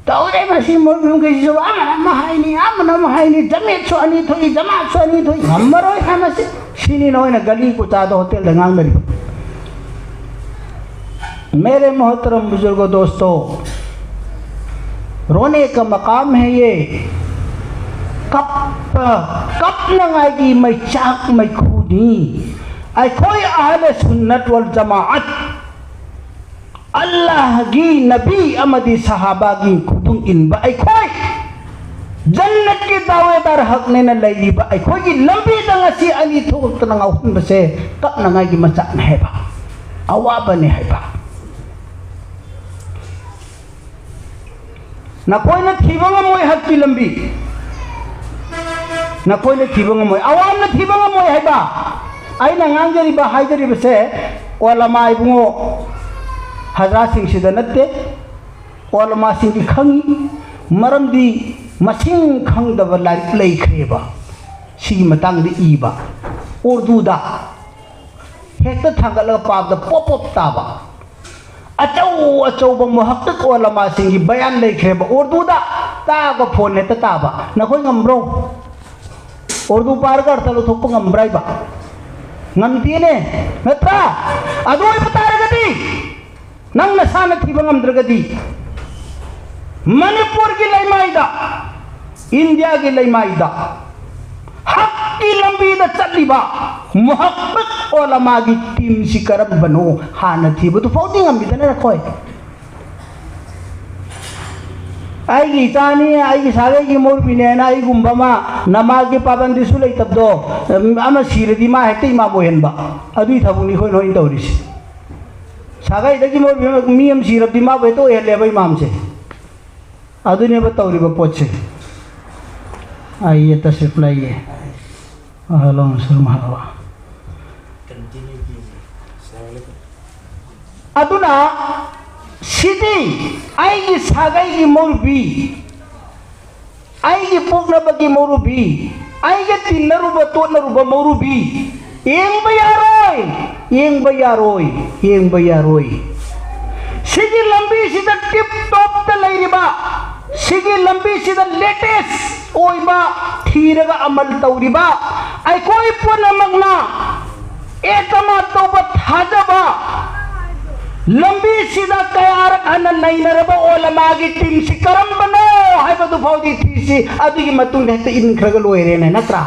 ꯇꯧꯔꯦ ꯃꯁꯤ ꯃꯣꯏ ꯃꯈꯩꯁꯤꯁꯨ ꯑꯃꯅ ꯑꯃ ꯍꯥꯏꯅꯤ, ꯑꯃꯅ ꯑꯃ ꯍꯥꯏꯅꯤ, ꯖꯃꯦꯠꯁꯨ ꯑꯅꯤ ꯊꯣꯛꯏ, ꯖꯃꯥꯠꯁꯨ ꯑꯅꯤ ꯊꯣꯛꯏ, ꯉꯝꯃꯔꯣꯏ ꯍꯥꯏ ꯃꯁꯤ꯫ ꯁꯤꯅꯤ ꯅꯣꯏꯅ ꯒꯂꯤ ꯀꯨꯆꯥꯗ ꯍꯣꯇꯦꯜꯗ ꯉꯥꯡꯅꯔꯤꯕ꯫ मेरे मोहतरम बुजुर्गो दोस्तों, रोने का मकाम है ये। ꯀꯞꯄ, ꯀꯞꯅꯉꯥꯏꯒꯤ ꯃꯩꯆꯥꯛ ꯃꯩꯈꯨꯅꯤ꯫ ꯑꯩꯈꯣꯏ ꯑꯍꯂꯦ ꯁꯨꯟꯅꯠ ꯋꯜ ꯖꯃꯥꯑꯠ, ꯑꯜꯂꯥꯍꯒꯤ ꯅꯕꯤ ꯑꯃꯗꯤ ꯁꯍꯥꯕꯥꯒꯤ ꯈꯨꯗꯨꯡ ꯏꯟꯕ ꯑꯩꯈꯣꯏ, ꯖꯟꯅꯠꯀꯤ ꯗꯥꯋꯦꯗꯥꯔ ꯍꯛꯅꯦꯅ ꯂꯩꯔꯤꯕ ꯑꯩꯈꯣꯏꯒꯤ ꯂꯝꯕꯤꯗ ꯉꯁꯤ ꯑꯅꯤ ꯊꯣꯛꯂꯛꯇꯅ ꯉꯥꯎꯍꯟꯕꯁꯦ ꯀꯞꯅꯉꯥꯏꯒꯤ ꯃꯆꯥꯛꯅꯦ ꯍꯥꯏꯕ, ꯑꯋꯥꯕꯅꯦ ꯍꯥꯏꯕ꯫ ꯅꯈꯣꯏꯅ ꯊꯤꯕ ꯉꯝꯃꯣꯏ ꯍꯛꯀꯤ ꯂꯝꯕꯤ꯫ ꯅꯈꯣꯏꯅ ꯊꯤꯕ ꯉꯝꯃꯣꯏ, ꯑꯋꯥꯝꯅ ꯊꯤꯕ ꯉꯝꯃꯣꯏ ꯍꯥꯏꯕ꯫ ꯑꯩꯅ ꯉꯥꯡꯖꯔꯤꯕ, ꯍꯥꯏꯖꯔꯤꯕꯁꯦ ꯑꯣꯂꯃꯥ ꯏꯕꯨꯡꯉꯣ, ꯍꯖꯥꯁꯤꯡꯁꯤꯗ ꯅꯠꯇꯦ꯫ ꯑꯣꯂꯃꯥꯁꯤꯡꯗꯤ ꯈꯪꯉꯤ, ꯃꯔꯝꯗꯤ ꯃꯁꯤꯡ ꯈꯪꯗꯕ ꯂꯥꯏꯔꯤꯛ ꯂꯩꯈ꯭ꯔꯦꯕ ꯁꯤꯒꯤ ꯃꯇꯥꯡꯗ ꯏꯕ꯫ ꯎꯔꯗꯨꯗ ꯍꯦꯛꯇ ꯊꯥꯡꯒꯠꯂꯒ ꯄꯥꯕꯗ ꯄꯣꯞ ꯄꯣꯞ ꯇꯥꯕ꯫ ꯑꯆꯧ ꯑꯆꯧꯕ ꯃꯨꯍꯛꯀꯤꯛ ꯑꯣꯂꯃꯥꯁꯤꯡꯒꯤ ꯕꯌꯥꯟ ꯂꯩꯈ꯭ꯔꯦꯕ ꯎꯔꯗꯨꯗ꯫ ꯇꯥꯕ ꯐꯣꯟ ꯍꯦꯛꯇ ꯇꯥꯕ꯫ ꯅꯈꯣꯏ ꯉꯝꯕ꯭ꯔꯣ? ꯎꯔꯗꯨ ꯄꯥꯔꯒ ꯑꯔꯊ ꯂꯧꯊꯣꯛꯄ ꯉꯝꯕ꯭ꯔꯥ ꯍꯥꯏꯕ? ꯉꯝꯗꯦꯅꯦ, ꯅꯠꯇ꯭ꯔꯥ? ꯑꯗꯨ ꯑꯣꯏꯕ ꯇꯥꯔꯒꯗꯤ ꯅꯪ ꯅꯁꯥꯅ ꯊꯤꯕ ꯉꯝꯗ꯭ꯔꯒꯗꯤ ꯃꯅꯤꯄꯨꯔꯒꯤ ꯂꯩꯃꯥꯏꯗ, ꯏꯟꯗꯤꯌꯥꯒꯤ ꯂꯩꯃꯥꯏꯗ ꯍꯛꯀꯤ ꯂꯝꯕꯤꯗ ꯆꯠꯂꯤꯕ ꯃꯨꯍꯛꯀꯤꯛ ꯑꯣꯂꯃꯥꯒꯤ ꯇꯤꯝꯁꯤ ꯀꯔꯝꯕꯅꯣ ꯍꯥꯟꯅ ꯊꯤꯕꯗꯨ ꯐꯥꯎꯗꯤ ꯉꯝꯈꯤꯗꯅ ꯑꯩꯈꯣꯏ꯫ ꯑꯩꯒꯤ ꯏꯆꯥꯅꯤ, ꯑꯩꯒꯤ ꯁꯥꯒꯩꯒꯤ ꯃꯧꯔꯨꯕꯤꯅꯦꯅ ꯑꯩꯒꯨꯝꯕ ꯑꯃ ꯅꯃꯥꯖꯒꯤ ꯄꯥꯕꯟꯗꯤꯁꯨ ꯂꯩꯇꯕꯗꯣ, ꯑꯃ ꯁꯤꯔꯗꯤ ꯃꯥ ꯍꯦꯛꯇ ꯏꯃꯥꯝ ꯑꯣꯏꯍꯟꯕ, ꯑꯗꯨꯒꯤ ꯊꯕꯛꯅꯤ ꯑꯩꯈꯣꯏ ꯂꯣꯏꯅ ꯇꯧꯔꯤꯁꯦ꯫ ꯁꯥꯒꯩꯗꯒꯤ ꯃꯧꯔꯨꯕꯤ ꯑꯃ, ꯃꯤ ꯑꯃ ꯁꯤꯔꯕꯗꯤ ꯃꯥꯕꯨ ꯍꯦꯛꯇ ꯑꯣꯏꯍꯜꯂꯦꯕ ꯏꯃꯥꯝꯁꯦ꯫ ꯑꯗꯨꯅꯦꯕ ꯇꯧꯔꯤꯕ ꯄꯣꯠꯁꯦ꯫ ꯑꯩ ꯑꯇ ꯁꯤꯞ ꯂꯩꯌꯦ꯫ ꯑꯍꯂꯣ ꯁꯨꯔ ꯃꯍꯥꯕ꯫ ꯑꯗꯨꯅ ꯁꯤꯗꯤ ꯑꯩꯒꯤ ꯁꯥꯒꯩꯒꯤ ꯃꯧꯔꯨꯕꯤ, ꯑꯩꯒꯤ ꯄꯣꯛꯅꯕꯒꯤ ꯃꯧꯔꯨꯕꯤ, ꯑꯩꯒ ꯇꯤꯟꯅꯔꯨꯕ ꯇꯣꯠꯅꯔꯨꯕ ꯃꯧꯔꯨꯕꯤ, ꯌꯦꯡꯕ ꯌꯥꯔꯣꯏ, ꯌꯦꯡꯕ ꯌꯥꯔꯣꯏ, ꯌꯦꯡꯕ ꯌꯥꯔꯣꯏ꯫ ꯁꯤꯒꯤ ꯂꯝꯕꯤꯁꯤꯗ ꯇꯤꯞ ꯇꯣꯞꯇ ꯂꯩꯔꯤꯕ, ꯁꯤꯒꯤ ꯂꯝꯕꯤꯁꯤꯗ ꯂꯦꯇꯦꯁ ꯑꯣꯏꯕ ꯊꯤꯔꯒ ꯑꯃꯜ ꯇꯧꯔꯤꯕ ꯑꯩꯈꯣꯏ ꯄꯨꯝꯅꯃꯛꯅ ꯑꯦꯇꯃꯥꯗ ꯇꯧꯕ ꯊꯥꯖꯕ ꯂꯝꯕꯤꯁꯤꯗ ꯀꯌꯥꯔꯛ ꯍꯟꯅ ꯅꯩꯅꯔꯕ ꯑꯣꯂꯃꯥꯒꯤ ꯇꯤꯝꯁꯤ ꯀꯔꯝꯕꯅꯣ ꯍꯥꯏꯕꯗꯨ ꯐꯥꯎꯗꯤ ꯊꯤꯁꯤ꯫ ꯑꯗꯨꯒꯤ ꯃꯇꯨꯡꯗ ꯍꯦꯛꯇ ꯏꯟꯈ꯭ꯔꯒ ꯂꯣꯏꯔꯦꯅꯦ, ꯅꯠꯇ꯭ꯔꯥ?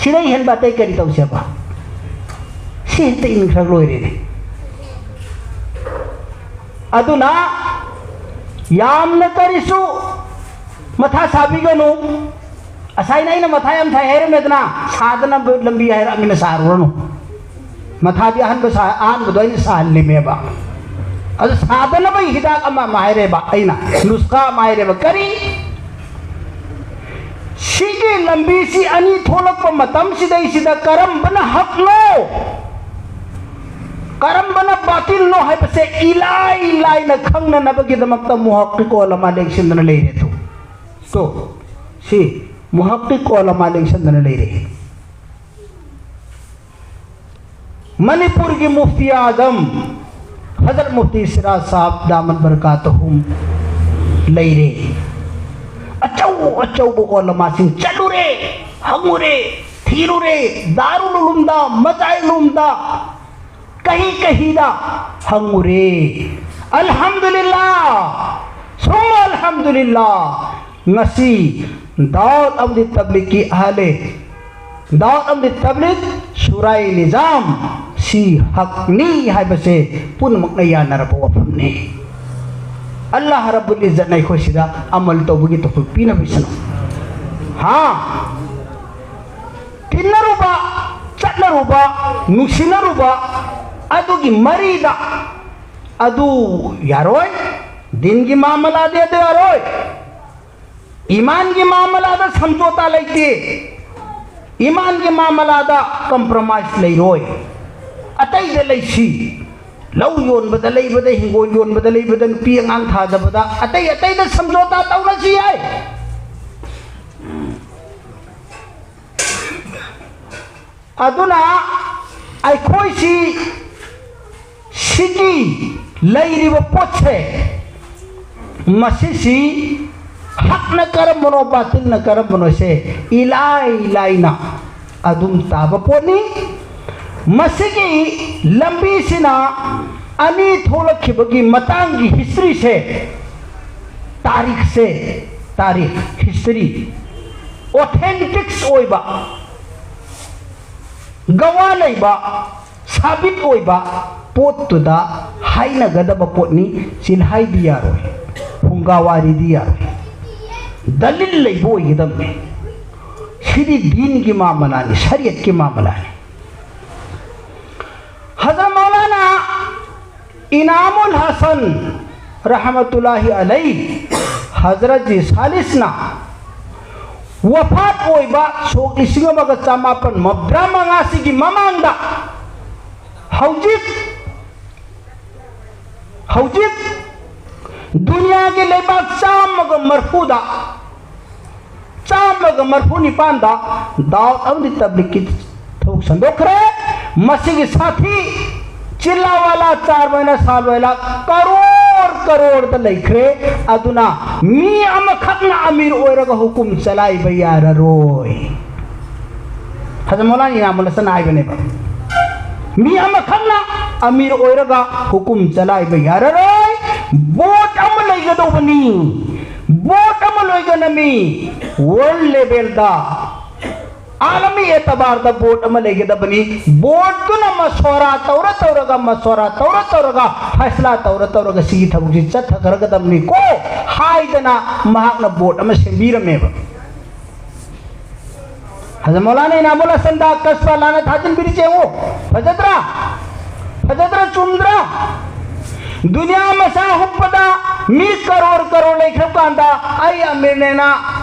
ꯁꯤꯗꯩ ꯍꯦꯟꯕ ꯑꯇꯩ ꯀꯔꯤ ꯇꯧꯁꯦꯕ? ꯁꯤ ꯍꯦꯛꯇ ꯏꯟꯈ꯭ꯔꯒ ꯂꯣꯏꯔꯦꯅꯦ꯫ ꯑꯗꯨꯅ ꯌꯥꯝꯅ ꯀꯔꯤꯁꯨ ꯃꯊꯥ ꯁꯥꯕꯤꯒꯅꯨ꯫ ꯉꯁꯥꯏꯅ ꯑꯩꯅ ꯃꯊꯥ ꯌꯥꯝ ꯁꯥꯏ ꯍꯥꯏꯔꯝꯃꯦꯗꯅ, ꯁꯥꯗꯅꯕ ꯂꯝꯕꯤ ꯍꯥꯏꯔꯛꯑꯃꯤꯅ ꯁꯥꯔꯨꯔꯅꯨ꯫ ꯃꯊꯥꯗꯤ ꯑꯍꯥꯟꯕ ꯁꯥ-, ꯑꯍꯥꯟꯕꯗꯣ ꯑꯩꯅ ꯁꯥꯍꯜꯂꯤꯃꯦꯕ꯫ ꯑꯗꯨ ꯁꯥꯗꯅꯕꯒꯤ ꯍꯤꯗꯥꯛ ꯑꯃ, ꯑꯃ ꯍꯥꯏꯔꯦꯕ, ꯑꯩꯅ ꯅꯨꯁꯈꯥ ꯑꯃ ꯍꯥꯏꯔꯦꯕ꯫ ꯀꯔꯤ? ꯁꯤꯒꯤ ꯂꯝꯕꯤꯁꯤ ꯑꯅꯤ ꯊꯣꯛꯂꯛꯄ ꯃꯇꯝꯁꯤꯗꯩꯁꯤꯗ ꯀꯔꯝꯕꯅ ꯍꯛꯅꯣ, ꯑꯔꯝꯕꯅ ꯕꯥꯇꯤꯜꯅꯣ ꯍꯥꯏꯕꯁꯦ ꯏꯂꯥꯏ ꯂꯥꯏꯅ ꯈꯪꯅꯅꯕꯒꯤꯗꯃꯛꯇ ꯃꯨꯍꯛꯀꯤꯛ ꯑꯣꯂꯃꯥ ꯂꯦꯡꯁꯤꯟꯗꯨꯅ ꯂꯩꯔꯦ꯫ ꯇꯨ, ꯇꯨ, ꯁꯤ ꯃꯨꯍꯛꯀꯤꯛ ꯑꯣꯂꯃꯥ ꯂꯦꯡꯁꯤꯟꯗꯨꯅ ꯂꯩꯔꯦ꯫ ꯃꯅꯤꯄꯨꯔꯒꯤ ꯃꯨꯐꯇꯤ ꯑꯥꯖꯝ ꯍꯖꯔꯠ ꯃꯨꯐꯇꯤ ꯁꯤꯔꯥꯖ ꯁꯥꯍꯕ ꯗꯥꯃꯠ ꯕꯔꯀꯥꯇꯍꯨꯝ ꯂꯩꯔꯦ꯫ ꯑꯆꯧ ꯑꯆꯧꯕ ꯑꯣꯂꯃꯥꯁꯤꯡ ꯆꯠꯂꯨꯔꯦ, ꯍꯪꯉꯨꯔꯦ, ꯊꯤꯔꯨꯔꯦ, ꯗꯥꯔꯨꯜ ꯎꯂꯨꯝꯗ, ꯃꯖꯥꯍꯤꯔ ꯎꯂꯨꯝꯗ, ꯀꯍꯤ ꯀꯍꯤꯗ ꯍꯪꯉꯨꯔꯦ꯫ ꯑꯜꯍꯝꯗꯨꯂꯤꯜꯂꯥ, ꯁꯨꯝꯃ ꯑꯜꯍꯝꯗꯨꯂꯤꯜꯂꯥ, ꯉꯁꯤ ꯗꯥꯎꯠ ꯑꯃꯗꯤ ꯇꯕ꯭ꯂꯤꯒꯀꯤ ꯑꯍꯂꯦ ꯗꯥꯎꯠ ꯑꯃꯗꯤ ꯇꯕ꯭ꯂꯤꯒ, ꯁꯨꯔꯥꯏ ꯅꯤꯖꯥꯝ ꯁꯤ ꯍꯛꯅꯤ ꯍꯥꯏꯕꯁꯦ ꯄꯨꯝꯅꯃꯛꯅ ꯌꯥꯅꯔꯕ ꯋꯥꯐꯝꯅꯤ꯫ ꯑꯜꯂꯥꯍ ꯔꯕꯨꯜ ꯏꯖꯠꯅ ꯑꯩꯈꯣꯏ ꯁꯤꯗ ꯑꯃꯜ ꯇꯧꯕꯒꯤ ꯇꯧꯐꯝ ꯄꯤꯅꯕꯤꯁꯅꯨ꯫ ꯍꯥ? ꯇꯤꯟꯅꯔꯨꯕ, ꯆꯠꯅꯔꯨꯕ, ꯅꯨꯡꯁꯤꯅꯔꯨꯕ ꯑꯗꯨꯒꯤ ꯃꯔꯤꯗ ꯑꯗꯨ ꯌꯥꯔꯣꯏ꯫ ꯗꯤꯟꯒꯤ ꯃꯥꯃꯂꯥꯗꯤ ꯑꯗꯨ ꯌꯥꯔꯣꯏ꯫ ꯏꯃꯥꯟꯒꯤ ꯃꯥꯃꯂꯥꯗ ꯁꯝꯖꯣꯇꯥ ꯂꯩꯇꯦ꯫ ꯏꯃꯥꯟꯒꯤ ꯃꯥꯃꯂꯥꯗ ꯀꯝꯄ꯭ꯔꯣꯃꯥꯏꯁ ꯂꯩꯔꯣꯏ꯫ ꯑꯇꯩꯗ ꯂꯩꯁꯤ꯫ ꯂꯧ ꯌꯣꯟꯕꯗ ꯂꯩꯕꯗ, ꯍꯤꯡꯒꯣꯜ ꯌꯣꯟꯕꯗ ꯂꯩꯕꯗ, ꯅꯨꯄꯤ ꯑꯉꯥꯡ ꯊꯥꯗꯕꯗ, ꯑꯇꯩ ꯑꯇꯩꯗ ꯁꯝꯖꯣꯇꯥ ꯇꯧꯅꯁꯤ ꯌꯥꯏ꯫ ꯑꯗꯨꯅ ꯑꯩꯈꯣꯏꯁꯤ ꯁꯤꯒꯤ ꯂꯩꯔꯤꯕ ꯄꯣꯠꯁꯦ, ꯃꯁꯤꯁꯤ ꯍꯛꯅ ꯀꯔꯝꯕꯅꯣ, ꯕꯥꯇꯤꯜꯅ ꯀꯔꯝꯕꯅꯣꯁꯦ ꯏꯂꯥꯏ ꯂꯥꯏꯅ ꯑꯗꯨꯝ ꯇꯥꯕ ꯄꯣꯠꯅꯤ꯫ ꯃꯁꯤꯒꯤ ꯂꯝꯕꯤꯁꯤꯅ ꯑꯅꯤ ꯊꯣꯛꯂꯛꯈꯤꯕꯒꯤ ꯃꯇꯥꯡꯒꯤ ꯍꯤꯁꯇ꯭ꯔꯤꯁꯦ, ꯇꯥꯔꯤꯈꯁꯦ, ꯇꯥꯔꯤꯈ, ꯍꯤꯁꯇ꯭ꯔꯤ, ꯑꯣꯊꯦꯟꯇꯤꯛꯁ ꯑꯣꯏꯕ, ꯒꯋꯥ ꯂꯩꯕ, ꯁꯥꯕꯤꯠ ꯑꯣꯏꯕ ꯄꯣꯠꯇꯨꯗ ꯍꯥꯏꯅꯒꯗꯕ ꯄꯣꯠꯅꯤ꯫ ꯆꯤꯜꯍꯥꯏꯗꯤ ꯌꯥꯔꯣꯏ, ꯐꯨꯡꯒꯥ ꯋꯥꯔꯤꯗꯤ ꯌꯥꯔꯣꯏ, ꯗꯂꯤꯜ ꯂꯩꯕ ꯑꯣꯏꯒꯗꯕꯅꯤ꯫ ꯁꯤꯗꯤ ꯗꯤꯟꯒꯤ ꯃꯥꯃꯂꯥꯅꯤ, ꯁꯔꯤꯌꯠꯀꯤ ꯃꯥꯃꯂꯥꯅꯤ꯫ ꯍꯖꯔꯠ ꯃꯧꯂꯥꯅꯥ ꯏꯅꯥꯃꯨꯜ ꯍꯁꯟ ꯔꯍꯃꯇꯨꯜꯂꯥꯍꯤ ꯑꯂꯩ, ꯍꯖꯔꯠ ꯖꯤ ꯁꯥꯂꯤꯁꯅ ꯋꯐꯥꯠ ꯑꯣꯏꯕ ꯁꯣꯛ ꯂꯤꯁꯤꯡ ꯑꯃꯒ ꯆꯃꯥꯄꯟ ꯃꯧꯗ꯭ꯔꯥ ꯃꯉꯥꯁꯤꯒꯤ ꯃꯃꯥꯡꯗ ꯍꯧꯖꯤꯛ ꯍꯧꯖꯤꯛ ꯗꯨꯅꯤꯌꯥꯒꯤ ꯂꯩꯕꯥꯛ ꯆꯥꯝꯃꯒ ꯃꯔꯐꯨꯗ, ꯆꯥꯝꯃꯒ ꯃꯔꯐꯨ ꯅꯤꯄꯥꯟꯗ ꯗꯥꯎꯠ ꯑꯃꯗꯤ ꯇꯕ꯭ꯂꯤꯛꯀꯤ ꯊꯕꯛ ꯁꯟꯗꯣꯛꯈ꯭ꯔꯦ꯫ ꯃꯁꯤꯒꯤ ꯁꯥꯊꯤ ꯆꯤꯜꯂꯥꯋꯥꯂꯥ ꯆꯥꯔꯕ ꯑꯣꯏꯅ ꯁꯥꯜꯕ ꯑꯣꯏꯅ ꯀꯔꯣꯔ ꯀꯔꯣꯔꯗ ꯂꯩꯈ꯭ꯔꯦ꯫ ꯑꯗꯨꯅ ꯃꯤ ꯑꯃꯈꯛꯅ ꯑꯃꯤꯔ ꯑꯣꯏꯔꯒ ꯍꯨꯀꯨꯝ ꯆꯂꯥꯏꯕ ꯌꯥꯔꯔꯣꯏ꯫ ꯍꯖꯔꯠ ꯃꯧꯂꯥꯅꯥ ꯏꯅꯥꯃꯨꯜ ꯍꯁꯟꯅ ꯍꯥꯏꯕꯅꯦꯕ, ꯃꯤ ꯑꯃꯈꯛꯅ ꯑꯃꯤꯔ ꯑꯣꯏꯔꯒ ꯍꯨꯀꯨꯝ ꯆꯂꯥꯏꯕ ꯌꯥꯔꯔꯣꯏ꯫ ꯕꯣꯠ ꯑꯃ ꯂꯩꯒꯗꯧꯕꯅꯤ꯫ ꯕꯣꯠ ꯑꯃ ꯂꯣꯏꯒꯅꯃꯤ꯫ ꯋꯥꯔꯜ ꯂꯦꯚꯦꯜꯗ, ꯑꯥꯂꯃꯤ ꯑꯦꯇꯕꯥꯔꯗ ꯕꯣꯠ ꯑꯃ ꯂꯩꯒꯗꯕꯅꯤ꯫ ꯕꯣꯠꯇꯨꯅ ꯃꯁꯣꯔꯥ ꯇꯧꯔ ꯇꯧꯔꯒ, ꯃꯁꯣꯔꯥ ꯇꯧꯔ ꯇꯧꯔꯒ, ꯐꯩꯁꯂꯥ ꯇꯧꯔ ꯇꯧꯔꯒ ꯁꯤꯒꯤ ꯊꯕꯛꯁꯤ ꯆꯠꯊꯈ꯭ꯔꯒꯗꯕꯅꯤꯀꯣ ꯍꯥꯏꯗꯅ ꯃꯍꯥꯛꯅ ꯕꯣꯠ ꯑꯃ ꯁꯦꯝꯕꯤꯔꯝꯃꯦꯕ꯫ ꯍꯖꯔꯠ ꯃꯧꯂꯥꯅꯥ ꯏꯅꯥꯃꯨꯜ ꯍꯁꯟꯗ ꯀꯁꯕ ꯂꯥꯟꯅ ꯊꯥꯖꯤꯟꯕꯤꯔꯤꯁꯦ ꯌꯦꯡꯉꯨ꯫ ꯐꯖꯗ꯭ꯔꯥ? ꯐꯖꯗ꯭ꯔꯥ? ꯆꯨꯝꯗ꯭ꯔꯥ? ꯗꯨꯅꯤꯌꯥ ꯃꯁꯥ ꯍꯨꯞꯄꯗ ꯃꯤ ꯀꯔꯣꯔ ꯀꯔꯣꯔ ꯂꯩꯈ꯭ꯔꯕ ꯀꯥꯟꯗ ꯑꯩ ꯑꯃꯤꯔꯅꯦꯅ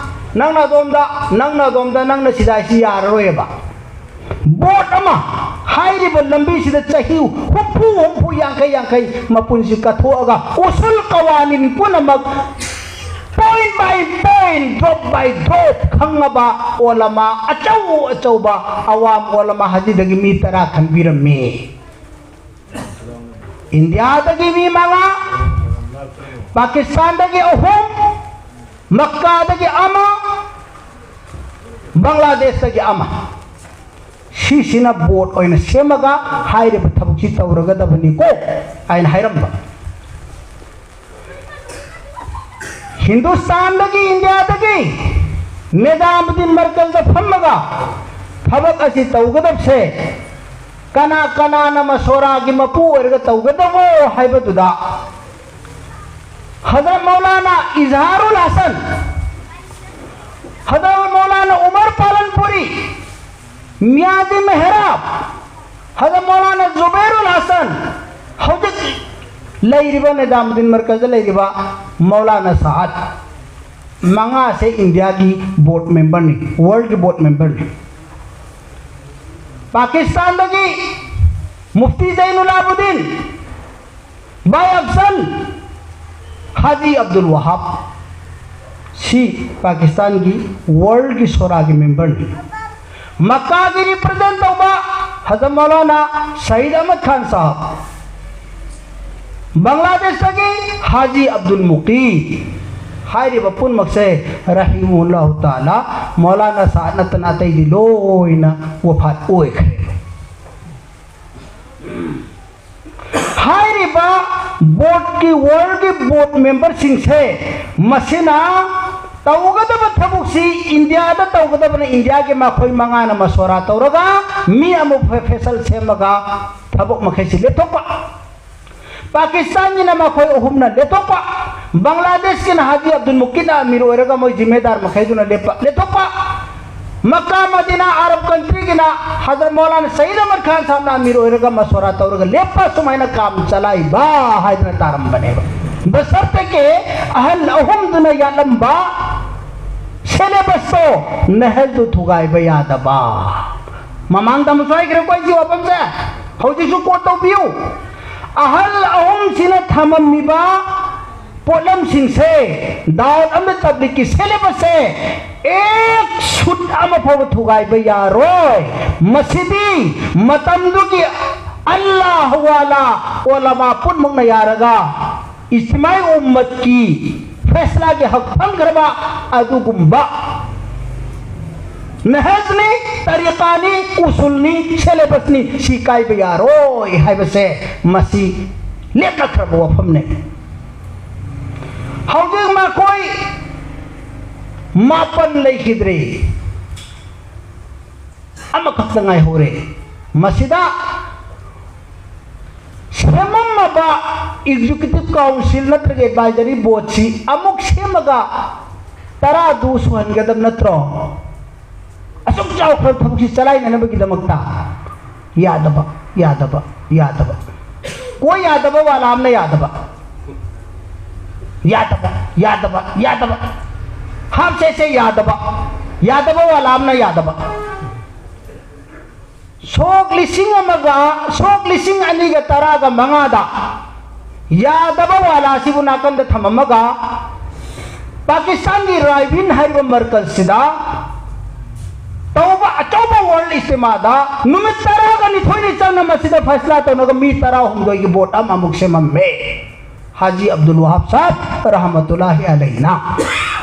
ꯅꯪꯅ ꯑꯗꯣꯝꯗ, ꯅꯪꯅ ꯑꯗꯣꯝꯗ, ꯅꯪꯅ ꯁꯤꯗ ꯍꯥꯏꯁꯤ ꯌꯥꯔꯔꯣꯏꯕ꯫ ꯕꯣꯠ ꯑꯃ ꯍꯥꯏꯔꯤꯕ ꯂꯝꯕꯤꯁꯤꯗ ꯆꯍꯤ ꯍꯨꯝꯐꯨ, ꯍꯨꯝꯐꯨ, ꯌꯥꯡꯈꯩ, ꯌꯥꯡꯈꯩ ꯃꯄꯨꯟꯁꯤ ꯀꯠꯊꯣꯛꯑꯒ ꯎꯁꯨꯜ ꯀꯋꯥꯅꯤꯟ ꯄꯨꯝꯅꯃꯛ point by point, drop by drop ꯈꯪꯉꯕ ꯑꯣꯂꯃꯥ, ꯑꯆꯧ ꯑꯆꯧꯕ ꯑꯋꯥꯝ ꯑꯣꯂꯃꯥ ꯍꯖꯤꯗꯒꯤ ꯃꯤ ꯇꯔꯥ ꯈꯟꯕꯤꯔꯝꯃꯤ꯫ ꯏꯟꯗꯤꯌꯥꯗꯒꯤ ꯃꯤ ꯃꯉꯥ, ꯄꯥꯀꯤꯁꯇꯥꯟꯗꯒꯤ ꯑꯍꯨꯝ, ꯃꯛꯀꯥꯗꯒꯤ ꯑꯃ, ꯕꯪꯒ꯭ꯂꯥꯗꯦꯁꯇꯒꯤ ꯑꯃ꯫ ꯁꯤꯁꯤꯅ ꯕꯣꯠ ꯑꯣꯏꯅ ꯁꯦꯝꯃꯒ ꯍꯥꯏꯔꯤꯕ ꯊꯕꯛꯁꯤ ꯇꯧꯔꯒꯗꯕꯅꯤꯀꯣ ꯍꯥꯏꯅ ꯍꯥꯏꯔꯝꯕ꯫ ꯍꯤꯟꯗꯨꯁꯇꯥꯟꯗꯒꯤ, ꯏꯟꯗꯤꯌꯥꯗꯒꯤ ꯅꯤꯖꯥꯃꯨꯗꯗꯤꯟ ꯃꯔꯀꯜꯗ ꯐꯝꯃꯒ ꯊꯕꯛ ꯑꯁꯤ ꯇꯧꯒꯗꯕꯁꯦ ꯀꯅꯥ ꯀꯅꯥꯅ ꯃꯁꯣꯔꯥꯒꯤ ꯃꯄꯨ ꯑꯣꯏꯔꯒ ꯇꯧꯒꯗꯕꯣ ꯍꯥꯏꯕꯗꯨꯗ ꯍꯖꯔꯠ ꯃꯧꯂꯥꯅꯥ ꯏꯖꯍꯥꯔꯨꯜ ꯍꯁꯟ, ꯍꯖꯔꯠ ꯃꯧꯂꯥꯅꯥ ꯎꯃꯔ ꯄꯥꯂꯟꯄꯨꯔꯤ, ꯃꯤꯌꯥꯖꯤ ꯃꯦꯍꯔꯥꯕ, ꯍꯖꯔꯠ ꯃꯧꯂꯥꯅꯥ ꯖꯨꯕꯦꯔꯨꯜ ꯍꯁꯟ, ꯍꯧꯖꯤꯛ ꯂꯩꯔꯤꯕ ꯅꯤꯖꯥꯃꯨꯗꯗꯤꯟ ꯃꯔꯀꯖꯗ ꯂꯩꯔꯤꯕ ꯃꯧꯂꯥꯅꯥ ꯁꯥꯗ, ꯃꯉꯥꯁꯦ ꯏꯟꯗꯤꯌꯥꯒꯤ ꯕꯣꯔꯗ ꯃꯦꯝꯕꯔꯅꯤ, ꯋꯥꯔꯜꯒꯤ ꯕꯣꯔꯗ ꯃꯦꯝꯕꯔꯅꯤ꯫ ꯄꯥꯀꯤꯁꯇꯥꯟꯗꯒꯤ ꯃꯨꯐꯇꯤ ꯖꯩꯅꯨꯂꯥꯕꯨꯗꯤꯟ, ꯕꯥꯏ ꯑꯐꯖꯜ, ꯍꯥꯖꯤ ꯑꯕꯗꯨꯜ ꯋꯥꯍꯥꯕ꯫ ꯁꯤ ꯄꯥꯀꯤꯁꯇꯥꯟꯒꯤ ꯋꯥꯔꯜꯒꯤ ꯁꯣꯔꯥꯒꯤ ꯃꯦꯝꯕꯔꯅꯤ꯫ ꯃꯀꯥꯒꯤ ꯔꯤꯄ꯭ꯔꯖꯦꯟ ꯇꯧꯕ ꯍꯖꯔꯠ ꯃꯧꯂꯥꯅꯥ ꯁꯌꯤꯗ ꯑꯍꯃꯗ ꯈꯥꯟ ꯁꯥꯍꯕ꯫ ꯕꯪꯒ꯭ꯂꯥꯗꯦꯁꯇꯒꯤ ꯍꯥꯖꯤ ꯑꯕꯗꯨꯜ ꯃꯨꯀꯤ꯫ ꯍꯥꯏꯔꯤꯕ ꯄꯨꯝꯅꯃꯛꯁꯦ ꯔꯍꯤꯃꯨꯜꯂꯥꯍꯨ ꯇꯥꯂꯥ ꯃꯧꯂꯥꯅꯥ ꯁꯥꯍꯕ ꯅꯠꯇꯅ ꯑꯇꯩꯗꯤ ꯂꯣꯏꯅ ꯋꯐꯥꯠ ꯑꯣꯏꯈ꯭ꯔꯦ꯫ ꯍꯥꯏꯔꯤꯕ ꯕꯣꯔꯗꯀꯤ, ꯋꯥꯔꯜꯒꯤ ꯕꯣꯔꯗ ꯃꯦꯝꯕꯔꯁꯤꯡꯁꯦ, ꯃꯁꯤꯅ ꯇꯧꯒꯗꯕ ꯊꯕꯛꯁꯤ, ꯏꯟꯗꯤꯌꯥꯗ ꯇꯧꯒꯗꯕꯅ, ꯏꯟꯗꯤꯌꯥꯒꯤ ꯃꯈꯣꯏ ꯃꯉꯥꯅ ꯃꯁꯣꯔꯥ ꯇꯧꯔꯒ ꯃꯤ ꯑꯃ ꯐꯦ-, ꯐꯦꯁꯜ ꯁꯦꯝꯃꯒ ꯊꯕꯛ ꯃꯈꯩꯁꯤ ꯂꯦꯞꯊꯣꯛꯄ꯫ ꯄꯥꯀꯤꯁꯇꯥꯟꯒꯤꯅ ꯃꯈꯣꯏ ꯑꯍꯨꯝꯅ ꯂꯦꯞꯊꯣꯛꯄ꯫ ꯕꯪꯒ꯭ꯂꯥꯗꯦꯁꯀꯤꯅ ꯍꯥꯖꯤ ꯑꯕꯗꯨꯜ ꯃꯨꯀꯤꯠꯅ ꯑꯃꯤꯔ ꯑꯣꯏꯔꯒ ꯃꯣꯏ ꯖꯤꯝꯃꯦꯗꯥꯔ ꯃꯈꯩꯗꯨꯅ ꯂꯦꯞꯄ, ꯂꯦꯞꯊꯣꯛꯄ꯫ ꯃꯀꯥ ꯃꯗꯤꯅꯥ ꯑꯔꯕ ꯀꯟꯇ꯭ꯔꯤꯒꯤꯅ ꯍꯖꯔꯠ ꯃꯧꯂꯥꯅꯥ ꯁꯌꯤꯗ ꯑꯍꯃꯗ ꯈꯥꯟ ꯁꯥꯍꯕꯅ ꯑꯃꯤꯔ ꯑꯣꯏꯔꯒ ꯃꯁꯣꯔꯥ ꯇꯧꯔꯒ ꯂꯦꯞꯄ, ꯁꯨꯃꯥꯏꯅ ꯀꯥꯝ ꯆꯂꯥꯏꯕ ꯍꯥꯏꯗꯅ ꯇꯥꯔꯝꯕꯅꯦꯕ꯫ ꯕꯁꯔꯇꯀꯦ ꯑꯍꯜ ꯑꯍꯨꯝꯗꯨꯅ ꯌꯥꯠꯂꯝꯕ ꯁꯦꯂꯦꯕꯁꯇꯣ ꯅꯍꯖꯗꯨ ꯊꯨꯒꯥꯏꯕ ꯌꯥꯗꯕ꯫ ꯃꯃꯥꯡꯗ ꯑꯃꯁꯨ ꯍꯥꯏꯈ꯭ꯔꯦꯀꯣ ꯑꯩꯒꯤ ꯋꯥꯐꯝꯁꯦ, ꯍꯧꯖꯤꯛꯁꯨ ꯀꯣꯠ ꯇꯧꯕꯤꯌꯨ꯫ ꯑꯍꯜ ꯑꯍꯨꯝꯁꯤꯅ ꯊꯝꯃꯝꯃꯤꯕ ꯄꯣꯠꯂꯝꯁꯤꯡꯁꯦ, ꯗꯥꯎꯠ ꯑꯃꯗꯤ ꯇꯕ꯭ꯂꯤꯛꯀꯤ ꯁꯦꯂꯦꯕꯁꯁꯦ ꯑꯦꯛ ꯁꯨꯠ ꯑꯃ ꯐꯥꯎꯕ ꯊꯨꯒꯥꯏꯕ ꯌꯥꯔꯣꯏ꯫ ꯃꯁꯤꯗꯤ ꯃꯇꯝꯗꯨꯒꯤ ꯑꯜꯂꯥꯍ ꯋꯥꯂꯥ ꯑꯣꯂꯃꯥ ꯄꯨꯝꯅꯃꯛꯅ ꯌꯥꯔꯒ ꯏꯖꯇꯤꯃꯥꯏ ꯎꯝꯃꯠꯀꯤ ꯐꯦꯁꯂꯥꯒꯤ ꯍꯛ ꯐꯪꯈ꯭ꯔꯕ ꯑꯗꯨꯒꯨꯝꯕ ꯅꯍꯖꯅꯤ, ꯇꯔꯤꯀꯥꯅꯤ, ꯎꯁꯨꯜꯅꯤ, ꯁꯦꯂꯦꯕꯁꯅꯤ, ꯁꯤ ꯀꯥꯏꯕ ꯌꯥꯔꯣꯏ ꯍꯥꯏꯕꯁꯦ ꯃꯁꯤ ꯂꯦꯞꯅꯈ꯭ꯔꯕ ꯋꯥꯐꯝꯅꯤ꯫ ꯍꯧꯖꯤꯛ ꯃꯈꯣꯏ ꯃꯥꯄꯟ ꯂꯩꯈꯤꯗ꯭ꯔꯦ, ꯑꯃꯈꯛꯇ ꯉꯥꯏꯍꯧꯔꯦ꯫ ꯃꯁꯤꯗ ꯁꯦꯝꯃꯝꯃꯕ ꯑꯦꯛꯖꯤꯀ꯭ꯌꯨꯇꯤꯚ ꯀꯥꯎꯟꯁꯤꯜ ꯅꯠꯇ꯭ꯔꯒ ꯑꯦꯗꯚꯥꯏꯖꯔꯤ ꯕꯣꯔꯗꯁꯤ ꯑꯃꯨꯛ ꯁꯦꯝꯃꯒ ꯇꯔꯥꯗꯨ ꯁꯨꯍꯟꯒꯗꯕ ꯅꯠꯇ꯭ꯔꯣ? ꯑꯁꯨꯛ ꯆꯥꯎꯈ꯭ꯔꯕ ꯊꯕꯛꯁꯤ ꯆꯂꯥꯏꯅꯅꯕꯒꯤꯗꯃꯛꯇ ꯌꯥꯗꯕ, ꯌꯥꯗꯕ, ꯌꯥꯗꯕ꯫ ꯀꯣꯏ ꯌꯥꯗꯕ ꯋꯥꯂꯥ ꯑꯃꯅ ꯌꯥꯗꯕ꯫ ꯌꯥꯗꯕ, ꯌꯥꯗꯕ, ꯌꯥꯗꯕ꯫ ꯍꯥꯞꯁꯦꯁꯦ ꯌꯥꯗꯕ꯫ ꯌꯥꯗꯕ ꯋꯥꯂꯥ ꯑꯃꯅ ꯌꯥꯗꯕ꯫ ꯁꯣꯛ ꯂꯤꯁꯤꯡ ꯑꯃꯒ, ꯁꯣꯛ ꯂꯤꯁꯤꯡ ꯑꯅꯤꯒ ꯇꯔꯥꯒ ꯃꯉꯥꯗ ꯌꯥꯗꯕ ꯋꯥꯂꯥꯁꯤꯕꯨ ꯅꯥꯀꯟꯗ ꯊꯝꯃꯝꯃꯒ, ꯄꯥꯀꯤꯁꯇꯥꯟꯒꯤ ꯔꯥꯏꯕꯤꯟ ꯍꯥꯏꯔꯤꯕ ꯃꯔꯀꯜꯁꯤꯗ ꯇꯧꯕ ꯑꯆꯧꯕ ꯋꯥꯔꯜ ꯏꯖꯇꯤꯃꯥꯗ ꯅꯨꯃꯤꯠ ꯇꯔꯥꯒ ꯅꯤꯊꯣꯏꯅꯤ ꯆꯪꯅ ꯃꯁꯤꯗ ꯐꯩꯁꯂꯥ ꯇꯧꯅꯒ ꯃꯤ ꯇꯔꯥꯍꯨꯝꯗꯣꯏꯒꯤ ꯕꯣꯠ ꯑꯃ ꯑꯃꯨꯛ ꯁꯦꯝꯃꯝꯃꯦ꯫ ꯍꯥꯖꯤ ꯑꯕꯗꯨꯜ ꯋꯥꯍꯥꯕ ꯁꯥꯍꯕ ꯔꯍꯃꯇꯨꯜꯂꯥꯍꯤ ꯑꯂꯩꯅ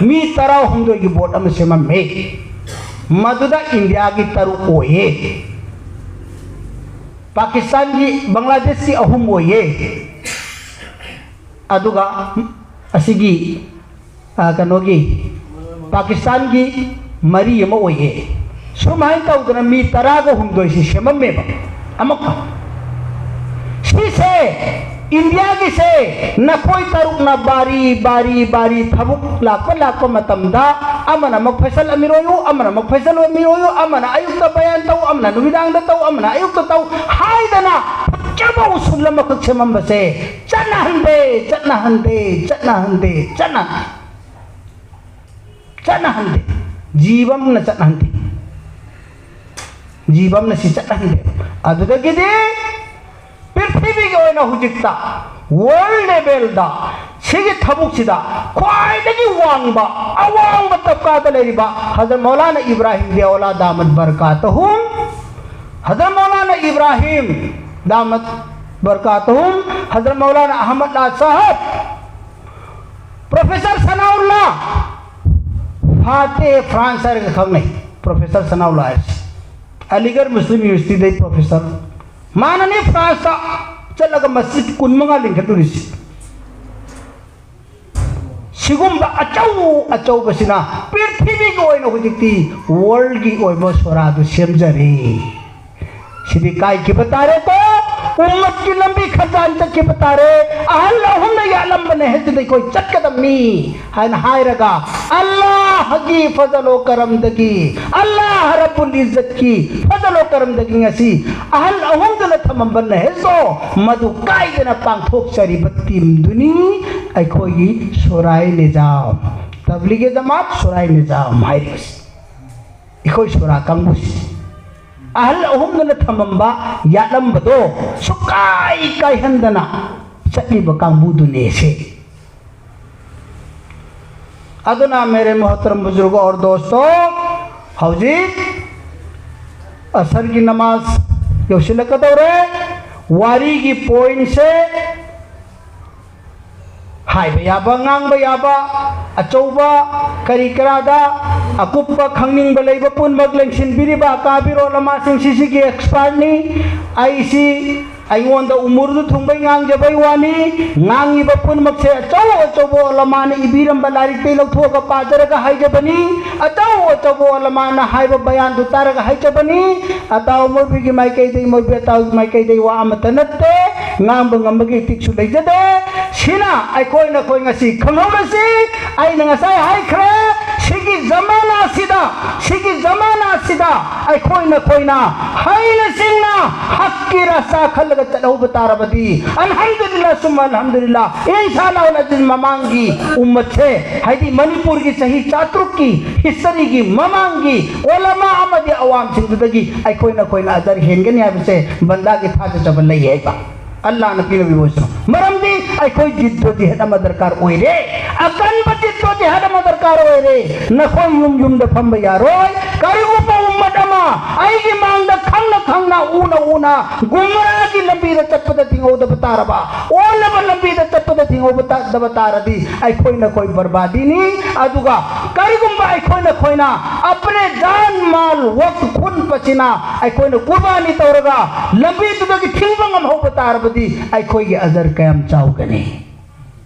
ꯃꯤ ꯇꯔꯥꯍꯨꯝꯗꯣꯏꯒꯤ ꯕꯣꯠ ꯑꯃ ꯁꯦꯝꯃꯝꯃꯦ꯫ ꯃꯗꯨꯗ ꯏꯟꯗꯤꯌꯥꯒꯤ ꯇꯔꯨꯛ ꯑꯣꯏꯌꯦ, ꯄꯥꯀꯤꯁꯇꯥꯟꯒꯤ, ꯕꯪꯒ꯭ꯂꯥꯗꯦꯁꯀꯤ ꯑꯍꯨꯝ ꯑꯣꯏꯌꯦ, ꯑꯗꯨꯒ ꯑꯁꯤꯒꯤ, ꯑ, ꯀꯩꯅꯣꯒꯤ, ꯄꯥꯀꯤꯁꯇꯥꯟꯒꯤ ꯃꯔꯤ ꯑꯃ ꯑꯣꯏꯌꯦ꯫ ꯁꯨꯃꯥꯏꯅ ꯇꯧꯗꯅ ꯃꯤ ꯇꯔꯥꯒ ꯍꯨꯝꯗꯣꯏꯁꯤ ꯁꯦꯝꯃꯝꯃꯦꯕ ꯑꯃꯨꯛꯀ꯫ ꯁꯤꯁꯦ, ꯏꯟꯗꯤꯌꯥꯒꯤꯁꯦ, ꯅꯈꯣꯏ ꯇꯔꯨꯛꯅ ꯕꯥꯔꯤ ꯕꯥꯔꯤ ꯕꯥꯔꯤ ꯊꯕꯛ ꯂꯥꯛꯄ ꯂꯥꯛꯄ ꯃꯇꯝꯗ ꯑꯃꯅ ꯑꯃꯨꯛ ꯐꯩꯁꯜ ꯑꯃꯤꯔꯣꯏꯌꯨ, ꯑꯃꯅ ꯑꯃꯨꯛ ꯐꯩꯁꯜ ꯑꯃꯤꯔꯣꯏꯌꯨ, ꯑꯃꯅ ꯑꯌꯨꯛꯇ ꯕꯌꯥꯟ ꯇꯧ, ꯑꯃꯅ ꯅꯨꯃꯤꯗꯥꯡꯗ ꯇꯧ, ꯑꯃꯅ ꯑꯌꯨꯛꯇ ꯇꯧ ꯍꯥꯏꯗꯅ ꯐꯖꯕ ꯎꯁꯨꯜ ꯑꯃꯈꯛ ꯁꯦꯝꯃꯝꯕꯁꯦ ꯆꯠꯅꯍꯟꯗꯦ, ꯆꯠꯅꯍꯟꯗꯦ, ꯆꯠꯅꯍꯟꯗꯦ, ꯆꯠꯅ ꯆꯠꯅꯍꯟꯗꯦ꯫ ꯖꯤꯕ ꯑꯃꯅ ꯆꯠꯅꯍꯟꯗꯦ꯫ ꯖꯤꯕ ꯑꯃꯅ ꯁꯤ ꯆꯠꯅꯍꯟꯗꯦ꯫ ꯑꯗꯨꯗꯒꯤꯗꯤ ꯄ꯭ꯔꯤꯊꯤꯕꯤꯒꯤ ꯑꯣꯏꯅ ꯍꯧꯖꯤꯛꯇ, ꯋꯥꯔꯜ ꯂꯦꯚꯦꯜꯗ ꯁꯤꯒꯤ ꯊꯕꯛꯁꯤꯗ ꯈ꯭ꯋꯥꯏꯗꯒꯤ ꯋꯥꯡꯕ, ꯑꯋꯥꯡꯕ ꯇꯕꯀꯥꯗ ꯂꯩꯔꯤꯕ ꯍꯖꯔꯠ ꯃꯧꯂꯥꯅꯥ ꯏꯕ꯭ꯔꯥꯍꯤꯝ ꯗꯤꯌꯥꯎꯂꯥ ꯗꯥꯃꯠ ꯕꯔꯀꯥꯇꯍꯨꯝ, ꯍꯖꯔꯠ ꯃꯧꯂꯥꯅꯥ ꯏꯕ꯭ꯔꯥꯍꯤꯝ ꯗꯥꯃꯠ ꯕꯔꯀꯥꯇꯍꯨꯝ, ꯍꯖꯔꯠ ꯃꯧꯂꯥꯅꯥ ꯑꯍꯃꯗ ꯂꯥ ꯁꯥꯍꯕ, ꯄ꯭ꯔꯣꯐꯦꯁꯔ ꯁꯅꯥꯎꯜꯂꯥ, ꯐꯥꯇꯦ ꯐ꯭ꯔꯥꯟꯁ ꯍꯥꯏꯔꯒ ꯈꯪꯅꯩ꯫ ꯄ꯭ꯔꯣꯐꯦꯁꯔ ꯁꯅꯥꯎꯜꯂꯥ ꯍꯥꯏꯁꯦ ꯑꯂꯤꯒꯔ ꯃꯨꯁꯂꯤꯝ ꯌꯨꯅꯤꯚꯔꯁꯤꯇꯤꯗꯩ ꯄ꯭ꯔꯣꯐꯦꯁꯔ, ꯃꯥꯅꯅꯦ ꯐ꯭ꯔꯥꯟꯁꯇ ꯆꯠꯂꯒ ꯃꯁꯖꯤꯗ ꯀꯨꯟ ꯃꯉꯥ ꯂꯤꯡꯈꯠꯂꯨꯔꯤꯁꯤ꯫ ꯁꯤꯒꯨꯝꯕ ꯑꯆꯧ ꯑꯆꯧꯕꯁꯤꯅ ꯄ꯭ꯔꯤꯊꯤꯕꯤꯒꯤ ꯑꯣꯏꯅ ꯍꯧꯖꯤꯛꯇꯤ ꯋꯥꯔꯜꯒꯤ ꯑꯣꯏꯕ ꯁꯣꯔꯥꯗꯨ ꯁꯦꯝꯖꯔꯦ꯫ ꯁꯤꯗꯤ ꯀꯥꯏꯈꯤꯕ ꯇꯥꯔꯦꯀꯣ꯫ ꯎꯝꯃꯠꯀꯤ ꯂꯝꯕꯤ ꯈꯖꯥꯟ ꯆꯠꯈꯤꯕ ꯇꯥꯔꯦ꯫ ꯑꯍꯜ ꯑꯍꯨꯝꯅ ꯌꯥꯠꯂꯝꯕꯅꯦ, ꯍꯧꯖꯤꯛꯇꯤ ꯑꯩꯈꯣꯏ ꯆꯠꯀꯗꯕꯅꯤ ꯍꯥꯏꯅ ꯍꯥꯏꯔꯒ, ꯑꯜꯂꯥꯍꯒꯤ ꯐꯖꯂꯣ ꯀꯔꯝꯗꯒꯤ, ꯑꯜꯂꯥꯍ ꯔꯕꯨꯜ ꯏꯖꯠꯀꯤ ꯐꯖꯂꯣ ꯀꯔꯝꯗꯒꯤ ꯉꯁꯤ ꯑꯍꯜ ꯑꯍꯨꯝꯗꯨꯅ ꯊꯝꯃꯝꯕ ꯅꯍꯖꯗꯣ ꯃꯗꯨ ꯀꯥꯏꯗꯅ ꯄꯥꯡꯊꯣꯛꯆꯔꯤꯕ ꯇꯤꯝꯗꯨꯅꯤ ꯑꯩꯈꯣꯏꯒꯤ ꯁꯨꯔꯥꯏ ꯅꯤꯖꯥꯝ, ꯇꯕ꯭ꯂꯤꯒꯦ ꯖꯃꯥꯠ ꯁꯨꯔꯥꯏ ꯅꯤꯖꯥꯝ ꯍꯥꯏꯔꯤꯕꯁꯤ꯫ ꯑꯩꯈꯣꯏ ꯁꯨꯔꯥ ꯀꯥꯡꯕꯨꯁꯤ꯫ ꯑꯍꯜ ꯑꯍꯨꯝꯗꯨꯅ ꯊꯝꯃꯝꯕ, ꯌꯥꯠꯂꯝꯕꯗꯣ ꯁꯨꯛꯀꯥꯏ ꯀꯥꯏꯍꯟꯗꯅ ꯆꯠꯂꯤꯕ ꯀꯥꯡꯕꯨꯗꯨꯅꯦ ꯁꯤ꯫ ꯑꯗꯨꯅ मेरे मोहतरम बुजुर्ग और दोस्तों, ꯍꯧꯖꯤꯛ ꯑꯁꯔꯒꯤ ꯅꯃꯥꯖ ꯌꯧꯁꯤꯜꯂꯛꯀꯗꯧꯔꯦ꯫ ꯋꯥꯔꯤꯒꯤ ꯄꯣꯏꯟꯁꯦ ꯍꯥꯏꯕ ꯌꯥꯕ, ꯉꯥꯡꯕ ꯌꯥꯕ, ꯑꯆꯧꯕ ꯀꯔꯤ ꯀꯔꯥꯗ ꯑꯀꯨꯞꯄ ꯈꯪꯅꯤꯡꯕ ꯂꯩꯕ ꯄꯨꯝꯅꯃꯛ ꯂꯦꯡꯁꯤꯟꯕꯤꯔꯤꯕ ꯑꯀꯥꯕꯤꯔ ꯎꯂꯃꯥꯁꯤꯡꯁꯤ ꯁꯤꯒꯤ ꯑꯦꯛꯁꯄꯥꯔꯠꯅꯤ꯫ ꯑꯩꯁꯤ ꯑꯩꯉꯣꯟꯗ ꯎꯃꯨꯔꯗꯨ ꯊꯨꯡꯕꯩ ꯉꯥꯡꯖꯕꯩ ꯋꯥꯅꯤ꯫ ꯉꯥꯡꯉꯤꯕ ꯄꯨꯝꯅꯃꯛꯁꯦ ꯑꯆꯧ ꯑꯆꯧꯕ ꯎꯂꯃꯥꯅ ꯏꯕꯤꯔꯝꯕ ꯂꯥꯏꯔꯤꯛꯇꯩ ꯂꯧꯊꯣꯛꯑꯒ ꯄꯥꯖꯔꯒ ꯍꯥꯏꯖꯕꯅꯤ꯫ ꯑꯆꯧ ꯑꯆꯧꯕ ꯎꯂꯃꯥꯅ ꯍꯥꯏꯕ ꯕꯌꯥꯟꯗꯨ ꯇꯥꯔꯒ ꯍꯥꯏꯖꯕꯅꯤ꯫ ꯑꯇꯥꯎ ꯃꯧꯔꯨꯕꯤꯒꯤ ꯃꯥꯏꯀꯩꯗꯩ, ꯃꯧꯔꯨꯕꯤ ꯑꯇꯥꯎꯒꯤ ꯃꯥꯏꯀꯩꯗꯩ ꯋꯥ ꯑꯃꯠꯇ ꯅꯠꯇꯦ꯫ ꯉꯥꯡꯕ ꯉꯝꯕꯒꯤ ꯏꯊꯤꯛꯁꯨ ꯂꯩꯖꯗꯦ꯫ ꯁꯤꯅ ꯑꯩꯈꯣꯏ ꯅꯈꯣꯏ ꯉꯁꯤ ꯈꯪꯍꯧꯔꯁꯤ꯫ ꯑꯩꯅ ꯉꯁꯥꯏ ꯍꯥꯏꯈ꯭ꯔꯦ, ꯁꯤꯒꯤ ꯖꯃꯥꯅꯥꯁꯤꯗ, ꯁꯤꯒꯤ ꯖꯃꯥꯅꯥꯁꯤꯗ ꯑꯩꯈꯣꯏ ꯅꯈꯣꯏꯅ ꯍꯩꯅ ꯁꯤꯡꯅ ꯍꯛꯀꯤ ꯔꯥꯁꯇꯥ ꯈꯜꯂꯒ ꯆꯠꯍꯧꯕ ꯇꯥꯔꯕꯗꯤ, ꯑꯜꯍꯝꯗꯨꯂꯤꯜꯂꯥ ꯁꯨꯝꯃ ꯑꯜꯍꯝꯗꯨꯂꯤꯜꯂꯥ, ꯏꯟꯁꯥ ꯑꯜꯂꯥꯍꯨꯜ ꯑꯖꯤꯖ, ꯃꯃꯥꯡꯒꯤ ꯎꯝꯃꯠꯁꯦ, ꯍꯥꯏꯗꯤ ꯃꯅꯤꯄꯨꯔꯒꯤ ꯆꯍꯤ ꯆꯥꯇ꯭ꯔꯨꯛꯀꯤ ꯍꯤꯁꯇꯔꯤꯒꯤ ꯃꯃꯥꯡꯒꯤ ꯎꯂꯃꯥ ꯑꯃꯗꯤ ꯑꯋꯥꯝꯁꯤꯡꯗꯨꯗꯒꯤ ꯑꯩꯈꯣꯏ ꯅꯈꯣꯏꯅ ꯑꯖꯔ ꯍꯦꯟꯒꯅꯤ ꯍꯥꯏꯕꯁꯦ ꯕꯟꯗꯥꯒꯤ ꯊꯥꯖꯖꯕ ꯂꯩ ꯍꯥꯏꯕ꯫ ꯑꯜꯂꯥꯍꯅ ꯄꯤꯔꯝꯃꯤꯕ ꯑꯣꯏꯁꯅꯨ꯫ ꯃꯔꯝꯗꯤ ꯑꯩꯈꯣꯏ ꯖꯤꯠꯇꯣ ꯖꯤꯍꯥꯗ ꯑꯃ ꯗꯔꯀꯥꯔ ꯑꯣꯏꯔꯦ꯫ ꯑꯀꯟꯕ ꯖꯤꯠꯇꯣ ꯖꯤꯍꯥꯗ ꯑꯃ ꯗꯔꯀꯥꯔ ꯑꯣꯏꯔꯦ꯫ ꯅꯈꯣꯏ ꯌꯨꯝ ꯌꯨꯝꯗ ꯐꯝꯕ ꯌꯥꯔꯣꯏ꯫ ꯀꯔꯤꯒꯨꯝꯕ ꯎꯝꯃꯠ ꯑꯃ ꯑꯩꯒꯤ ꯃꯥꯡꯗ ꯈꯪꯅ ꯈꯪꯅ, ꯎꯅ ꯎꯅ ꯒꯨꯝꯔꯥꯒꯤ ꯂꯝꯕꯤꯗ ꯆꯠꯄꯗ ꯊꯤꯡꯍꯧꯗꯕ ꯇꯥꯔꯕ, ꯑꯣꯟꯅꯕ ꯂꯝꯕꯤꯗ ꯆꯠꯄꯗ ꯊꯤꯡꯍꯧꯕ ꯇꯥꯗꯕ ꯇꯥꯔꯗꯤ ꯑꯩꯈꯣꯏ ꯅꯈꯣꯏ ꯕꯔꯕꯥꯗꯤꯅꯤ꯫ ꯑꯗꯨꯒ ꯀꯔꯤꯒꯨꯝꯕ ꯑꯩꯈꯣꯏ ꯅꯈꯣꯏꯅ ꯑꯄꯅꯦ ꯖꯥꯟ ꯃꯥꯜ ꯋꯛꯐ ꯈꯨꯟ ꯄꯁꯤꯅꯥ ꯑꯩꯈꯣꯏꯅ ꯀꯨꯔꯕꯥꯅꯤ ꯇꯧꯔꯒ ꯂꯝꯕꯤꯗꯨꯗꯒꯤ ꯊꯤꯡꯕ ꯉꯝꯍꯧꯕ ꯇꯥꯔꯕꯗꯤ ꯑꯩꯈꯣꯏꯒꯤ ꯑꯖꯔ ꯀꯌꯥꯝ ꯆꯥꯎꯒꯅꯤ?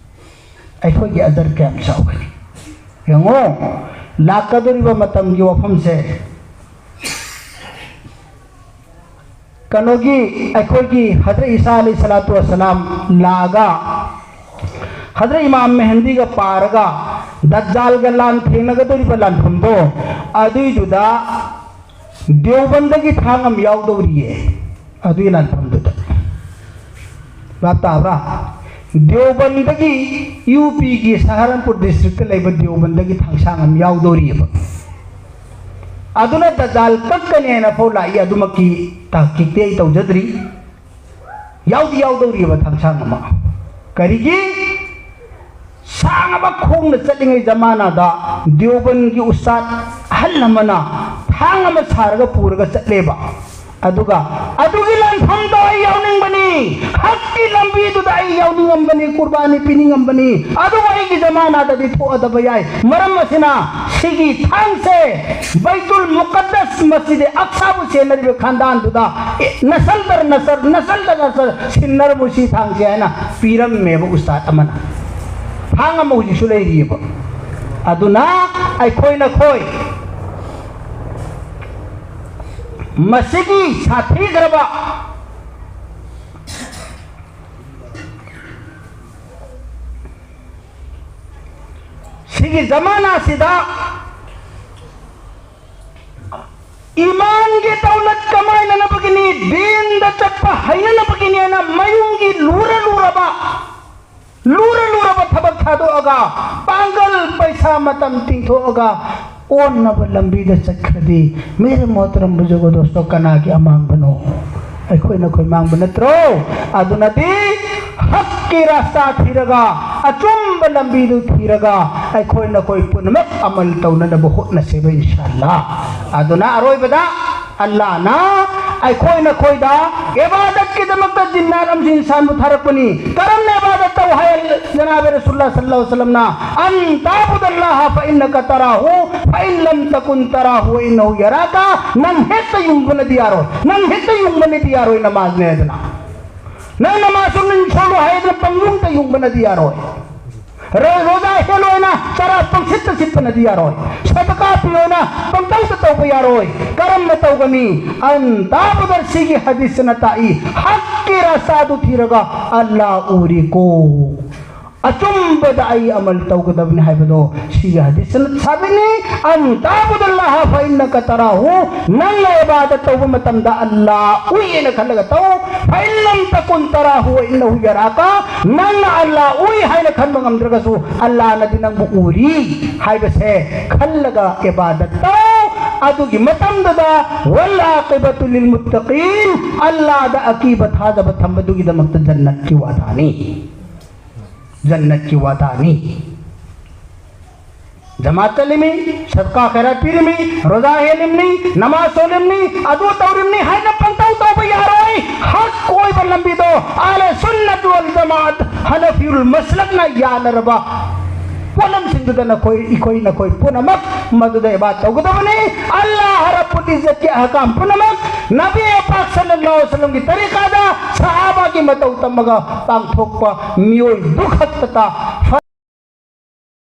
ꯑꯩꯈꯣꯏꯒꯤ ꯑꯖꯔ ꯀꯌꯥꯝ ꯆꯥꯎꯒꯅꯤ? ꯌꯦꯡꯉꯣ, ꯂꯥꯛꯀꯗꯧꯔꯤꯕ ꯃꯇꯝꯒꯤ ꯋꯥꯐꯝꯁꯦ ꯀꯩꯅꯣꯒꯤ, ꯑꯩꯈꯣꯏꯒꯤ ꯍꯖꯔꯠ ꯏꯁꯥ ꯑꯂꯩꯍꯤ ꯁꯂꯥꯇꯨ ꯋꯁꯁꯂꯥꯝ ꯂꯥꯛꯑꯒ ꯍꯖꯔꯠ ꯏꯃꯥꯝ ꯃꯦꯍꯟꯗꯤꯒ ꯄꯥꯔꯒ ꯗꯖꯥꯜꯒ ꯂꯥꯟ ꯊꯦꯡꯅꯒꯗꯧꯔꯤꯕ ꯂꯥꯟꯐꯝꯗꯣ, ꯑꯗꯨꯏꯗꯨꯗ ꯗꯦꯎꯕꯟꯗꯒꯤ ꯊꯥꯡ ꯑꯃ ꯌꯥꯎꯗꯧꯔꯤꯌꯦ꯫ ꯑꯗꯨꯒꯤ ꯂꯥꯟꯐꯝꯗꯨꯗ꯫ ꯚꯥꯞ ꯇꯥꯕ꯭ꯔꯥ? ꯗꯦꯎꯕꯟꯗꯒꯤ, ꯌꯨ ꯄꯤꯒꯤ ꯁꯍꯥꯔꯟꯄꯨꯔ ꯗꯤꯁꯇ꯭ꯔꯤꯛꯇ ꯂꯩꯕ ꯗꯦꯎꯕꯟꯗꯒꯤ ꯊꯥꯡꯁꯥꯡ ꯑꯃ ꯌꯥꯎꯗꯧꯔꯤꯑꯕ꯫ ꯑꯗꯨꯅ ꯗꯖꯥꯜ ꯀꯛꯀꯅꯤ ꯍꯥꯏꯅ ꯐꯥꯎ ꯂꯥꯛꯏ꯫ ꯑꯗꯨꯃꯛꯀꯤ ꯇꯥꯛꯀꯤꯛꯇꯤ ꯑꯩ ꯇꯧꯖꯗ꯭ꯔꯤ꯫ ꯌꯥꯎꯗꯤ ꯌꯥꯎꯗꯧꯔꯤꯕ ꯊꯥꯡꯁꯥꯡ ꯑꯃ꯫ ꯀꯔꯤꯒꯤ? ꯁꯥꯡꯉꯕ ꯈꯣꯡꯅ ꯆꯠꯂꯤꯉꯩ ꯖꯃꯥꯅꯥꯗ ꯗꯤꯌꯣꯕꯟꯒꯤ ꯎꯁꯇꯥꯗ ꯑꯍꯜ ꯑꯃꯅ ꯊꯥꯡ ꯑꯃ ꯁꯥꯔꯒ ꯄꯨꯔꯒ ꯆꯠꯂꯦꯕ꯫ ꯑꯗꯨꯒ ꯑꯗꯨꯒꯤ ꯂꯥꯟꯐꯝꯗꯣ ꯑꯩ ꯌꯥꯎꯅꯤꯡꯕꯅꯤ, ꯍꯛꯀꯤ ꯂꯝꯕꯤꯗꯨꯗ ꯑꯩ ꯌꯥꯎꯅꯤꯡꯉꯝꯕꯅꯤ, ꯀꯨꯔꯕꯥꯅꯤ ꯄꯤꯅꯤꯡꯉꯝꯕꯅꯤ꯫ ꯑꯗꯨꯕꯨ ꯑꯩꯒꯤ ꯖꯃꯥꯅꯥꯗꯗꯤ ꯊꯣꯛꯑꯗꯕ ꯌꯥꯏ꯫ ꯃꯔꯝ ꯑꯁꯤꯅ ꯁꯤꯒꯤ ꯊꯥꯡꯁꯦ ꯕꯩꯇꯨꯜ ꯃꯨꯀꯠꯗꯁ ꯃꯁꯖꯤꯗ ꯑꯛꯁꯥꯕꯨ ꯁꯦꯟꯅꯔꯤꯕ ꯈꯥꯟꯗꯥꯟꯗꯨꯗ, ꯑꯦ, ꯅꯁꯜ ꯗꯔ ꯅꯁꯜ, ꯅꯁꯜ ꯗꯔ ꯅꯁꯜ ꯁꯤꯟꯅꯔꯕꯨ ꯁꯤ ꯊꯥꯡꯁꯦ ꯍꯥꯏꯅ ꯄꯤꯔꯝꯃꯦꯕ ꯎꯁꯇꯥꯗ ꯑꯃꯅ꯫ ꯊꯥꯡ ꯑꯃ ꯍꯧꯖꯤꯛꯁꯨ ꯂꯩꯔꯤꯑꯕ꯫ ꯑꯗꯨꯅ ꯑꯩꯈꯣꯏ ꯅꯈꯣꯏ ꯃꯁꯤꯒꯤ ꯁꯥꯊꯤꯈ꯭ꯔꯕ ꯁꯤꯒꯤ ꯖꯃꯥꯅꯥꯁꯤꯗ ꯏꯃꯥꯟꯒꯤ ꯗꯧꯂꯠ ꯀꯃꯥꯏꯅꯅꯕꯒꯤꯅꯤ, ꯗꯤꯟꯗ ꯆꯠꯄ ꯍꯩꯅꯅꯕꯒꯤꯅꯤ ꯍꯥꯏꯅ ꯃꯌꯨꯝꯒꯤ ꯂꯨꯔ ꯂꯨꯔꯕ, ꯂꯨꯔ ꯂꯨꯔꯕ ꯊꯕꯛ ꯊꯥꯗꯣꯛꯑꯒ, ꯄꯥꯡꯒꯜ, ꯄꯩꯁꯥ, ꯃꯇꯝ ꯇꯤꯡꯊꯣꯛꯑꯒ ꯑꯣꯟꯅꯕ ꯂꯝꯕꯤꯗ ꯆꯠꯈ꯭ꯔꯗꯤ, ꯃꯦꯔꯦ ꯃꯣꯍꯇꯔꯝ ꯕꯨꯖꯨꯔꯒ ꯗꯣꯁꯇꯣ, ꯀꯅꯥꯒꯤ ꯑꯃꯥꯡꯕꯅꯣ? ꯑꯩꯈꯣꯏ ꯅꯈꯣꯏ ꯃꯥꯡꯕ ꯅꯠꯇ꯭ꯔꯣ? ꯑꯗꯨꯅꯗꯤ ꯍꯛꯀꯤ ꯔꯥꯁꯇꯥ ꯊꯤꯔꯒ, ꯑꯆꯨꯝꯕ ꯂꯝꯕꯤꯗꯨ ꯊꯤꯔꯒ ꯑꯩꯈꯣꯏ ꯅꯈꯣꯏ ꯄꯨꯝꯅꯃꯛ ꯑꯃꯜ ꯇꯧꯅꯅꯕ ꯍꯣꯠꯅꯁꯦꯕ, ꯏꯟꯁꯥꯜꯂꯥ꯫ ꯑꯗꯨꯅ ꯑꯔꯣꯏꯕꯗ ꯑꯜꯂꯥꯍꯅ ꯑꯩꯈꯣꯏ ꯅꯈꯣꯏꯗ ꯏꯕꯥꯗꯠꯀꯤꯗꯃꯛꯇ ꯖꯤꯟꯅꯥꯠ ꯑꯃꯁꯨꯡ ꯏꯟꯁꯥꯟꯕꯨ ꯊꯥꯔꯛꯄꯅꯤ꯫ ꯀꯔꯝꯅ ꯏꯕꯥꯗꯠ ꯇꯧ ꯍꯥꯏ? ꯖꯅꯥꯕ ꯔꯁꯨꯜꯂꯥ ꯁꯜꯂꯜꯂꯥꯍꯨ ꯑꯂꯩꯍꯤ ꯋꯁꯜꯂꯝꯅ, "ꯑꯟ ꯇꯥꯕꯨꯗꯜꯂꯥꯍ ꯐ ꯏꯟꯅꯀ ꯇꯔꯥꯍꯨ, ꯐ ꯏꯟ ꯂꯝ ꯇꯀꯨꯟ ꯇꯔꯥꯍꯨ ꯐ ꯏꯟꯅꯍꯨ ꯌꯔꯥꯀ", ꯅꯪ ꯍꯦꯛꯇ ꯌꯨꯡꯕꯅꯗꯤ ꯌꯥꯔꯣꯏ, ꯅꯪ ꯍꯦꯛꯇ ꯌꯨꯡꯕꯅꯗꯤ ꯌꯥꯔꯣꯏ ꯅꯃꯥꯖꯅꯦ ꯍꯥꯏꯗꯅ꯫ ꯅꯪ ꯅꯃꯥꯖ ꯁꯨꯝ ꯁꯣꯜꯂꯣ ꯍꯥꯏꯗꯅ ꯄꯪꯌꯨꯡꯗ ꯌꯨꯡꯕꯅꯗꯤ ꯌꯥꯔꯣꯏ꯫ ꯔꯣ-, ꯔꯣꯖꯥ ꯍꯦꯜꯂꯣꯏꯅ ꯆꯔꯥ ꯄꯪꯁꯤꯠꯇ ꯁꯤꯠꯄꯅꯗꯤ ꯌꯥꯔꯣꯏ꯫ ꯁꯗꯀꯥ ꯄꯤꯌꯣꯅ ꯄꯪꯇꯧꯗ ꯇꯧꯕ ꯌꯥꯔꯣꯏ꯫ ꯀꯔꯝꯅ ꯇꯧꯒꯅꯤ? ꯑꯟ ꯇꯥꯕꯨꯗ, ꯁꯤꯒꯤ ꯍꯗꯤꯁꯅ ꯇꯥꯛꯏ, ꯍꯛꯀꯤ ꯔꯥꯁꯇꯥꯗꯨ ꯊꯤꯔꯒ ꯑꯜꯂꯥ ꯎꯔꯤꯀꯣ, ꯑꯆꯨꯝꯕꯗ ꯑꯩ ꯑꯃꯜ ꯇꯧꯒꯗꯕꯅꯤ ꯍꯥꯏꯕꯗꯣ ꯁꯤꯒꯤ ꯍꯗꯤꯁꯅ ꯁꯥꯕꯤꯅꯤ꯫ "ꯑꯟ ꯇꯥꯕꯨꯗꯜꯂꯥꯍ ꯐ ꯏꯟꯅꯀ ꯇꯔꯥꯍꯨ", ꯅꯪꯅ ꯏꯕꯥꯗꯠ ꯇꯧꯕ ꯃꯇꯝꯗ ꯑꯜꯂꯥ ꯎꯏ ꯍꯥꯏꯅ ꯈꯜꯂꯒ ꯇꯧ꯫ "ꯐ ꯏꯟ ꯂꯝ ꯇꯀꯨꯟ ꯇꯔꯥꯍꯨ ꯐ ꯏꯟꯅꯍꯨ ꯌꯔꯥꯀ", ꯅꯪꯅ ꯑꯜꯂꯥ ꯎꯏ ꯍꯥꯏꯅ ꯈꯟꯕ ꯉꯝꯗ꯭ꯔꯒꯁꯨ ꯑꯜꯂꯥꯅꯗꯤ ꯅꯪꯕꯨ ꯎꯔꯤ ꯍꯥꯏꯕꯁꯦ ꯈꯜꯂꯒ ꯏꯕꯥꯗꯠ ꯇꯧ꯫ ꯑꯗꯨꯒꯤ ꯃꯇꯝꯗꯨꯗ "ꯋꯜ ꯑꯥꯀꯤꯕꯇꯨ ꯂꯤꯜ ꯃꯨꯠꯇꯀꯤꯟ", ꯑꯜꯂꯥꯗ ꯑꯀꯤꯕ ꯊꯥꯖꯕ ꯊꯝꯕꯗꯨꯒꯤꯗꯃꯛꯇ ꯖꯟꯅꯠꯀꯤ ꯋꯥꯗꯥꯅꯤ꯫ ꯖꯟꯅꯠꯀꯤ ꯋꯥꯗꯥꯅꯤ꯫ ꯖꯃꯥꯠ ꯆꯠꯂꯤꯃꯤ, ꯁꯗꯀꯥ ꯈꯩꯔꯥꯠ ꯄꯤꯔꯤꯃꯤ, ꯔꯣꯖꯥ ꯍꯦꯜꯂꯤꯝꯅꯤ, ꯅꯃꯥꯖ ꯁꯣꯜꯂꯤꯝꯅꯤ, ꯑꯗꯨ ꯇꯧꯔꯤꯝꯅꯤ ꯍꯥꯏꯅ ꯄꯪꯇꯧ ꯇꯧꯕ ꯌꯥꯔꯣꯏ꯫ ꯍꯛ ꯑꯣꯏꯕ ꯂꯝꯕꯤꯗꯣ, ꯑꯍꯂꯦ ꯁꯨꯟꯅꯠ ꯋꯜ ꯖꯃꯥꯠ, ꯍꯅꯐꯤꯌꯨꯜ ꯃꯁꯂꯛꯅ ꯌꯥꯅꯔꯕ ꯄꯣꯠꯂꯝꯁꯤꯡꯗꯨꯗ ꯅꯈꯣꯏ, ꯑꯩꯈꯣꯏ, ꯅꯈꯣꯏ ꯄꯨꯝꯅꯃꯛ ꯃꯗꯨꯗ ꯏꯕꯥꯗ ꯇꯧꯒꯗꯕꯅꯤ꯫ ꯑꯜꯂꯥꯍ ꯔꯕꯨꯜ ꯏꯖꯠꯀꯤ ꯑꯍꯀꯥꯝ ꯄꯨꯝꯅꯃꯛ ꯅꯕꯤ ꯄꯥꯛ ꯁꯜꯂꯜꯂꯥꯍꯨ ꯑꯂꯩꯍꯤ ꯋꯁꯜꯂꯝꯒꯤ ꯇꯔꯤꯀꯥꯗ, ꯁꯍꯥꯕꯥꯒꯤ ꯃꯇꯧ ꯇꯝꯃꯒ ꯄꯥꯡꯊꯣꯛꯄ ꯃꯤꯑꯣꯏꯗꯨ ꯈꯛꯇꯇ